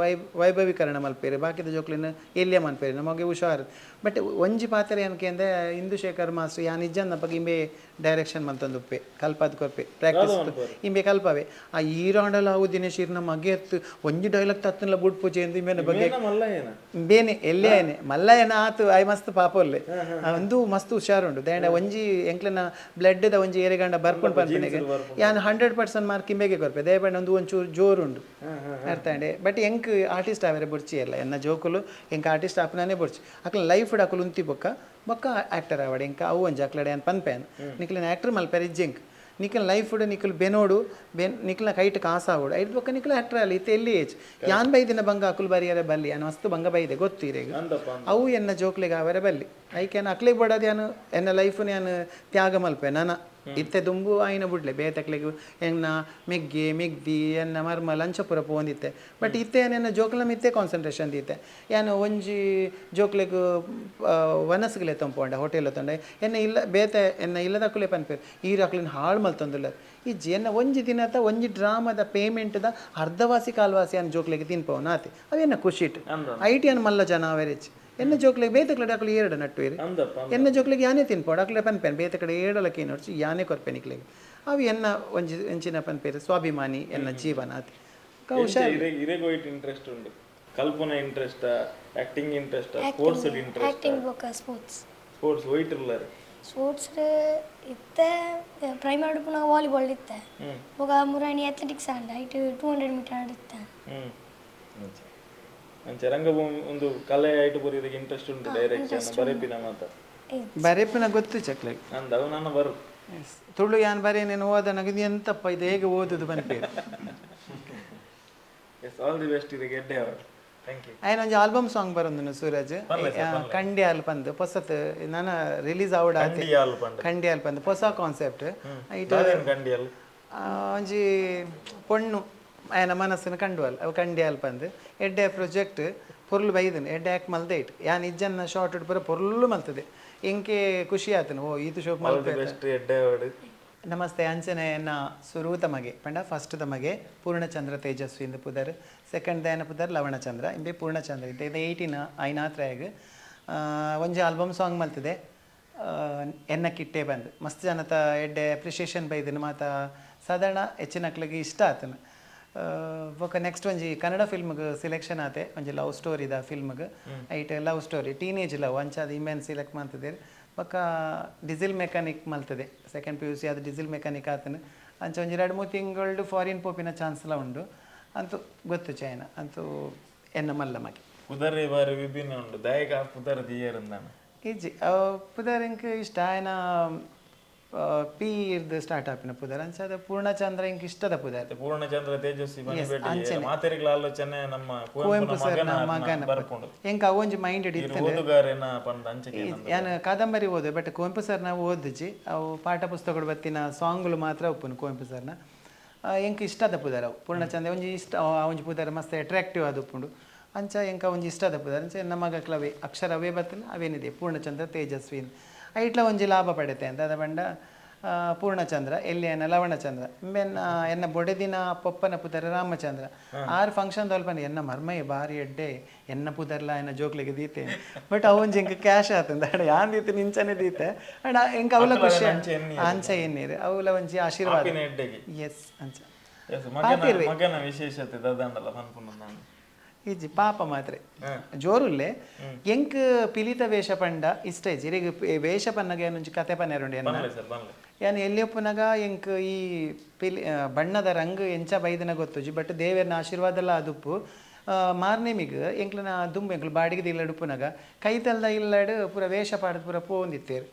ವೈಭವೀಕರಣ ಮಲ್ಪೇರು ಬಾಕಿದ ಜೋಕ್ಲಿನ ಎಲ್ಲಿಯ ಮಲ್ಪೇರು ನಮಗೆ ಹುಷಾರು. ಬಟ್ ಒಂಜಿ ಪಾತ್ರ ಏನಕ್ಕೆ ಅಂದ್ರೆ ಇಂದುಶೇಖರ್ ಮಾಸ್ಟರ್ ಯಾನ್ ಇಜ್ಜನ್ನಪ್ಪಗೆ ಇಂಬೆ ಡೈರೆಕ್ಷನ್ ಮಲ್ತೊಂದುಪ್ಪೆ ಕಲ್ಪದ ಕೊರ್ಪೆ ಪ್ರಾಕ್ಟೀಸ್ ಇಂಬೆ ಕಲ್ಪವೆ ಆ ಈರಾಂಡಲ ಅವು ದಿನೇಶ್ ಇರ್ನ ಮಗೆ ಎತ್ತು ಒಂಜಿ ಡೈಲಾಗ್ ತತ್ತನ್ಲ ಬುಡ್ ಪೂಜೆ ಎಂದು ಇಂಬೆನ ಬಗ್ಗೆ ಬೇನೆ ಎಲ್ಲೇ ಏನೆ ಮಲ್ಲಯ್ಯನ ಆತು ಆಯ್ ಮಸ್ತ್ ಪಾಪೊಲ್ಲೆ ಒಂದು ಮಸ್ತ್ ಹುಷಾರುಂಡು ದೇಂಡ ಒಂಜಿ ಎಂಕ್ಲನ ಬ್ಲಡ್ದ ಒಂಜಿ ಏರೆಗಂಡ ಬರ್ಪುಂಡು ಪನ್ಪಿನೆಗೆ ಯಾನ್ 100% ಮಾರ್ಕ್ ಇಂಬೆಗೆ ಕೊರ್ಪೆ ದೇಪಂಡ ಒಂದು ಒಂಚೂರು ಜೋರುಂಡು ಅರ್ಥ ಅಂಡೆ. ಬಟ್ ಎಂಕ್ ಆರ್ಟಿಸ್ಟ್ ಆವರೆ ಬೊಡ್ಚಿ ಅಲ್ಲ ಎನ್ನ ಜೋಕುಲು ಎಂಕ್ ಆರ್ಟಿಸ್ಟ್ ಆಪನಾನೇ ಬೊಡ್ಚಿ ಅಕ್ಲ ಲೈಫ್ ಅಕುಲು ಉಂತಿ ಬೊಕ್ಕ ಬೊಕ್ಕ ಆಕ್ಟರ್ ಆವಡೆ ಎಂಕ ಅವು ಒಂಜಿ ಅಕ್ಲಡೆ ಅನ್ ಪನ್ಪೇನ್ ನಿಕ್ಲಿನ ಆಕ್ಟರ್ ಮಲ್ಪೆರೆ ಇಜ್ಜೆಂಕ್ ನಿಕ್ಲ ಲೈಫ್ ನಿಕ್ಲು ಬೆನೋಡು ಬೆನ್ ನಿಕ್ಲ ಕೈಟ್ ಕಾಸಾವೋಡು ಐದು ಬೊಕ್ಕ ನಿಕ್ಲ ಆಕ್ಟರ್ ಅಲ್ಲ ಇತ್ತೆ ಎಲ್ಲಿ ಏಜ್ ಯಾನ್ ಬೈದಿನ ಬಂಗ ಅಕುಲು ಬರಿಯರೆ ಬಲ್ಲಿ ಯಾನ್ ಮಸ್ತ್ ಬಂಗ ಬೈದೆ ಗೊತ್ತು ಇರೆಗ್ ಅವು ಎನ್ನ ಜೋಕ್ಲೆಗ್ ಆವರೆ ಬಲ್ಲಿ ಐಕೆ ಅಕ್ಲೆಗ್ ಬಡೋದು ಯಾನು ಎನ್ನ ಲೈಫ್ ಯಾನ್ ತ್ಯಾಗ ಮಲ್ಪೆ ನನ ಇತ್ತೆ ದುಂಬು ಆಯ್ನ ಬುಡ್ಲೆ ಬೇತಕ್ಲೆಗ್ ಎನ್ನ ಮೆಗ್ಗಿ ಮೆಗ್ದಿ ಎನ್ನ ಮರ್ಮ ಲಂಚಪುರ ಪೋಂದಿತ್ತೆ ಬಟ್ ಇತ್ತೆ ಎನ್ನ ಜೋಕ್ಲ ಮಿತ್ತೆ ಕಾನ್ಸಂಟ್ರೇಷನ್ ದೀತೆ ಯಾನು ಒಂಜಿ ಜೋಕ್ಲೆಗ್ ವನಸ್ಗಲೆ ತಂಪೋಂಡ ಹೋಟೆಲ್ ತಂಡ ಎನ್ನ ಇಲ್ಲ ಬೇತೆ ಎನ್ನ ಇಲ್ಲದಕ್ಕುಲೆ ಪನ್ಪೇರು ಈ ಅಕ್ಲಿನ ಹಾಳು ಮಲ್ತೊಂದುಲ್ಲ ಇಜ್ಜಿ ಎನ್ನ ಒಂಜಿ ದಿನದ ಒಂಜಿ ಡ್ರಾಮದ ಪೇಮೆಂಟ್ದ ಅರ್ಧವಾಸಿ ಕಾಲ್ವಾಸಿ ಅನ್ ಜೋಕ್ಲೆಗ್ ತಿನ್ಪವನ ಆತೆ ಅವೆನ್ನ ಖುಷಿಟ್ I T ಅನ್ ಮಲ್ಲ ಜನ ಅವೆರೆಚ್ ಎನ್ನ ಜೋಕ್ಲೆಗ್ ಬೇತೆ ಕಡೆ ಅಕ್ಲು ಏರಡ ನಟ್ಟು ಇರಿ ಎನ್ನ ಜೋಕ್ಲೆಗ್ ಯಾನೇ ತಿನ್ಪೋಡು ಅಕ್ಲೆ ಪನ್ಪೇನು ಬೇತೆ ಕಡೆ ಏಡಲಕ್ಕೆ ನೋಡ್ಚಿ ಯಾನೇ ಕೊರ್ಪೇನು ನಿಕ್ಲೆಗ್ ಅವು ಎನ್ನ ಒಂಜಿ ಎಂಚಿನ ಪನ್ಪೇರು ಸ್ವಾಭಿಮಾನಿ ಎನ್ನ ಜೀವನ ಆತೆ. ಇಂಟ್ರೆಸ್ಟ್ ಉಂಡು ಕಲ್ಪನಾ interest acting interest sports interest acting ಬೊಕ್ಕ ಸ್ಪೋರ್ಟ್ಸ್ ಸ್ಪೋರ್ಟ್ಸ್ ವೈಟ್ ಇರ್ಲಾರೆ ಸ್ಪೋರ್ಟ್ಸ್ ಇತ್ತೆ ಪ್ರೈಮರಿ ಪುನಃ ವಾಲಿಬಾಲ್ ಇತ್ತೆ ಬೊಕ ಮುರಾಣಿ ಅಥ್ಲೆಟಿಕ್ಸ್ ಆಂಡ ಐಟ್ 200 ಮೀಟರ್ ಆಡಿತ್ತೆ. ಅಂಚೆ ರಂಗಭೂಮಿ ಒಂದು ಕಲೆ ಐಟು ಬರೀದಕ್ಕೆ ಇಂಟ್ರೆಸ್ಟ್ ಉಂಟು ಡೈರೆಕ್ಷನ್ ಬರೆಪಿನ ಮಾತ ಬರೆಪಿನ ಗೊತ್ತು ಚಕ್ಲೆ ಅಂದ ಅವು ನಾನು ಬರು ತುಳು ಯಾನ್ ಬರೀ ನೀನು ಓದ ನನಗೆ ಎಂತಪ್ಪ ಇದು ಹೇಗೆ ಓದುದು ಬನ್ಪೇರು. ಎಸ್ ಆಲ್ the best ಇದಕ್ಕೆ ಎಡ್ಡೆ ಅವರು. Thank you. ಆಯ್ನ ಒಂಜಿ ಆಲ್ಬಮ್ ಸಾಂಗ್ ಬರೊಂದುನು ಸೂರಜ್. ಕಂಡ್ಯಾಲ್ ಪಂದ್ ಪೊಸತ್ ನನ ರಿಲೀಸ್ ಆವಡ. ಕಂಡಿಯಾಲ್ ಪಂದ್. ಕಂಡ್ಯಾಲ್ ಪಂದ್ ಹೊಸ ಕಾನ್ಸೆಪ್ಟ್ ಐಟ್. ದಾದೇನ್ ಕಂಡಿಯಾಲ್? ಒಂಜಿ ಪೊಣ್ಣು ಆಯನ ಮನಸ್ಸನ್ನು ಕಂಡುವಲ್, ಅವು ಕಂಡ್ಯಾಲ್ ಪಂದ್. ಎಡ್ಡೆ ಪ್ರಾಜೆಕ್ಟ್ ಪೊರ್ಲು ಬೈದನ್, ಎಡ್ಡೆ ಆಕ್ಟ್ ಮಲ್ದೆ it. ಯಾನ್ ಇಜ್ಜನ್ನ ಶಾರ್ಟ್ ಪೂರ ಪೊರ್ಲು ಮಲ್ತದೆ, ಎಂಕೆ ಖುಷಿ ಆತನು. ಓ ಈತು ಶೋಕ್ ಮಲ್ಪೆ. ಬೆಸ್ಟ್, ಎಡ್ಡೆ ಆವಡ್. ನಮಸ್ತೆ. ಅಂಚನೆ ಎನ್ನ ಸುರೂತ ಮಗೆ ಪಂಡ ಫಸ್ಟ್ ಮಗೆ ಪೂರ್ಣಚಂದ್ರ ತೇಜಸ್ವಿ ಇಂದು ಪುದರ್. ಸೆಕೆಂಡ್ ದಯನ ಪುದರ್ ಲವಣಚಂದ್ರ. ಇಂಬೆ ಪೂರ್ಣಚಂದ್ರ ಇತ್ತೆ ಇದು 18 ಐನಾತ್ರಾಯಗ್. ಒಂಜಿ ಆಲ್ಬಮ್ ಸಾಂಗ್ ಮಲ್ತಿದೆ, ಎನ್ನ ಕಿಟ್ಟೆ ಬಂದು. ಮಸ್ತ್ ಜನತ ಎಡ್ಡೆ ಅಪ್ರಿಷಿಯೇಷನ್ ಬೈದಿನ, ಮಾತ ಸಾಧಾರಣ ಹೆಚ್ಚಿನಕ್ಲೆಗ್ ಇಷ್ಟ ಆತನ. ಬೊಕ ನೆಕ್ಸ್ಟ್ ಒಂಜಿ ಕನ್ನಡ ಫಿಲ್ಮ್ಗೆ ಸೆಲೆಕ್ಷನ್ ಆತೆ, ಒಂಜಿ ಲವ್ ಸ್ಟೋರಿದ ಫಿಲ್ಮ್ಗೆ. ಐಟ್ ಲವ್ ಸ್ಟೋರಿ, ಟೀನೇಜ್ ಲವ್, ಅಂಚಾದ ಇಮೆನ್ ಸೆಲೆಕ್ಟ್ ಮಾಡ್ತಿದ್ದೇನೆ. ಬೊಕ್ಕ ಡೀಸೆಲ್ ಮೆಕ್ಯಾನಿಕ್ ಮಲ್ತದೆ, ಸೆಕೆಂಡ್ PUC ಅದು ಡೀಸೆಲ್ ಮೆಕ್ಯಾನಿಕ್ ಆತನ. ಅಂಚ ಒಂಜಿ 2-3 ತಿಂಗಳು ಫಾರಿನ್ ಪೋಪಿನ ಚಾನ್ಸ್ಲ ಉಂಡು ಅಂತೂ ಗೊತ್ತು ಚೈನ ಅಂತೂ ಎನ್ನ ಮಲ್ಲ ಮಗೆ. ಪುದರೇ ಬಾರಿ ವಿಭಿನ್ನ ಉಂಡು. ದಾಯಕ ಪುದರ್ ದಿಯರಂದಾನ? ಇಜ್ಜಿ, ಪುದರ್ ಎಂಕ್ ಇಷ್ಟ. ಆಯನ ಪಿ ಇರ್ದ್ ಸ್ಟಾರ್ಟ್ ಆಪಿನ ಪುದರ್, ಅಂಚಾದ ಪೂರ್ಣಚಂದ್ರ ಎಂಕ್ ಇಷ್ಟದ ಪುದರ್. ಪೂರ್ಣಚಂದ್ರ ತೇಜಸ್ವಿ ಅಂಚನೆ. ಮಾತೆರಿಗ್ಲ ಆಲೋಚನೆ ನಮ್ಮ ಕುವೆಂಪು ಕುವೆಂಪುನ ಸರ್ನ ಮಗನ ಮಗನ ಬರ್ಪುಂಡು. ಎಂಕ್ ಅವೊಂಜಿ ಮೈಂಡ್ ಈರ್ ಇತ್ತುಂಡು. ಓದುಗಾರೇನ ಪಂದ್ ಅಂಚೆ. ಯಾನ್ ಕಾದಂಬರಿ ಓದು, ಬಟ್ ಕುವೆಂಪು ಸರ್ನ ಓದಿಜಿ. ಅವು ಪಾಠ ಪುಸ್ತಕಡು ಬತ್ತಿನ ಸಾಂಗ್ಲು ಮಾತ್ರ ಉಪ್ಪುನು ಕುವೆಂಪು ಸರ್ನ. ಎಂಕ್ ಇಷ್ಟದ ಪುದರ್ ಅವು ಪೂರ್ಣಚಂದ್ರ. ಒಂಜಿ ಇಷ್ಟ, ಆ ಒಂಜಿ ಪುದರ್ ಮಸ್ತ್ ಅಟ್ರಾಕ್ಟಿವ್ ಆದ್ ಉಪ್ಪುಂಡು. ಅಂಚ ಎಂಕ ಒಂಜಿ ಇಷ್ಟದ ಪುದರ್. ಅಂಚ ಎನ್ನ ಮಗಕ್ಲ ಅವೇ ಅಕ್ಷರ ಅವೇ ಬತ್ತಿನ ಅವೇನಿದೆ ಪೂರ್ಣಚಂದ್ರ ತೇಜಸ್ವಿ. ಐಟ್ಲ ಒಂಜಿ ಲಾಭ ಪಡೆತೆ ಅಂತ ಅದ ಪಂಡ, ಪೂರ್ಣಚಂದ್ರ ಎಲ್ಲಿಯನ ಲವಣಚಂದ್ರ ಇಂಬೆನ್ನ ಎನ್ನ ಬೊಡೆದಿನ ಪೊಪ್ಪನ ಪುದರ್ ರಾಮಚಂದ್ರ. ಆರು ಫಂಕ್ಷನ್ ದೊಲ್ಪನ ಎನ್ನ ಮರ್ಮಯ್ಯ ಬಾರಿ ಎಡ್ಡೆ, ಎನ್ನ ಪುದರ್ಲ ಎನ್ನ ಜೋಕ್ಲೆಗೆ ದೀತೆ. ಬಟ್ ಅವೊಂಜಿ ಎಂಕ್ ಕ್ಯಾಶ್ ಆತಂದ ಅಡ ಯಾನ್ ದೀತೆ ನಿಂಚನೆ ದೀತೆ. ಅಂಡ ಎಂಕ್ ಅವಲ ಖುಷಿ. ಅಂಚೆ ಎನ್ನಿಯೆರ್. ಅಂಚ ಎನ್ನಿರು, ಅವಲ ಒಂಜಿ ಆಶೀರ್ವಾದ. ಆಪಿನ ಎಡ್ಡೆಗೆ. ಎಸ್, ಅಂಚ. ಎಸ್, ಮಗನ ಮಗನ ವಿಶೇಷತೆ ದಾದಾಂಡಲ ಪನ್ಪುನ ನಾನು. ಇಜ್ಜಿ, ಪಾಪ ಮಾತ್ರೆ ಜೋರುಲ್ಲೆ. ಎಂಕ್ ಪಿಲಿತ ವೇಷ ಪಂಡ ಇಷ್ಟ ಇಜ್ಜಿ. ಇರೆಗ್ ವೇಷ ಪನ್ನಗ ಏನೊಂಜಿ ಕತೆ ಪನ್ನೆರುಂಡು ಎನ್ನ. ಬನ್ಲೆ ಸರ್, ಬನ್ಲೆ. ಯಾನ್ ಎಲ್ಲಿ ಉಪ್ಪುನಗ ಎಂಕ್ ಈ ಪಿಲಿ ಬಣ್ಣದ ರಂಗ್ ಎಂಚ ಬೈದಿನ ಗೊತ್ತುಜಿ, ಬಟ್ ದೇವೆರ್ನ ಆಶೀರ್ವಾದಲ ಅದುಪ್ಪು. ಮಾರ್ನೆಮಿಗ್ ಎಂಕ್ಲನ ದುಂಬು ಎಂಕ್ಲು ಬಾಡಿಗೆ ಇಲ್ಲಡ್ ಉಪ್ಪುನಗ ಕೈತಲ್ದ ಇಲ್ಲಡ್ ಪೂರ ವೇಷ ಪಾಡ್ದ್ ಪೂರ ಪೋವೊಂದಿತ್ತೆರ್.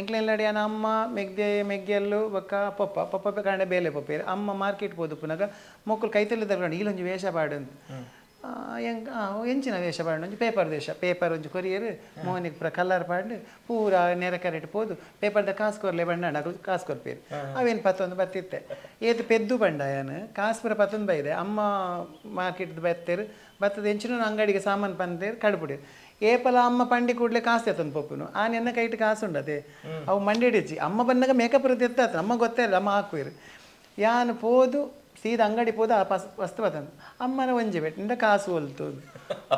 ಎಂಕ್ಲ ಇಲ್ಲಡ್ ಯಾನ್, ಅಮ್ಮ, ಮೆಗ್ದೆ ಮೆಗ್ಗೆಲ್ಲು ಬೊಕ್ಕ ಪೊಪ್ಪ. ಪೊಪ್ಪ ಕಾಂಡೆ ಬೇಲೆ ಪೋಪೆರ್, ಅಮ್ಮ ಮಾರ್ಕೆಟ್ ಪೋದುಪ್ಪುನಗ ಮೊಕುಲು ಕೈತಲ್ ತಗೊಂಡು ಇಲ್ಲೊಂಜಿ ವೇಷ ಪಾಡಂತ. ಎಂಕ್ ಎಂಚಿನ ವೇಷ ಪಾಡ್? ಒಂಜಿ ಪೇಪರ್ ವೇಷ. ಪೇಪರ್ ಒಂಜಿ ಕೊರಿಯರ್, ಮೋನಿಗೆ ಪೂರ ಕಲರ್ ಪಾಡ್ ಪೂರ ನೆರೆ ಕರೆಟ್ ಪೋದು ಪೇಪರ್ದ ಕಾಸು ಕೊರ್ಲೆ ಬಂಡ, ಅಕುಲು ಕಾಸು ಕೊರ್ಪೇರು. ಅವೇನು ಪತ್ತೊಂದು ಬತ್ತಿತ್ತೆ. ಏತ್ ಪೆದ್ದು ಬಂಡ ಯಾನ್, ಕಾಸು ಪೂರ ಪತ್ತೊಂದು ಬೈದೆ. ಅಮ್ಮ ಮಾರ್ಕೆಟ್ ಬತ್ತೇರು, ಬತ್ತದ ಎಂಚಿನ ಅಂಗಡಿಗೆ ಸಾಮಾನು ಪಂದೇರು ಕಡುಪುಡಿ. ಏಪಲ ಅಮ್ಮ ಪಂಡಿ ಕೂಡಲೇ ಕಾಸು ಎತ್ತೊಂದು ಪೊಪ್ಪುನು. ಆ ಎನ್ನ ಕೈಟ್ ಕಾಸು ಉಂಡತೆ, ಅವು ಮಂಡಿಡಿಜ್ಜಿ. ಅಮ್ಮ ಬಂದಾಗ ಮೇಕಪ್ ಎತ್ತಾತ, ಅಮ್ಮ ಗೊತ್ತೇ ಇಲ್ಲ, ಅಮ್ಮ ಹಾಕುವಿರು. ಯಾನ್ ಪೋದು ಸೀದಾ ಅಂಗಡಿ ಪೋದು ಆ ಪಸ್ ವಸ್ತು ಬತ್ತಂದು ಅಮ್ಮನ ಒಂಜಿ ಪೆಟ್ಟಿಂದ ಕಾಸು ಒಲ್ತು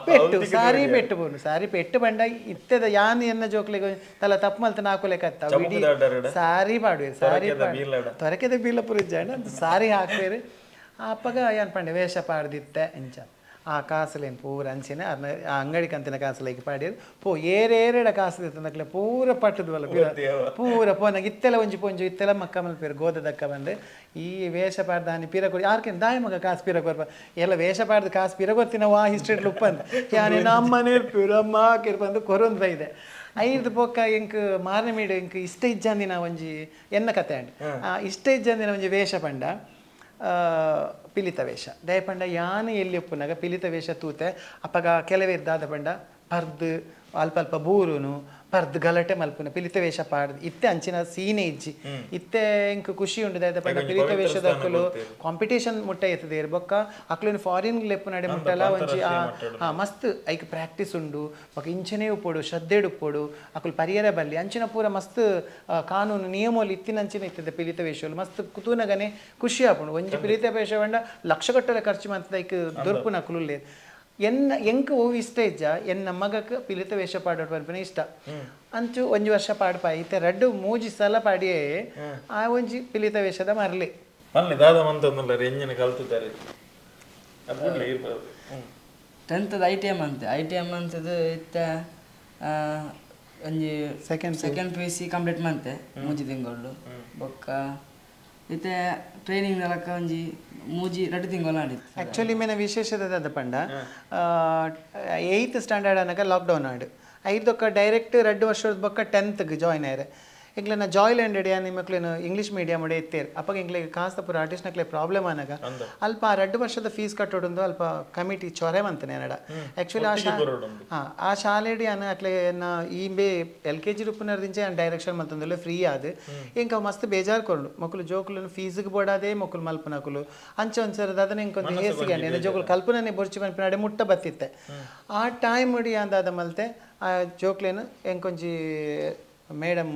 ಪೆಟ್ಟು ಸಾರಿ ಪೆಟ್ಟು ಬೋನು ಸಾರಿ ಪೆಟ್ಟು ಬಂಡ. ಇತ್ತೆದ ಯಾನ್ ಎನ್ನ ಜೋಕ್ಲೆಗ್ ತಲ ತಪ್ಪು ಮಲ್ತ ನಾಕುಲೆ ಕತ್ತ ಇಡೀ ಸಾರಿ ಪಾಡುವೆರ್ ಸಾರಿ. ಬೀಲಡ. ತೊರಕೆದ ಬೀಲ ಪುರಿಜ್ಜಾಂಡ ಸಾರಿ ಹಾಕ್ವೇರು. ಅಪ್ಪಗ ಯಾನ್ ಪಂಡೆ ವೇಷ ಪಾಡ್ದಿತ್ತೆ ಇಂಚ. ಆ ಕಾಸುಲೇನ್ ಪೂರ ಅಂಚೆನೆ ಅರ್ನ ಆ ಅಂಗಡಿ ಕಂತಿನ ಕಾಸುಲೈಕ್ ಪಾಡ್ಯೆರ್. ಪೋ ಏರೇರೆಡ ಕಾಸು ದೆತ್ತೊಂದಕ್ಲೆ ಪೂರ ಪಟ್ಟುದುವಲ್ಲ ಪೂರ ಪೋನಾಗ. ಇತ್ತೆಲ ಒಂಜಿ ಪೊಂಜು ಇತ್ತೆಲ ಮಕ್ಕ ಮಲ್ಪೇರು ಗೋದದಕ್ಕ ಬಂದು ಈ ವೇಷ ಪಾಡ್ದಾನಿ ಪಿರ ಕೊಡಿ ಆರ್ಕೆನ್ ದಾಯ ಮಗ ಕಾಸು ಪಿರ ಕೊರ್ಪ. ಎಲ್ಲ ವೇಷ ಪಾಡ್ದು ಕಾಸು ಪಿರ ಕೊರ್ತಿನ ವಾ ಹಿಸ್ಟ್ರಿ ಉಪ್ಪಂದು ಯಾನೆ ಅಮ್ಮನೇ ಇರ್ಪಿರು ಅಮ್ಮ ಹಾಕಿರ್ಪಂದು ಕೊರೊಂದು ಬೈದೆ. ಐದು ಪೊಕ್ಕ ಎಂಕ್ ಮಾರನೆಮೀಡು ಎಂಕ್ ಇಷ್ಟ ಇಜ್ಜಂದಿನ ಒಂಜಿ ಎನ್ನ ಕತೆ ಅಂಡ್. ಆ ಇಷ್ಟ ಇಜ್ಜಂದಿನ ಒಂಜಿ ವೇಷ ಪಂಡ ಪಿಲಿತ ವೇಷ. ದಯಪಂಡ ಯಾನ್ ಎಲ್ಲಿ ಉಪ್ಪುನಗ ಪಿಲಿತ ವೇಷ ತೂತೆ. ಅಪಗ ಕೆಲವೇರ್ ದಾದ ಪಂಡ ಪರ್ದ್ ಅಲ್ಪ ಅಲ್ಪ ಬೂರುನು, ಪರ್ದ್ ಗಲಾಟೆ ಮಲ್ಪುನ ಪಿಲಿತ ವೇಷ ಪಾಡ್ದು. ಇತ್ತೆ ಅಂಚಿನ ಸೀನೆ ಇಜ್ಜಿ. ಇತ್ತೆ ಎಂಕ್ ಖುಷಿ ಉಂಡು. ದಾದ ಪಂಡ ಒಂಜಿ ಪಿಲಿತ ಪವಿತ್ರ ವೇಷದಕುಲು ಸ್ಥಾನ ಕೊರ್ತೆರ್. ಕಾಂಪಿಟೇಷನ್ ಮುಟ್ಟ ಎತ್ತುದೇರ್. ಬೊಕ್ಕ ಅಕ್ಲೆನ್ ಫಾರಿನ್ ಲೆಪ್ಪುನಡೆ ಮುಟ್ಟಲ ಒಂಜಿ ಮಸ್ತ್ ಐಕ್ ಪ್ರಾಕ್ಟೀಸ್ ಉಂಡು. ಬೊಕ್ಕ ಇಂಚನೇ ಉಪ್ಪೊಡು, ಶ್ರದ್ಧೆಡ್ ಉಪ್ಪೊಡು, ಅಕುಲು ಪರಿಯರ ಬಲ್ಲಿ ಅಂಚಿನ ಪೂರ ಮಸ್ತ್ ಕಾನೂನು ನಿಯಮಲು ಇತ್ತಿನಂಚಿನ ಇತ್ತದೆ ಪಿಲಿತ ವೇಷಲು. ಮಸ್ತ್ ತೂನಗನೆ ಖುಷಿ ಆಪುಂಡು. ಒಂಜಿ ಪಿಲಿತ ವೇಷ ಪಂಡ ಲಕ್ಷಗಟ್ಟಲೆ ಖರ್ಚು ಮಂತದ ಐಕ್ ದೊರ್ಪುನ ಅಕುಲು ಉಲ್ಲೆರ್. ಎನ್ನ ಎಂಕ್ ಒವು ಇಷ್ಟ ಇಜ್ಜ, ಎನ್ನ ಮಗಕ್ ಪಿಲಿತ ವೇಷ ಪಾಡೋಡು ಪನ್ಪಿನ ಇಷ್ಟ. ಅಂಚು ಒಂಜಿ ವರ್ಷ ಪಾಡ್ಪಾಯಿ. ಇತ್ತೆ 2-3 ಸಲ ಪಾಡಿಯೇ ಆ ಒಂಜಿ ಪಿಲಿತ ವೇಷದ ಮರ್ಲೆ. ಬನ್ನಿ, ದಾದ ಮಂತೊಂದುಲ್ಲಾರ? ಎಂಜಿನ ಕಲ್ತುದಾರೆ? ಟೆಂತ್ದ I T M ಅಂತೆ, I T M ಅಂತದ್ದು ಇತ್ತ ಒಂಜಿ second second PUC complete ಮಂತೆ 3 ತಿಂಗಳು. ಬೊಕ್ಕ ಇತ್ತೆ ಟ್ರೈನಿಂಗ್ ನಲಕ ಒಂಜಿ ಮೂಜಿ 2 ತಿಂಗಳು ಆಡಿತ್ತು. ಆ್ಯಕ್ಚುಲಿ ಮೇನ ವಿಶೇಷತೆ ದಾದ ಪಂಡ, 8th standard ಅನಗ ಲಾಕ್ಡೌನ್ ಆಂಡ್. ಐದೊಕ್ಕ ಡೈರೆಕ್ಟ್ 2 ವರ್ಷದ ಬೊಕ್ಕ 10th join ಆಯ್ರೆ. ಎಂಕ್ಲೆನ ಜಾಯ್ಲ್ಯಾಂಡ್ ಯಾನ್ ನಿಮ್ಮಕ್ಲೆನ ಇಂಗ್ಲೀಷ್ ಮೀಡಿಯಂ ಒಡೆ ಇತ್ತೇರು. ಅಪ್ಪಗ ಎಂಕ್ಲೆಗ್ ಕಾಸ್ದ ಪೂರ ಆರ್ಟಿಸ್ಟ್ನಕ್ಲೆ ಪ್ರಾಬ್ಲಮ್ ಆನಗ ಅಲ್ಪ ಆ 2 ವರ್ಷದ ಫೀಸ್ ಕಟ್ಟೋಡುಂದು ಅಲ್ಪ ಕಮಿಟಿ ಚೊರೆ ಮಂತನೆ ಎನ್ನಡ. ಆ್ಯಕ್ಚುಲಿ ಆ ಶಾಲೆಡ್ ಯಾನ್ ಅಕ್ಲೆ ಎನ್ನ ಈ ಎಲ್ ಕೆ ಜಿ ರೂಪುನರ್ದಿಂಚೆ ಯಾನ್ ಡೈರೆಕ್ಷನ್ ಮಲ್ತೊಂದುಲ್ಲೆ ಫ್ರೀ ಆದ್. ಎಂಕ್ ಅವು ಮಸ್ತ್ ಬೇಜಾರ್ ಕೊರ್ಂಡು. ಮೊಕುಲು ಜೋಕುలను ಫೀಸ್ಗ್ ಬೋಡಾದೆ ಮೊಕುಲು ಮಲ್ಪುನಕುಲು ಅಂಚ ಒಂದ್ಸರಿ ದಾದನೆ ಎಂಕೊಂದು ಹೇಸಿಗೆ ಅಂಡ್ ಎನ್ನ ಜೋಕುಲು ಕಲ್ಪನೆ ಬೊರ್ಚಿ ಪನ್ಪಿನ ಮುಟ್ಟ ಬತ್ತಿತ್ತೆ. ಆ ಟೈಮ್ ಯಾನ್ ದಾದ ಮಲ್ತೆ ಆ ಜೋಕ್ಲೆನ್ ಎಂಕೊಂಜಿ ಮೇಡಮ್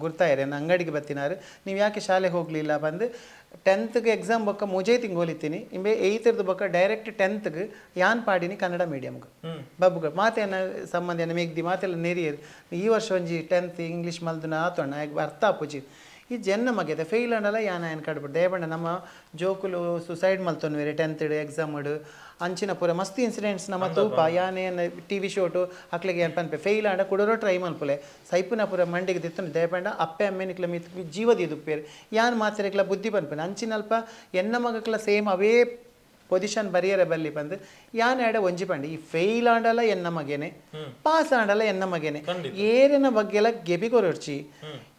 ಗುರ್ತಾಯರೆ ಎನ್ನ ಅಂಗಡಿಗೆ ಬತ್ತಿನಾರು, ನೀವು ಯಾಕೆ ಶಾಲೆ ಹೋಗಲಿಲ್ಲ ಬಂದು 10th exam ಬೊಕ್ಕ ಮುಜೈ ತಿಂಗೋಲಿತ್ತೀನಿ ಇಂಬೆ 8th ಬೊಕ್ಕ ಡೈರೆಕ್ಟ್ 10th ಯಾನ್ ಪಾಡಿನಿ ಕನ್ನಡ ಮೀಡಿಯಮ್ಗೆ. ಬಬ್ಬುಗ ಮಾತೇನ ಸಂಬಂಧ ಏನ ಮೆಗ್ದಿ ಮಾತೆಲ್ಲ ನೆರಿಯರು. ಈ ವರ್ಷ ಒಂಜಿ 10th English ಮಲ್ದನ ಆತೋಣ ಅರ್ಥ ಆಪುಜಿ. ಈ ಜನ ಮಗೆದ ಫೇಲ್ ಅಂಡಲ ಯಾನ್ ಆಯನ್ ಕಡ್ಬಿಟ್ಟು ದಯಬಂಡ ನಮ್ಮ ಜೋಕುಲು ಸುಸೈಡ್ ಮಲ್ತೊನ್ವೇರೆ 10th exam ಅಂಚಿನ ಪೂರ ಮಸ್ತ್ ಇನ್ಸಿಡೆಂಟ್ಸ್ ನಮ್ಮ ತೂಪ. ಯಾನೇನು ಟಿ ವಿ ಶೋಟು ಅಕ್ಲೆಗೆ ಏನು ಪನ್ಪೆ ಫೇಲ್ ಆಂಡ ಕುಡೋರೋ ಟ್ರೈ ಮಲ್ಪುಲೆ ಸೈಪುನ ಪೂರ ಮಂಡಿಗೆ ದಿತ್ತುಂಡು. ದಯಪಂಡ ಅಪ್ಪೆ ಅಮ್ಮೆ ನಿಕ್ಲ ಮಿತ್ ಜೀವ ದೀದುಪ್ಪೇರು ಯಾನ್ ಮಾತ್ರೆಗ್ಲ ಬುದ್ಧಿ ಪನ್ಪೆನೆ ಅಂಚಿನಲ್ಪ ಎನ್ನ ಮಗಕ್ಲ ಸೇಮ್ ಅವೇ ಪೊಸಿಷನ್ ಬರಿಯರೆ ಬಲ್ಲಿ ಬಂದು ಯಾನ್ ಎಡ ಒಂಜಿ ಪಂಡೆ ಈ ಫೇಲ್ ಆಂಡಲ ಎನ್ನ ಮಗೇನೆ ಪಾಸ್ ಆಂಡಲ ಎನ್ನ ಮಗೇನೆ ಏರಿನ ಬಗ್ಗೆ ಎಲ್ಲ ಗೆಬಿ ಕೊರೊರ್ಚಿ.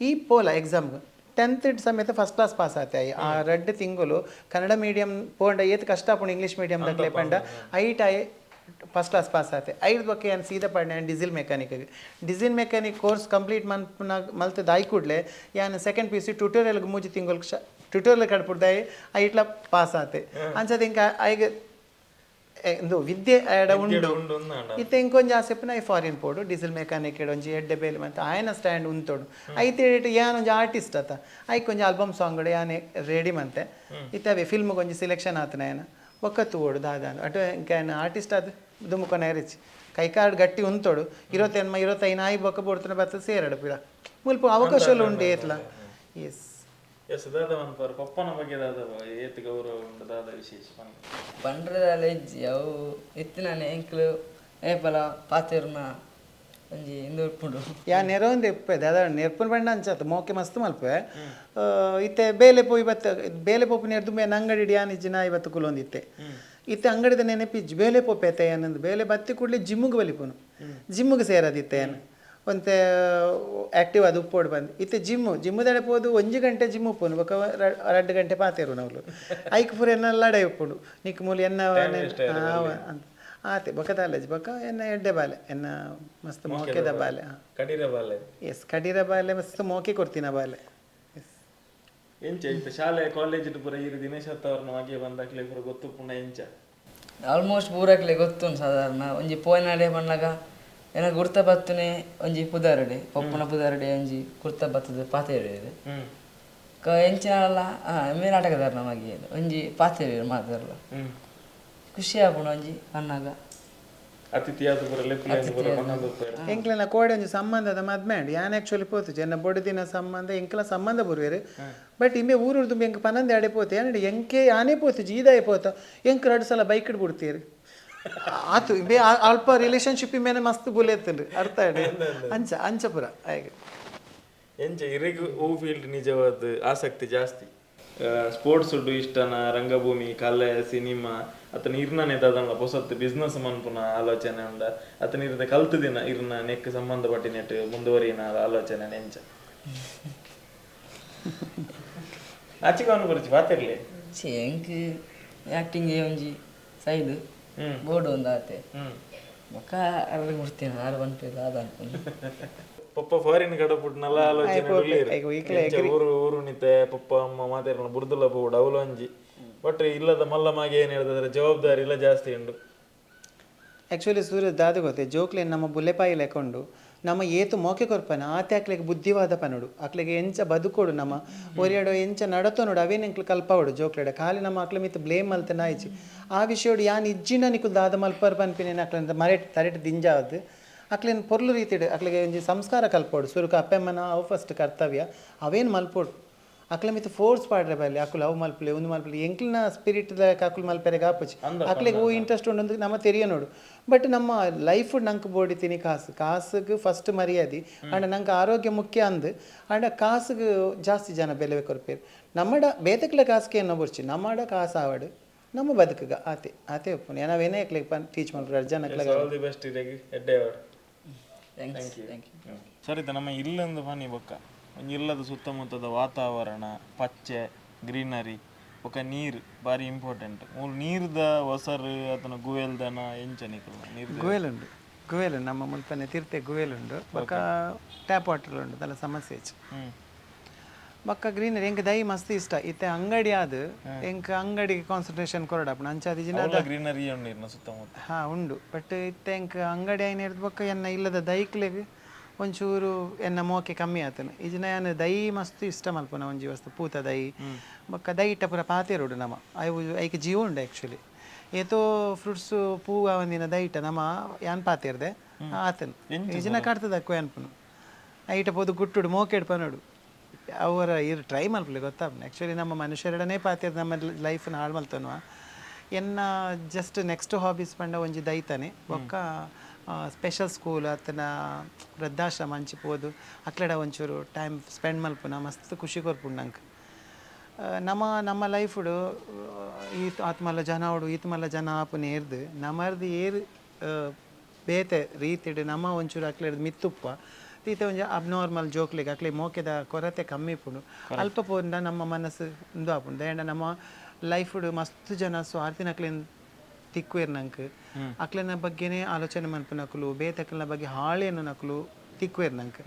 ಈ ಪೋಲ ಎಕ್ಸಾಮ್ಗೆ 10th ಸಮೇತ ಫಸ್ಟ್ ಕ್ಲಾಸ್ ಪಾಸ್ ಆತೆ. ಆ 2 ತಿಂಗಳು ಕನ್ನಡ ಮೀಡಿಯಂ ಪೋಂಡ ಏತ್ ಕಷ್ಟ ಆಪುಂಡು ಇಂಗ್ಲೀಷ್ ಮೀಡಿಯಂ ದಕ್ಲೆ ಪಂಡ ಐಟ್ ಆಯೆ ಫಸ್ಟ್ ಕ್ಲಾಸ್ ಪಾಸ್ ಆತೆ. ಐದು ಬೊಕ್ಕ ಯಾನ್ ಸೀದಾ ಪಂಡೆ ಯಾನ್ diesel mechanic diesel mechanic course complete ಮನ್ಪುನ ಮಲ್ತ್ ದಾಯಿ ಕೂಡ್ಲೆ ಯಾನ್ ಸೆಕೆಂಡ್ ಪಿ ಯು ಸಿ ಟ್ಯೂಟೋರಿಯಲ್ಗೆ 3 ತಿಂಗಳು ಟ್ಯೂಟೋರಿಯಲ್ ಕಡ್ಪುಡ್ದಾಯಿ ಐಟ್ಲ ಪಾಸ್ ಆತೆ. ಅಂಚದ ಇಂಕ ಐಗ್ ಇಂದು ವಿದ್ಯೆ ಎಡ ಉಂಡು ಇತ್ತೆ ಇಂಕೊಂಜಿ ಆಸೆಪ್ಪನ I foreign ಪೋಡು ಡೀಸೆಲ್ ಮೆಕ್ಯಾನಿಕ್ ಒಂಜಿ ಎಡ್ಡೆ ಬೇಲೆ ಮಂತ ಆಯನ ಸ್ಟ್ಯಾಂಡ್ ಉಂತೋಡು. ಐತೆ ಯಾನ್ ಒಂಜಿ ಆರ್ಟಿಸ್ಟ್ ಆತ ಐಕ್ ಒಂಜಿ ಆಲ್ಬಮ್ ಸಾಂಗ್ ಯಾನೆ ರೆಡಿ ಮಂತೆ ಇತ್ತೆ ಅವೇ ಫಿಲ್ಮ್ಗೆ ಒಂಜಿ ಸೆಲೆಕ್ಷನ್ ಆತನ ಆಯನ ಒಕ್ಕ ತೂವೋಡು ದಾದ ಅಟು ಇಂಕ ಆಯನ ಆರ್ಟಿಸ್ಟ್ ಅದು ದುಮುಕೊನ ಎರಿಚಿ ಕೈಕಾಡ್ ಗಟ್ಟಿ ಉಂತೋಡು 25 25 ಆಯಿ ಬೊಕ್ಕ ಬೋಡ್ತನ ಬತ್ತ ಸೇರಡು ಪಿರ ಮುಲ್ಪ ಅವಕಾಶలు ಉಂಡು ಏತ್ಲ. ಎಸ್ ಎಸ್ ದಾದ ಮನ್ಪರ್ ಪಪ್ಪನ ಬಗ್ಗೆ ದಾದ ಏತ್ ಗೌರವ ಉಂಡು ದಾದ ವಿಶೇಷ ಪಂಡ್ರದಾಲ ಇಜ್ಜಿ ಅವು ಇತ್ತಿನಾನೆ ಎಂಕ್ಲು ಏಪಲ ಪಾತೆರ್ನ ಒಂಜಿ ಇಂದು ಉಪ್ಪುಂಡು. ಯಾ ನೆರೊಂದು ಇಪ್ಪೆ ದಾದ ನೆರ್ಪುನ ಬಣ್ಣ ಅಂಚಾತು ಮೋಕೆ ಮಸ್ತ್ ಮಲ್ಪೆ ಇತ್ತೆ ಬೇಲೆ ಪೋಯಿ ಬತ್ತ ಬೇಲೆ ಪೋಪು ನೆರ್ದು ಅಂಗಡಿ ಯಾನ್ ಇಜ್ಜಿ ನಾಯಿ ಬತ್ತು ಕುಲೊಂದಿತ್ತೆ. ಇತ್ತೆ ಅಂಗಡಿದ ನೆನಪಿಜ್ಜಿ ಬೇಲೆ ಪೋಪೆ ಅತ್ತೆ ಏನಂದು ಬೇಲೆ ಬತ್ತಿ ಕೂಡಲೇ ಜಿಮ್ಗೆ ಬಲಿಪುನು ಜಿಮ್ಗೆ ಸೇರದಿತ್ತೆ ಏನು ಒಂತೆ ಆ್ಯಕ್ಟಿವ್ ಅದು ಉಪ್ಪೋಡು ಬಂದು ಇತ್ತೆ ಜಿಮ್ಮು ಜಿಮ್ಮುದಡೆ ಪೋದು 1 ಗಂಟೆ ಜಿಮ್ ಉಪ್ಪುನು ಬೊಕ್ಕ 2 ಗಂಟೆ ಪಾತೇರು ನಾವು ಐಕ್ ಪೂರ ಎನ್ನ ಲಡೈ ಉಪ್ಪುಂಡು ನಿಕ್ ಮೂಲಿ ಎನ್ನ ಅಂತ ಆತೆ ಬೊಕ್ಕ ತಾಲೇಜ್ ಬೊಕ್ಕ ಎನ್ನ ಎಡ್ಡೆ ಬಾಲೆ ಎನ್ನ ಮಸ್ತ್ ಮೋಕೆದ ಬಾಲೆ. ಕಡೀರ ಬಾಲೆ. ಎಸ್ ಕಡೀರ ಬಾಲೆ ಮಸ್ತ್ ಮೋಕೆ ಕೊಡ್ತೀನ ಬಾಲೆ. ಎಸ್ ಎಂಚ ಇತ್ತೆ ಶಾಲೆ ಕಾಲೇಜ್ ಪೂರ ಇರು ದಿನೇಶ್ ಅವ್ರನ್ನ ಮಗೆ ಬಂದಾಕ್ಲೆ ಪೂರ ಗೊತ್ತುಪ್ಪುಂಡ ಎಂಚ ಆಲ್ಮೋಸ್ಟ್ ಪೂರಕ್ಲೆ ಗೊತ್ತುಂಡು ಸಾಧಾರಣ ಒಂಜಿ ಪೋಯಿನಡೆ ಪಣ್ಣಾಗ ಏನ ಗುರ್ತ ಬತ್ತನೆ ಒಂಜಿ ಪುದಾರಡೆ ಪಪ್ಪನ ಪುದಾರಡೆ ಒಂಜಿ ಗುರ್ತ ಬತ್ತದ ಪಾತೆರು ಕ ಎಂಚಿನಲ್ಲ ಮೇ ನಾಟಕದಾರ ನಮಗೆ ಒಂಜಿ ಪಾತೆರು ಮಾತಾರಲ್ಲ ಖುಷಿ ಆಪುಂಡು ಒಂಜಿ ಪನ್ನಾಗ. ಎಂಕ್ಲೆನ ಕೋಡೆ ಒಂಜಿ ಸಂಬಂಧದ ಮದ್ಮೆ ಅಂಡ್ ಯಾನ್ ಆ್ಯಕ್ಚುಲಿ ಪೋತು ಜನ ಬೊಡದಿನ ಸಂಬಂಧ ಎಂಕ್ಲ ಸಂಬಂಧ ಬರುವೇರು. ಬಟ್ ಇಂಬೆ ಊರು ತುಂಬ ಎಂಕ್ ಪನ್ನೊಂದು ಎಡೆ ಪೋತು ಯಾನಡಿ ಎಂಕೆ ಯಾನೇ ಪೋತು ಜೀದಾಯ ಪೋತ ಎಂಕ್ 2 ಸಲ ಬೈಕ್ ಬಿಡ್ತೀರಿ ಆತು ಇಂಬೆ ಅಲ್ಪ ರಿಲೇಶನ್ಶಿಪ್ ಮೇಲೆ ಮಸ್ತ್ ಬುಲೆತ್ತುಂಡು ಅರ್ಥ ಅಂಚ ಅಂಚಪುರ ಹಾಗೆ. ಎಂಚ ಇರೆಗ್ ಓ ಫೀಲ್ಡ್ ನಿಜವಾದ ಆಸಕ್ತಿ ಜಾಸ್ತಿ ಸ್ಪೋರ್ಟ್ಸ್ ಉಡ್ಡು ಇಷ್ಟನ ರಂಗಭೂಮಿ ಕಲೆ ಸಿನಿಮಾ ಅತನ ಇರ್ನನೆ ದಾದಲ್ಲ ಹೊಸತ್ತು ಬಿಸ್ನೆಸ್ ಮನ್ಪುನ ಆಲೋಚನೆ ಉಂಡ ಅತನ ಇರ್ದ ಕಲ್ತು ದಿನ ಇರ್ನ ನೆಕ್ ಸಂಬಂಧಪಟ್ಟಿನೆಟ್ ಮುಂದುವರಿನ ಆಲೋಚನೆ ಎಂಚ ಆಚಿಗೆ ಬರುಚಿ ಪಾತಿರ್ಲಿ. ಎಂಕ್ ಆ್ಯಕ್ಟಿಂಗ್ ಒಂಜಿ ಸೈಡ್ ಬೋರ್ಡ್ ಒಂದು ಆತೆ ಬೊಕ್ಕ ಅರ್ಧ ಬಿಡ್ತೀನಿ ಆರು ಪನ್ಪೇದು ಅದ ಅನ್ಕೊಂಡು. ಪಪ್ಪ ಫಾರಿನ್ ಕಡಪುಟ್ನಲ್ಲ ಆಲೋಚನೆ ಊರು ಊರು ನಿತ್ತೆ ಪಪ್ಪ ಅಮ್ಮ ಮಾತಾಡೋಣ ಬುರ್ದುಲ ಪೋಡು ಅವಳು ಅಂಜಿ ಬಟ್ ಇಲ್ಲದ ಮಲ್ಲ ಮಾಗೆ ಏನು ಹೇಳಿದ್ರೆ ಜವಾಬ್ದಾರಿ ಇಲ್ಲ ಜಾಸ್ತಿ ಉಂಡು. ಆ್ಯಕ್ಚುಲಿ ಸೂರ್ಯ ದಾದ ಗೊತ್ತೆ ಜೋಕ್ಲೇನು ನಮ್ಮ ಬುಲ್ಲೆಪಾಯಿ ಲೆಕ್ಕೊಂಡು ನಮ್ಮ ಏತು ಮೋಕೆ ಕೊರ್ಪನ ಆತೆ ಅಕ್ಲೆಗೆ ಬುದ್ಧಿವಾದ ಪನೋಡು ಅಕ್ಲೆಗೆ ಎಂಚ ಬದುಕೋಡು ನಮ್ಮ ಒರಿಯಾಡೋ ಎಂಚ ನಡತೋನೋಡು ಅವೇನು ಎಂಕ್ಲು ಕಲ್ಪಾವಡು ಜೋಕ್ಲೆಡ ಖಾಲಿ ನಮ್ಮ ಅಕ್ಲೆ ಮಿತ್ ಬ್ಲೇಮ್ ಮಲ್ತನ ಆಯ್ಚಿ ಆ ವಿಷಯೋಡು ಯಾನ್ ಇಜ್ಜಿನ ನಿಕುಲ್ ದಾದ ಮಲ್ಪರ್ ಪನ್ಪಿನ ಅಕ್ಲೆ ಮರೆಟ್ ತರೆಟ್ ದಿಂಜಾವದ್ದು ಅಕ್ಲೇನು ಪೊರ್ಲು ರೀತಿಡು ಅಕ್ಲೆಗೆ ಒಂಜಿ ಸಂಸ್ಕಾರ ಕಲ್ಪೋಡು ಸುರುಕು ಅಪ್ಪೆಮ್ಮನ ಅವು ಫಸ್ಟ್ ಕರ್ತವ್ಯ ಅವೇನು ಮಲ್ಪೋಡು ಅಕ್ಲೆ ಮಿತ್ ಫೋರ್ಸ್ ಪಾಡ್ರೆ ಬಲ್ಲಿ ಅಕುಲು ಅವು ಮಲ್ಪಲೆ ಒಂದು ಮಲ್ಪಲೆ ಎಂಕ್ಲಿನ ಸ್ಪಿರಿಟ್ ಅಕುಲು ಮಲ್ಪೆರೆಗೆ ಆಪುಜಿ ಅಕ್ಲೆಗೆ ಓ ಇಂಟ್ರೆಸ್ಟ್ ಉಂಡು ನಮ್ಮ ತೆರಿಯ ನೋಡು. ಬಟ್ ನಮ್ಮ ಲೈಫ್ ನಂಗೆ ಬೋಡಿತೀನಿ ಕಾಸು ಕಾಸುಗೆ ಫಸ್ಟ್ ಮರ್ಯಾದೆ ಅಂಡ್ ನಂಗೆ ಆರೋಗ್ಯ ಮುಖ್ಯ ಅಂದು ಅಂಡ್ ಕಾಸುಗೆ ಜಾಸ್ತಿ ಜನ ಬೆಲೆ ಕೊರ್ಪೇರು ನಮ್ಮಡ ಬೇತಕ್ಲೆ ಕಾಸುಗೆ ಏನೋ ಬುರ್ಚಿ ನಮ್ಮಡ ಕಾಸು ಆವಡು ನಮ್ಮ ಬದುಕುಗ ಆತೆ ಆತೆ ಒಪ್ಪುನು ನಾವೇನೇ ಟೀಚ್ ಮಲ್ಪುರ ಜನಕ್ಲೆ. ಆಲ್ the best ಇರೆಗ್ ಎಡ್ಡೆ award. Thank you. Thank you. Sir ಇದು ನಮ್ಮ ಇಲ್ಲೊಂದು ಬನ್ನಿ ಬೊಕ್ಕ ಒಂಜಿ ಇಲ್ಲದ ಸುತ್ತಮುತ್ತದ ವಾತಾವರಣ, ಪಚ್ಚೆ, ಗ್ರೀನರಿ ಬೊಕ ನೀರು ಬಾರಿ ಇಂಪಾರ್ಟೆಂಟ್. ಮೂಲು ನೀರ್ದ ಒಸರು ಅತನ ಗುವೆಲ್ದನ ಎಂಚ ನಿಕಲ್ನ ನೀರ್ದ? ಗುವೆಲುಂಡು, ಗುವೆಲು ನಮ್ಮ ಮುಲ್ಪನೆ ತಿರ್ತೆ ಗುವೆಲುಂಡು, ಬೊಕ ಟ್ಯಾಪ್ ವಾಟರ್ ಉಂಡು, ದಲ ಸಮಸ್ಯೆ ಇಜ್ಜಿ. ಬೊಕ್ಕ ಗ್ರೀನರಿ ಎಂಕ್ ದೈ ಮಸ್ತ್ ಇಷ್ಟ. ಇತ್ತೆ ಅಂಗಡಿ ಆದ್ ಎಂಕ್ ಅಂಗಡಿಗೆ ಕಾನ್ಸಂಟ್ರೇಷನ್ ಕೊರಡಾಪುಂಡು, ಅಂಚಾದ್ ಇಜಿನ ಅವ್ಲ ಗ್ರೀನರಿ ಉಂಡು ಇರ್ನ ಸುತ್ತಮುತ್ತ? ಹಾ ಉಂಡು, ಬಟ್ ಇತ್ತೆ ಎಂಕ್ ಅಂಗಡಿ ಆಯಿನ ಬೊಕ್ಕ ಎನ್ನ ಇಲ್ಲದ ದೈಕ್ಲೆಗ್ ಒಂಚೂರು ಎನ್ನ ಮೋಕೆ ಕಮ್ಮಿ ಆತನ. ಇಜಿನ ಯಾನ್ ದೈ ಮಸ್ತ್ ಇಷ್ಟ ಮಲ್ಪುನ ಒಂಜಿ ವಸ್ತು, ಪೂತ ದೈ ಬೊಕ್ಕ ದೈಟ ಪೂರ ಪಾತೆರೊಡು ನಮ, ಅವು ಐಕ್ ಜೀವ ಉಂಡು ಆ್ಯಕ್ಚುಲಿ. ಏತೋ ಫ್ರೂಟ್ಸ್ ಪೂ ಆವಂದಿನ ದೈಟ ನಮ ಯಾನ್ ಪಾತೆರ್ದೆ ಆತನ, ಇಜಿನ ಕಡ್ತದಕ್ಕು ಅನ್ಪುನು ಐಟ ಪೋದು ಗುಟ್ಟುಡು ಮೋಕೆಡ್ ಪನೋಡು ಅವರ ಇರು ಟ್ರೈ ಮಲ್ಪಲೆ ಗೊತ್ತಾಪುಂಡು. ಆ್ಯಕ್ಚುಲಿ ನಮ್ಮ ಮನುಷ್ಯರಡನೇ ಪಾತೆರ್ ನಮ್ಮ ಲೈಫ್ನ ಹಾಳು ಮಲ್ತೊನುವ. ಎನ್ನ ಜಸ್ಟ್ ನೆಕ್ಸ್ಟ್ ಹಾಬೀಸ್ ಪಂಡ ಒಂಜಿ ದೈತಾನೆ, ಬೊಕ್ಕ ಸ್ಪೆಷಲ್ ಸ್ಕೂಲ್ ಅತ್ತನ ವೃದ್ಧಾಶ್ರಮ ಅಂಚಿ ಪೋದು ಅಕ್ಲೆಡ ಒಂಚೂರು ಟೈಮ್ ಸ್ಪೆಂಡ್ ಮಲ್ಪುನ ಮಸ್ತ್ ಖುಷಿ ಕೊರ್ಪುಂಡು ನಂಗೆ. ನಮ್ಮ ನಮ್ಮ ಲೈಫುಡು ಈತ್ ಆತ್ಮಲ್ಲ ಜನ ಅವಡು ಈತ್ ಮಲ್ಲ ಜನ ಆಪುನ ಏರ್ದು ನಮರ್ದು ಏರ್ ಬೇತೆ ರೀತಿಡ್ ನಮ್ಮ ಒಂಚೂರು ಅಕ್ಲೆಡ್ದು ಮಿತ್ತುಪ್ಪ ತೀತೆ ಒಂಜಿ ಅಬ್ನಾರ್ಮಲ್ ಜೋಕ್ಲೆಗ್ ಅಕ್ಲೆ ಮೋಕೆದ ಕೊರತೆ ಕಮ್ಮಿ ಇಪ್ಪುಂಡು. ಅಲ್ಪ ಪೋಂಡ ನಮ್ಮ ಮನಸ್ಸು ಉಂದು ಆಪುಂಡು. ದಾಯೆಂಡ ನಮ್ಮ ಲೈಫುಡು ಮಸ್ತ್ ಜನ ಸ್ವಾರ್ಥಿನಕ್ಲೆನ್ ತಿಕ್ಕುವೆರ್ ನಂಕ್, ಅಕ್ಲೆನ ಬಗ್ಗೆನೇ ಆಲೋಚನೆ ಮನ್ಪುನಕುಲು, ಬೇತಕ್ಲೆನ ಬಗ್ಗೆ ಹಾಳೆನುನಕುಲು ತಿಕ್ಕುವೆರ್ ನಂಕ್.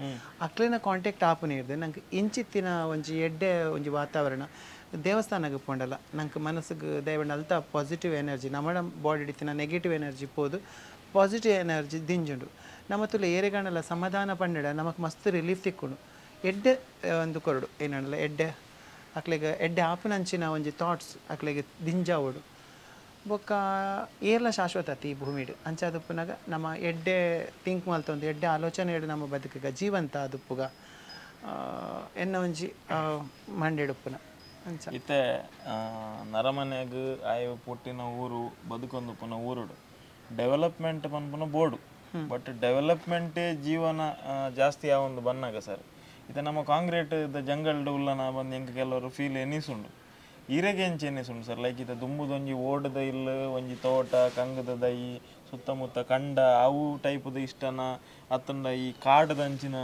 ಅಕ್ಲೆನ ಕಾಂಟ್ಯಾಕ್ಟ್ ಆಪುನ ಇರ್ದ್ ನಂಕ್ ಇಂಚಿತ್ತಿನ ಒಂಜಿ ಎಡ್ಡೆ ಒಂಜಿ ವಾತಾವರಣ ದೇವಸ್ಥಾನಗ್ ಪೋಂಡಲ ನಂಕ್ ಮನಸ್ಸಿಗೆ ದಯವಂಡ ಅಲ್ತ ಪಾಸಿಟಿವ್ ಎನರ್ಜಿ, ನಮ್ಮ ಬಾಡಿ ಇತ್ತಿನ ನೆಗೆಟಿವ್ ಎನರ್ಜಿ ಪೋದು ಪಾಸಿಟಿವ್ ಎನರ್ಜಿ ದಿಂಜುಂಡು. ನಮ್ಮ ತುಲೆ ಏರೆಗಾಂಡಲ ಸಮಾಧಾನ ಪಂಡಡ ನಮಕ್ ಮಸ್ತ್ ರಿಲೀಫ್ ತಿಕ್ಕುಂಡು. ಎಡ್ಡೆ ಒಂದು ಕೊರಡು ಏನಂಡಲ ಎಡ್ಡೆ ಅಕ್ಲೆಗ್ ಎಡ್ಡೆ ಆಪುನಂಚಿನ ಒಂಜಿ ಥಾಟ್ಸ್ ಅಕ್ಲೆಗ್ ದಿಂಜಾವೊಡು. ಬೊಕ್ಕ ಏರ್ಲ ಶಾಶ್ವತ ಅತಿ ಈ ಭೂಮಿಡ್, ಅಂಚಾದುಪ್ಪುನಗ ನಮ್ಮ ಎಡ್ಡೆ ಥಿಂಕ್ ಮಲ್ತೊಂದು ಎಡ್ಡೆ ಆಲೋಚನೆ ನಮ್ಮ ಬದುಕುಗ ಜೀವಂತ ಆದುಪ್ಪುಗ ಎನ್ನ ಒಂಜಿ ಮಂಡೆಡುಪ್ಪುನ ಅಂಚ. ಇತ್ತೆ ನರಮನೆಗ್ ಆಯ್ ಪುಟ್ಟಿನ ಊರು ಬದುಕೊಂದುಪ್ಪುನ ಊರುಡು ಡೆವಲಪ್ಮೆಂಟ್ ಪನ್ಪುನ ಬೋಡು, ಬಟ್ ಡೆವಲಪ್ಮೆಂಟೇ ಜೀವನ ಜಾಸ್ತಿ ಆವೊಂದು ಬನ್ನಾಗ ಸರ್ ಇತ್ತೆ ನಮ್ಮ ಕಾಂಕ್ರೀಟ್ ದ ಜಂಗಲ್ಡ್ ಉಲ್ಲನ ಬಂದು ಎಂಕ್ ಕೆಲವರು ಫೀಲ್ ಎನಿಸುಂಡು. ಈರೆಗೆ ಎಂಚ ಎನಿಸುಂಡು ಸರ್? ಲೈಕ್ ಇತ್ತೆ ದುಂಬುದೊಂಜಿ ಓಡದ ಇಲ್ಲು, ಒಂಜಿ ತೋಟ, ಕಂಗದ ದೈ, ಸುತ್ತಮುತ್ತ ಕಂಡ, ಅವು ಟೈಪುದ ಇಷ್ಟನ ಅತ್ತಂಡ ಈ ಕಾಡುದಂಚಿನ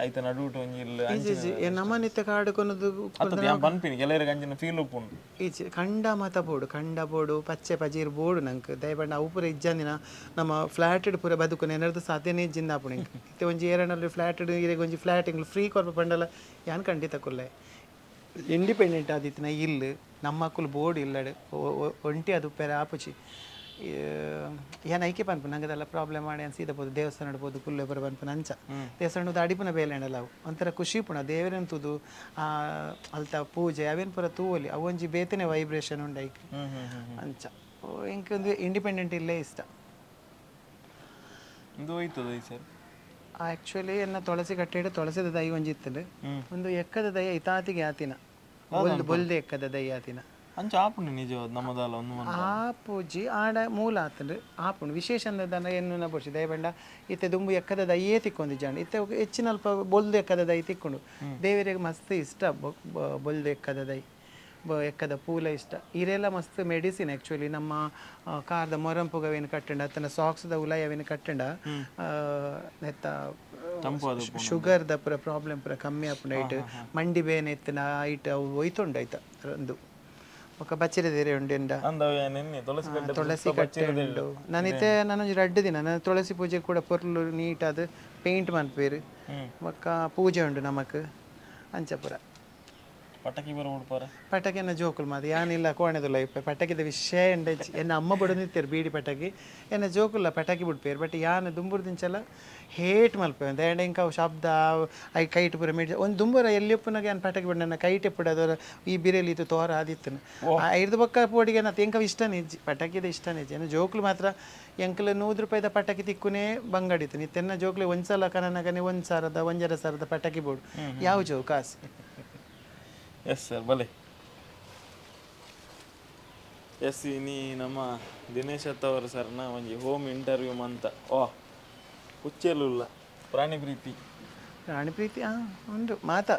ಐತ ನಡುವಿಟ್ಟು ಒಂಜಿ ಇಲ್ಲು ಅಂಚಿನ? ನಮ್ಮನಿತ್ತೆ ಕಾಡು ಕೊನೊದು ಅತ್ತದ ಯಾನ್ ಪನ್ಪಿನಿ ಕೆಲವರಿಗೆ ಅಂಚಿನ ಫೀಲ್ ಉಪ್ಪುಂಡು. ಈಚೆ ಕಂಡ ಮಾತ ಬೋಡು, ಕಂಡ ಬೋಡು, ಪಚ್ಚೆ ಪಜೀರ್ ಬೋಡು ನಂಕ್. ದಯಪಂಡ ಅವು ಪೂರ ಇಜ್ಜಂದಿನ ನಮ್ಮ ಫ್ಲಾಟೆಡ್ ಪೂರ ಬದುಕುನ ಏನಾದ್ರು ಸಾಧ್ಯನೇ ಇಜ್ಜಿಂದ ಆಪುಂಡು ಎಂಕ್. ಇತ್ತೆ ಒಂಜಿ ಏರನಲ್ಲಿ ಫ್ಲಾಟೆಡ್ ಇರೆಗ್ ಒಂಜಿ ಫ್ಲಾಟ್ ಎಂಕ್ಲು ಫ್ರೀ ಕೊರ್ಪ ಪಂಡಲ ಯಾನ್ ಖಂಡಿತ ಕೊಲ್ಲೆ. ಇಂಡಿಪೆಂಡೆಂಟ್ ಆದಿತ್ತಿನ ಇಲ್ಲು ನಮ್ಮಕ್ಕುಲು ಬೋಡು ಇಲ್ಲಡ್ ಒಂಟಿ ಅದು ಪೆರ ಆಪುಜಿ. ಯಾನ್ ಐಕೆ ಪನ್ಪು ನಂಗದೆಲ್ಲ ಪ್ರಾಬ್ಲಮ್ ಮಾಡಿ ಯಾನ್ ಸೀದಾ ಪೋದು ದೇವಸ್ಥಾನಡ್ ಪೋದು ಕುಲ್ಲೆ ಪೂರ ಪನ್ಪುನ ಅಂಚ. ದೇವಸ್ಥಾನದ ಅಡಿಪುನ ಬೇಲೆ ಅಂಡಲ ಅವು ಒಂಥರ ಖುಷಿ ಪುಣ ದೇವರನ್ ತೂದು ಅಲ್ತ ಪೂಜೆ ಅವೇನ್ ಪೂರ ತೂವೊಲಿ, ಅವು ಒಂಜಿ ಬೇತೆನೆ ವೈಬ್ರೇಷನ್ ಉಂಡು ಐಕ್ ಅಂಚ. ಎಂಕ್ ಒಂದು ಇಂಡಿಪೆಂಡೆಂಟ್ ಇಲ್ಲೇ ಇಷ್ಟ. ಇಂದು ಹೋಯ್ತದ ಈ ಸರ್? ಆ್ಯಕ್ಚುಲಿ ಎನ್ನ ತುಳಸಿ ಕಟ್ಟೆಡ್ ತುಳಸಿದ ದೈ ಒಂಜಿ ಇತ್ತುಂಡು, ಒಂದು ಎಕ್ಕದ ದೈ ಇತಾತಿಗೆ ಆತಿನ ಬೊಲ್ದು ಬೊಲ್ದು ಎಕ್ಕದ ದೈ ಆತಿನ ಅಂಚ ಆಪುಂಡು ನಿಜವಾದ ನಮ್ಮದಾಲ ಒಂದು ಆಪುಜಿ ಆಡ ಮೂಲ ಆತುಂಡು ಆಪುಂಡು ವಿಶೇಷ ಅಂದ್ರೆ ಎನ್ನುನ ಬೋಡ್ಚಿ ದಯಬಂಡ. ಇತ್ತೆ ದುಂಬು ಎಕ್ಕದ ದೈಯೇ ತಿಕ್ಕೊಂದು ಜಾಂಡ್, ಇತ್ತೆ ಹೆಚ್ಚಿನ ಅಲ್ಪ ಬೊಲ್ದು ಎಕ್ಕದ ದೈ ತಿಕ್ಕೊಂಡು. ದೇವರಿಗೆ ಮಸ್ತ್ ಇಷ್ಟ ಬೊಲ್ದು ಎಕ್ಕದ ದೈ, ಎಕ್ಕದ ಪೂಲ ಇಷ್ಟ. ಇರೆಲ್ಲ ಮಸ್ತ್ ಮೆಡಿಸಿನ್ ಆ್ಯಕ್ಚುಲಿ. ನಮ್ಮ ಕಾರ್ದ ಮೊರಂಪುಗವೇನು ಕಟ್ಟಂಡ ಅತ್ತನ ಸಾಕ್ಸ್ದ ಉಲಯವೇನು ಕಟ್ಟಂಡ ನೆತ್ತ ಶುಗರ್ದ ಪೂರ ಪ್ರಾಬ್ಲಮ್ ಪೂರ ಕಮ್ಮಿ ಆಪುಂಡು. ಐಟ್ ಮಂಡಿ ಬೇನೆ ಇತ್ತಿನ ಐಟ್ ಅವು ಒಯ್ತುಂಡು ಐತ ಒಂದು. ಬೊಕ್ಕ ಬಚ್ಚಿರೆ ದೇರೆ ಉಂಡು ಎಂಡ ತುಳಸಿ ಕಟ್ಟೆ ಉಂಡು. ನಾನಿತ್ತೆ ನಾನೊಂಜಿ ರಡ್ಡ್ ದಿನ ನಾನು ತುಳಸಿ ಪೂಜೆ ಕೂಡ ಪೊರ್ಲು ನೀಟಾದ್ ಪೇಂಟ್ ಮನ್ಪೇರು. ಬೊಕ್ಕ ಪೂಜೆ ಉಂಡು ನಮಕ್ ಅಂಚ ಪೂರ. ಪಟಾಕಿ ಬರ ಉಡ್ಪಾರ? ಪಟಾಕಿನ ಜೋಕುಲು ಮಾತ ಯಾನಿಲ್ಲ ಕೋಣೆದುಲ್ಲ ಇಪ್ಪೆ ಪಟಾಕಿದ ವಿಷಯ ಎಂಡ. ಎನ್ನ ಅಮ್ಮ ಬಡೊಂದಿತ್ತೆರ್ ಬೀಡಿ ಪಟಾಕಿ, ಎನ್ನ ಜೋಕುಲ್ಲ ಪಟಾಕಿ ಬಿಡ್ಪೇರು. ಬಟ್ ಯಾನ್ ದುಂಬುರ್ದಿಂಚಲ ಹೇಟ್ ಮಲ್ಪೆ ದಾಯೆಂಡ ಎಂಕ್ ಅವು ಶಬ್ದ I kite ಪೂರ ಮಿಡ್ ಒಂದು ದುಂಬುರ ಎಲ್ಲಿ ಉಪ್ಪುನಗ ಯಾನ್ ಪಟಾಕಿ ಬಿಡ್ ನನ್ನ ಕೈಟ್ ಎಪ್ಪುಡು ಈ ಬಿರೆಲಿ ಇತ್ತು ತೋರ ಆದಿತ್ತನು ಐರ್ದು ಬೊಕ್ಕ ಪೋಡಿಗೆ ನಾ ಎಂಕ್ ಅವು ಇಷ್ಟನೇ ಇಜ್ಜಿ ಪಟಾಕಿದ ಇಷ್ಟನೇ ಇಜ್ಜಿ. ಎನ್ನ ಜೋಕುಲು ಮಾತ್ರ ಎಂಕ್ಲ 100 ರೂಪಾಯಿದ ಪಟಾಕಿ ತಿಕ್ಕುನೇ ಬಂಗಡಿತ್ತು. ಇತ್ತೆನ್ನ ಜೋಕುಲು ಒಂದ್ಸಲ ಕನನಗನೆ 1,000 1,500 ಪಟಾಕಿ ಬೋಡು ಯಾವ ಜೋ ಕಾಸು. ಎಸ್ ಸರ್ ಬಲೆ. ಎಸ್ ಇನಿ ನಮ್ಮ ದಿನೇಶ್ ಅತ್ತವರ ಸರ್ನ ಒಂಜಿ ಹೋಮ್ ಇಂಟರ್ವ್ಯೂ ಮಂತ. ಓ ಹುಚ್ಚೆಲುಲ್ಲ ಪ್ರಾಣಿ ಪ್ರೀತಿ. ಪ್ರಾಣಿ ಪ್ರೀತಿ ಉಂಡು ಮಾತ.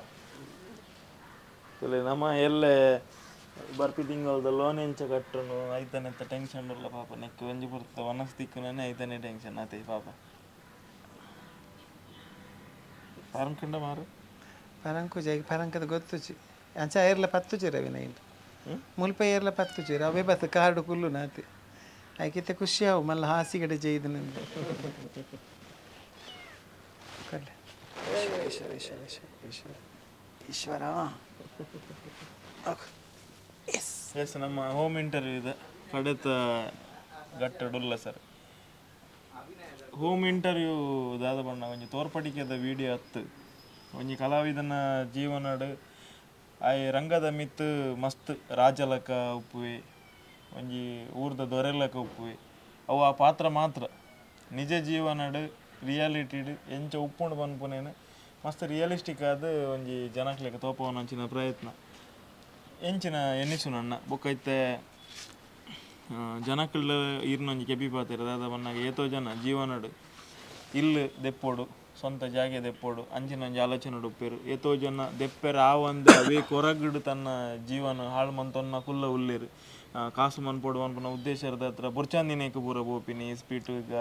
ನಮ್ಮ ಎಲ್ಲೆ ಬರ್ಪಿ ತಿಂಗಳದ ಲೋನ್ ಎಂಚ ಕಟ್ಟುನು ಐತನೆತ್ತ ಟೆನ್ಷನ್ ಉಲ್ಲ ಪಾಪ. ನೆಕ್ ಒಂಜಿ ಪೊರ್ತ ವನಸ್ ತಿಕ್ಕುನೇ ಐತನೆ ಟೆನ್ಷನ್ ಆತೆ ಪಾಪ. ಫಾರ್ಮ್ ಕಂಡ ಮಾರು ಪರಂಕು ಜೈ ಪರಂಕದ ಗೊತ್ತುಚಿ ಅಂಚ ಏರ್ಲ ಪತ್ತುಚಿ ರವಿನ ಇಲ್ಲಿ ಮುಲ್ಪ ಏರ್ಲ ಪತ್ತುಚಿ ರವೆ ಬತ್ತು ಕಾರ್ಡು ಕುಲ್ಲು ನಾತಿ ಐಕಿತ್ತೆ ಖುಷಿ ಆವು ಮಲ್ಲ ಹಾಸಿಗಡೆ ಜೈದು ನಂದು ಕಲ್ಲೆ. ಈಶ್ವರ ಈಶ್ವರ ಈಶ್ವರ ಈಶ್ವರ ಈಶ್ವರ ಎಸ್. ಎಸ್, ನಮ್ಮ ಹೋಮ್ ಇಂಟರ್ವ್ಯೂ ಇದೆ ಕಡೆತ ಗಟ್ಟಡುಲ್ಲ ಸರ್. ಹೋಮ್ ಇಂಟರ್ವ್ಯೂ ದಾದ ಬಣ್ಣ ಒಂಜಿ ತೋರ್ಪಡಿಕೆದ ವಿಡಿಯೋ ಅತ್ತು. ಒಂಜಿ ಕಲಾವಿದನ ಜೀವನಡ್ ಆಯೆ ರಂಗದ ಮಿತ್ತು ಮಸ್ತ್ ರಾಜಲಕ ಉಪ್ಪುವೆ, ಒಂಜಿ ಊರ್ದ ದೊರೆಲಕ ಉಪ್ಪುವೆ. ಅವು ಆ ಪಾತ್ರ ಮಾತ್ರ ನಿಜ ಜೀವನಡ್ ರಿಯಾಲಿಟಿಡ್ ಎಂಚ ಉಪ್ಪುಂಡು ಪನ್ಪುನೇನು ಮಸ್ತ್ ರಿಯಲಿಸ್ಟಿಕ್ ಆದ್ ಒಂಜಿ ಜನಕ್ಲೆಗ್ ತೋಪವನಂಚಿನ ಪ್ರಯತ್ನ ಎಂಚಿನ ಎನ್ನಿಸುನಣ್ಣ. ಬೊಕ್ಕ ಇತ್ತೆ ಜನಕ್ಕುಲು ಈರ್ನೊಂಜಿ ಕೆಬಿ ಪಾತೆರ ದಾದ ಪನ್ನಗ ಏತೋ ಜನ ಜೀವನಡ್ ಇಲ್ಲು ದೆಪ್ಪೊಡು, ಸ್ವಂತ ಜಾಗೆ ದೆಪ್ಪೊಡು ಅಂಚಿನ ಒಂಜಿ ಆಲೋಚನೆ ಉಪ್ಪೆರು. ಏತೋ ಜನ ದೆಪ್ಪೆರ ಆವಂದೆ ಅವೇ ಕೊರಗುಡು ತನ್ನ ಜೀವನ ಹಾಳು ಮಂತೊನ್ನ ಕುಲ್ಲ ಉಲ್ಲೇರು. ಕಾಸು ಮನ್ಪೊಡು ಪನ್ಪುನ ಉದ್ದೇಶದ ಹತ್ರ ಬೊರ್ಚಾಂದಿನೇಕ್ ಪೂರ ಪೋಪಿನಿ, ಸ್ಪೀಟುಗ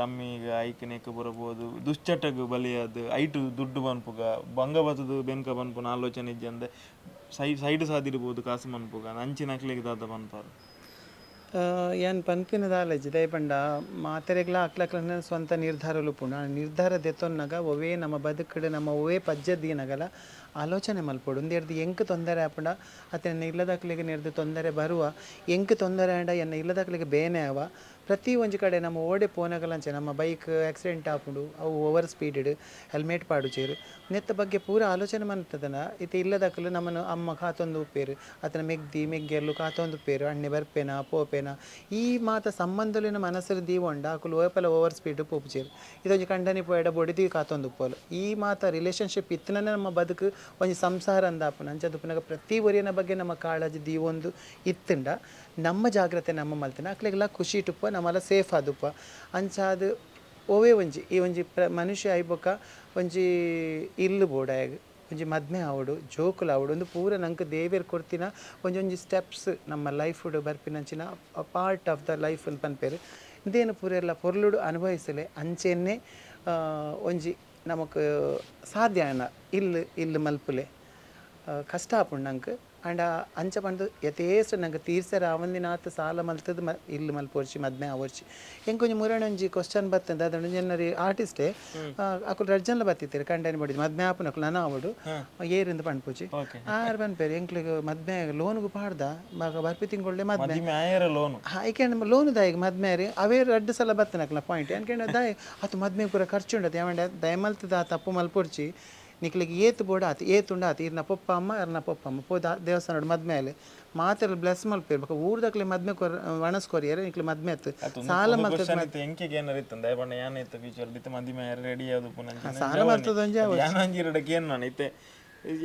ರಮ್ಮಿಗ ಐಕ್ನೇಕ್ ಪೂರ ಪೋದು ದುಶ್ಚಟಗ್ ಬಲಿಯಾದ್ ಐಟು ದುಡ್ಡು ಪನ್ಪುಗ ಬಂಗ ಬತ್ತದು ಬೆನ್ಕ ಪನ್ಪುನ ಆಲೋಚನೆ ಇಜ್ಜಂದೆ ಸೈಡ್ ಸಾದಿಡ್ಬೋದು ಕಾಸು ಮನ್ಪುಗ ಅಂಚಿನಕ್ಲೆಗ್ ದಾದ ಪನ್ಪಾರು. ಯಾನ್ ಪನ್ಪಿನ ದಾಲಜಿ ದಯಪಂಡ ಮಾತೆರೆಗ್ಲ ಅಕ್ಲಕ್ಲನ ಸ್ವಂತ ನಿರ್ಧಾರ ಉಪ್ಪುಂಡು. ಆ ನಿರ್ಧಾರ ದೆತ್ತೊನ್ನಗ ಒವೇ ನಮ್ಮ ಬದುಕುಡು ನಮ್ಮ ಒವೇ ಪಜ್ಜೆ ದೀನಗಲ ಆಲೋಚನೆ ಮಲ್ಪೊಡು. ಉಂದೆರ್ದ್ ಎಂಕ್ ತೊಂದರೆ ಆಪುಂಡ ಅತ್ತ ಎನ್ನ ಇಲ್ಲದಕ್ಲೆಗ್ ನೆರ್ದ್ ತೊಂದರೆ ಬರುವ, ಎಂಕ್ ತೊಂದರೆ ಆಂಡ ಎನ್ನ ಇಲ್ಲದಕ್ಲೆಗ್ ಬೇನೆ ಆವ. ಪ್ರತಿ ಒಂಜಿ ಕಡೆ ನಮ್ಮ ಓಡೆ ಪೋನಗಲಂಚೆ ನಮ್ಮ ಬೈಕ್ ಆಕ್ಸಿಡೆಂಟ್ ಆಪುಂಡು, ಅವು ಓವರ್ ಸ್ಪೀಡೆಡ್ ಹೆಲ್ಮೆಟ್ ಪಾಡುಚೇರು ನೆತ್ತ ಬಗ್ಗೆ ಪೂರ ಆಲೋಚನೆ ಮಲ್ತದನ. ಇತ್ತೆ ಇಲ್ಲದಕ್ಲು ನಮ್ಮನ್ನು ಅಮ್ಮ ಕಾತೊಂದು ಉಪ್ಪೇರು, ಅತನ ಮೆಗ್ದಿ ಮೆಗ್ಗೆರ್ಲು ಕಾತೊಂದು ಉಪ್ಪೇರು, ಅಣ್ಣೆ ಬರ್ಪೇನ ಪೋಪೇನ ಈ ಮಾತ ಸಂಬಂಧಲಿನ ಮನಸ್ಸು ದೀವೊಂಡ ಅಕುಲು ಓಪಲ ಓವರ್ ಸ್ಪೀಡ್ ಪೋಪುಚೇರು. ಇದೊಂಜಿ ಕಂಡನಿ ಪೋಯಡ ಬೊಡಿದಿ ಕಾತೊಂದು ಉಪ್ಪೋಲು. ಈ ಮಾತ ರಿಲೇಷನ್ಶಿಪ್ ಇತ್ತನೇ ನಮ್ಮ ಬದುಕು ಒಂಜಿ ಸಂಸಾರ ಅಂದಾಪುನ. ಅಂಚ ಉಪ್ಪುನಾಗ ಪ್ರತಿ ಒರಿಯನ ಬಗ್ಗೆ ನಮ್ಮ ಕಾಳಜಿ ದೀವೊಂದು ಇತ್ತಂಡ ನಮ್ಮ ಜಾಗ್ರತೆ ನಮ್ಮ ಮಲ್ತಿನ ಅಕ್ಲೆಗೆಲ್ಲ ಖುಷಿ ಇಟ್ಟುಪ್ಪ, ನಮ್ಮಲ್ಲ ಸೇಫ್ ಆದುಪ್ಪ. ಅಂಚಾದ ಒವೇ ಒಂಜಿ ಈ ಒಂಜಿ ಮನುಷ್ಯ ಆಯ್ಬೊಕ್ಕ ಒಂಜಿ ಇಲ್ಲು ಬೋಡಾಯಗ್ ಒಂಜಿ ಮದ್ಮೆ ಆವೊಡು, ಜೋಕುಲು ಆವೊಡು, ಒಂದು ಪೂರ ನಂಗೆ ದೇವೆರ್ ಕೊರ್ತಿನ ಒಂಜೊಂಜಿ ಸ್ಟೆಪ್ಸ್ ನಮ್ಮ ಲೈಫುಡು ಬರ್ಪಿನಂಚಿನ ಪಾರ್ಟ್ ಆಫ್ the life ಅಂತ ಪನ್ಪೇರು. ಇಂದೇನು ಪೂರ ಎಲ್ಲ ಪೊರ್ಲುಡು ಅನುಭವಿಸಲೆ. ಅಂಚೆನ್ನೇ ಒಂಜಿ ನಮಕ್ ಸಾಧ್ಯ ಆನ ಇಲ್ಲು ಇಲ್ಲು ಮಲ್ಪುಲೆ ಕಷ್ಟ ಆಪುಂಡು ನಂಗೆ. ಆಂಡ ಅಂಚ ಪಂದ್ ಯಥೇಷ್ಟ ನಂಗೆ ತೀರ್ಸರ ಆವಂದಿನಾತ್ ಸಾಲ ಮಲ್ತದ ಇಲ್ಲು ಮಲ್ಪೊರ್ಚಿ ಮದ್ಮೆ ಆವೊರ್ಚಿ. ಎಂಕೊಂಜಿ ಮುರಣೊಂಜಿ ಕ್ವಶನ್ ಬತ್ತಂದ ಅದೊಂದು ಜನರಿ ಆರ್ಟಿಸ್ಟೇ ಅಕುಲು ರಡ್ಡ್ ಜನಲ ಬತ್ತಿತ್ತೆರ್ ಕಂಡನಿ ಬಡಿದ್ ಮದ್ಮೆ ಆಪುನಕುಲು ನನ ಆವೊಡು ಏರಿಂದು ಪನ್ಪುಜಿ ಆರ್ ಪನ್ಪೇರು ಎಂಕ್ಲೆಗ್ ಮದ್ಮೆ ಲೋನ್ಗ್ ಪಾಡ್ದ ಬರ್ಪಿ ತಿಂಗೊಳ್ಳೆ ಮದ್ಮೆ ಲೋನ್ ಐಕೆ ಲೋನ್ ದಾಯಗ್ ಮದ್ಮೆ ಆರಿ ಅವೇ ರಡ್ಡ್ ಸಲ ಬತ್ತನಕ್ಲ ಪಾಯಿಂಟ್ ಎನ್ಕೆಂಡ ದಾಯ ಆತು ಮದ್ಮೆ ಪೂರ ಖರ್ಚು ಉಂಡತೆ ಯಾವಂಡ ದಯಮಲ್ತದ ತಪ್ಪು ಮಲ್ಪೊರ್ಚಿ ನಿಕ್ಲೆಗ್ ಏತ್ ಬೋಡ ಆತು ಏತ್ ಉಂಡು ಆತು ಇರ್ನ ಪೊಪ್ಪ ಅಮ್ಮ ಇರ್ನ ಪೊಪ್ಪ ಅಮ್ಮ ಪೋದ ದೇವಸ್ಥಾನಡ್ ಮದ್ಮೆ ಆಲೆ ಮಾತೆರ್ಲ ಬ್ಲೆಸ್ ಮಲ್ಪೇರು ಬೊಕ ಊರ್ದಕ್ಲೆ ಮದ್ಮೆ ಕೊರ್ ವಣಸ್ ಕೊರಿಯೆರೆ ನಿಕ್ಲೆ ಮದ್ಮೆ ಆತು ಸಾಲ ಮಲ್ತದ ಎಂಕೆಗೆ ಏನಾರ ಇತ್ತಂದ ಪಂಡ ಯಾನ್ ಇತ್ತ ಫ್ಯೂಚರ್ ಇತ್ತೆ ಮದಿಮೆ ಆಯೆರೆ ರೆಡಿ ಆದ್ ಉಪ್ಪುನಂಚಿನ ಸಾಲ ಮಲ್ತದ ಒಂಜಿ ಯಾನೊಂಜಿ ಇರಡ ಕೇನ್ ನಾನು ಇತ್ತೆ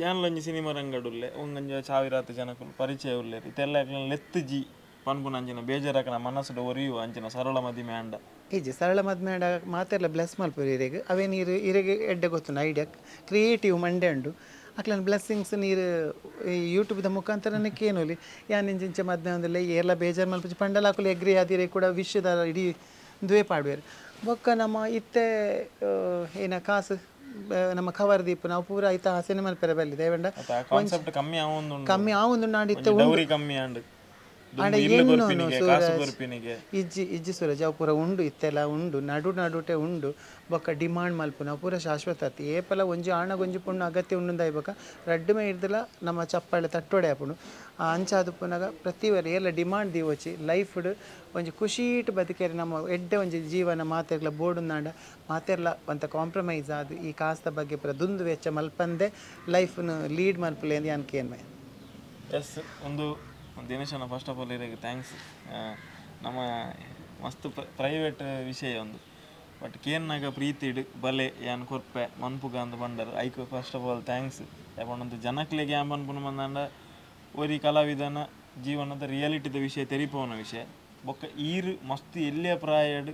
ಯಾನ್ಲೊಂಜಿ ಸಿನಿಮಾ ರಂಗಡ್ ಉಲ್ಲೆ ಒಂಜಿ ಸಾವಿರಾತ್ ಜನಕುಲು ಪರಿಚಯ ಉಲ್ಲೆರ್ ಇತ್ತೆಲ್ಲ ಅಕ್ಲೆನ ಲೆತ್ತ್ ಜಿ ಪನ್ಪುನಂಚಿನ ಬೇಜಾರಕನ ಮನಸ್ಸುಡು ಒರಿಯು ಅಂಚಿನ ಸರಳ ಮದಿಮೆ ಆಂಡ ಇಜ್ಜಿ ಸರಳ ಮದ್ಮೆ ಆಂಡ ಮಾತೆರ್ಲ ಬ್ಲೆಸ್ ಮಲ್ಪುರು ಇರೆಗ್ ಅವೇ ನೀರು ಇರೆಗ್ ಎಡ್ಡೆ ಗೊತ್ತುಂಡು ಐಡಿಯಾ ಕ್ರಿಯೇಟಿವ್ ಮಂಡೆ ಉಂಡು ಅಕ್ಲೆನ ಬ್ಲೆಸ್ಸಿಂಗ್ಸ್ ನೀರು ಈ ಯೂಟ್ಯೂಬ್ದ ಮುಖಾಂತರನೇ ಕೇನೊಲಿ ಯಾನ್ ಇಂಚಿಂಚ ಮದ್ಮೆ ಒಂದುಲ್ಲೆ ಏರ್ಲ ಬೇಜಾರು ಮಲ್ಪುಜಿ ಪಂಡಲ ಅಕುಲು ಎಗ್ರಿ ಆದಿರೆ ಕೂಡ ವಿಶ್ವದ ಇಡೀ ದ್ವೇ ಪಾಡುವೆರ್. ಬೊಕ್ಕ ನಮ್ಮ ಇತ್ತೆ ಏನ ಕಾಸು ನಮ್ಮ ಕವರ್ ದೀಪ ನಾವು ಪೂರ ಐತ ಆಸೆನೆ ಮಲ್ಪೆರೆ ಬಲ್ಲಿ ದಯವಂಡ ಕಾನ್ಸೆಪ್ಟ್ ಕಮ್ಮಿ ಆವೊಂದುಂಡು ಕಮ್ಮಿ ಆವೊಂದುಂಡು ಆಂಡ ಇತ್ತೆ ಡೌರಿ ಕಮ್ಮಿ ಆಂಡ್ ಆಂಡ ಎನ್ನೋನು ಸೂರಜ್ ಇಜ್ಜಿ ಇಜ್ಜಿ ಸೂರಜ್ ಅವು ಪೂರ ಉಂಡು ಇತ್ತೆಲ್ಲ ಉಂಡು ನಡು ನಡುಟೆ ಉಂಡು ಬೊಕ್ಕ ಡಿಮಾಂಡ್ ಮಲ್ಪುನ ಪೂರ ಶಾಶ್ವತ ಅತ್ತ್ ಏಪಲ ಒಂಜಿ ಆಣಗೊಂಜಿ ಪೊಣ್ಣು ಅಗತ್ಯ ಉಂಡುಂದು ಆಯ್ಬೊಕ್ಕ ರಡ್ಡ್ ಮೇ ಇರ್ದಲ ನಮ್ಮ ಚಪ್ಪಾಳೆ ತಟ್ಟೊಡೆ ಆಪುಂಡು ಅಂಚಾದ್ ಉಪ್ಪುನಗ ಪ್ರತಿ ವಾರ ಏರ್ಲ ಡಿಮಾಂಡ್ ದೀವೊಚಿ ಲೈಫ್ಡ್ ಒಂಜಿ ಖುಷೀಟ್ ಬದುಕೆರೆ ನಮ್ಮ ಎಡ್ಡೆ ಒಂಜಿ ಜೀವನ ಮಾತೆರ್ಲ ಬೋಡುಂದಾಂಡ ಮಾತೆರ್ಲ ಒಂತ ಕಾಂಪ್ರಮೈಸ್ ಆದ್ ಈ ಕಾಸ್ದ ಬಗ್ಗೆ ಪೂರ ದುಂದು ವೆಚ್ಚ ಮಲ್ಪಂದೆ ಲೈಫ್ನು ಲೀಡ್ ಮಲ್ಪುಲೆ ಅಂದ್ ಯಾನ್ ಕೇನ್ವೆ. ಎಸ್ ಒಂದು ದಿನೇಶನ ಫಸ್ಟ್ ಆಫ್ ಆಲ್ ಇರೆಗ್ thanks. ನಮ್ಮ ಮಸ್ತ್ ಪ್ರೈವೇಟ್ ವಿಷಯ ಒಂದು ಬಟ್ ಕೇನ್ನಾಗ ಪ್ರೀತಿಡ್ ಬಲೆ ಯಾನ್ ಕೊರ್ಪೆ ಮನ್ಪುಗ ಅಂದ್ ಪಂಡರ್ ಐಕ್ ಫಸ್ಟ್ ಆಫ್ ಆಲ್ thanks. ಯಾಪಂಡ ಜನಕ್ಲೆಗ್ ಯಾನ್ ಪನ್ಪುನ ಬಂದಾಂಡ ಒರಿ ಕಲಾವಿದನ ಜೀವನದ ರಿಯಾಲಿಟಿದ ವಿಷಯ ತೆರಿಪವನ ವಿಷಯ ಬೊಕ್ಕ ಈರ್ ಮಸ್ತ್ ಎಲ್ಯ ಪ್ರಾಯಡ್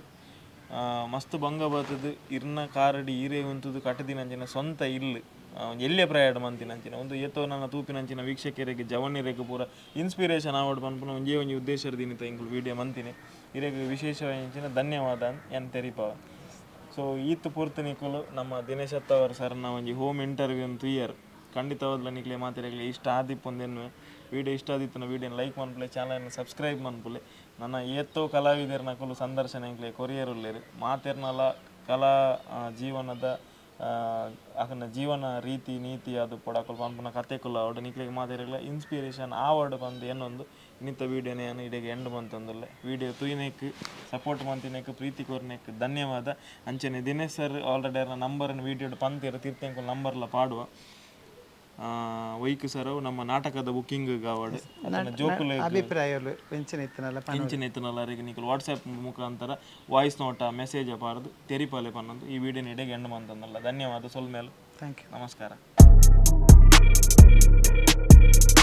ಮಸ್ತ್ ಬಂಗ ಬತ್ತದು ಇರ್ನ ಕಾರಡಿ ಈರೇ ಉಂತುದು ಕಟ್ಟದಿನಂಚಿನ ಸ್ವಂತ ಇಲ್ಲು ಎಲ್ಯ ಪ್ರಾಯಡ್ ಮಂತಿನಂಚಿನ ಒಂದು ಏತೋ ನನ್ನ ತೂಪಿನಂಚಿನ ವೀಕ್ಷಕರಿಗೆ ಜವನಿರೆಗ್ ಪೂರ ಇನ್ಸ್ಪಿರೇಷನ್ ಆವಡ್ ಪನ್ಪುನ ಒಂಜೇ ಒಂಜಿ ಉದ್ದೇಶ ದಿನಿತ ಇಂಕುಲು ವಿಡಿಯೋ ಮಂತಿನಿ ಇರೆಗ್ ವಿಶೇಷವಾಯಿನ ಧನ್ಯವಾದ ಯಾನ್ ತೆರಿಪಾವ. ಸೊ ಈತ್ ಪೂರ್ತಿ ನಿಕುಲು ನಮ್ಮ ದಿನೇಶ್ ಅತ್ತವರ್ ಸರ್ನ ಒಂಜಿ ಹೋಮ್ ಇಂಟರ್ವ್ಯೂ ತೂಯರ್. ಖಂಡಿತವಾದ್ಲ ನಿಕ್ಲೆ ಮಾತೆರೆಗ್ಲ ಇಷ್ಟ ಆದಿಪ್ಪೊಂದೆನ್ನುವೆ. ವಿಡಿಯೋ ಇಷ್ಟ ಆದಿತ್ತುನ ವಿಡಿಯೋನ ಲೈಕ್ ಮನ್ಪುಲೆ, ಚಾನಲ್ನ ಸಬ್ಸ್ಕ್ರೈಬ್ ಮನ್ಪುಲೆ. ನನ್ನ ಏತೋ ಕಲಾವಿದರ್ನಕುಲು ಸಂದರ್ಶನ ಎಂಕ್ಲೆ ಕೊರಿಯರ್ ಉಲ್ಲೆರ್. ಮಾತೆರ್ನಲ ಕಲಾ ಜೀವನದ ಅಕಲ್ನ ಜೀವನ ರೀತಿ ನೀತಿ ಆದುಪ್ಪೊಡು, ಅಕುಲು ಪನ್ಪುನ ಕತೆಕುಲು ಆವಡ್, ನಿಕ್ಲೆಗ್ ಮಾತೆರೆಗ್ಲ ಇನ್ಸ್ಪಿರೇಷನ್ ಆವಡ್ ಪಂದ್ ಎನ್ನೊಂದು ಇನ್ನಿತ ವೀಡಿಯೋನ ಯಾನ್ ಇಡೆಗ್ ಎಂಡ್ ಮಂತೊಂದುಲ್ಲೆ. ವೀಡಿಯೋ ತೂಯಿನೆಕ್, ಸಪೋರ್ಟ್ ಮಂತಿನೆಕ್, ಪ್ರೀತಿ ಕೊರ್ನೆಕ್ ಧನ್ಯವಾದ. ಅಂಚನೆ ದಿನೇಶ್ ಸರ್ ಆಲ್ರೆಡಿ ಅರ್ನ ನಂಬರ್ನ್ ವೀಡಿಯೋಡ್ ಪಂತೆರ್, ತಿರ್ತ್ ನಂಬರ್ಲ ಪಾಡುವ. ಒಯ್ಕ್ ಸರ್ ಅವು ನಮ್ಮ ನಾಟಕದ ಬುಕ್ಕಿಂಗ್ ಆವಡ್ ಅತ್ತಂಡ ಜೋಕುಲೆಗ್ ಅಭಿಪ್ರಾಯಲು ಎಂಚಿನ ಇತ್ತನಲ್ಲ. ಎಂಚಿನ ಇತ್ತನಲ್ಲ ಅರೆಗ್ ನಿಕುಲು ವಾಟ್ಸ್ಆ್ಯಪ್ ಮುಖಾಂತರ ವಾಯ್ಸ್ ನೋಟ ಮೆಸೇಜ್ ಪಾರ್ದು ತೆರಿಪಾಲೆ ಪನ್ನೊಂದು ಈ ವಿಡಿಯೋ ಇಡೆಗ್ ಎಂಡ್ ಮಂತೊಂದುಲ್ಲ. ಧನ್ಯವಾದ, ಸೊಲ್ಮೆಲು. Thank you. ನಮಸ್ಕಾರ.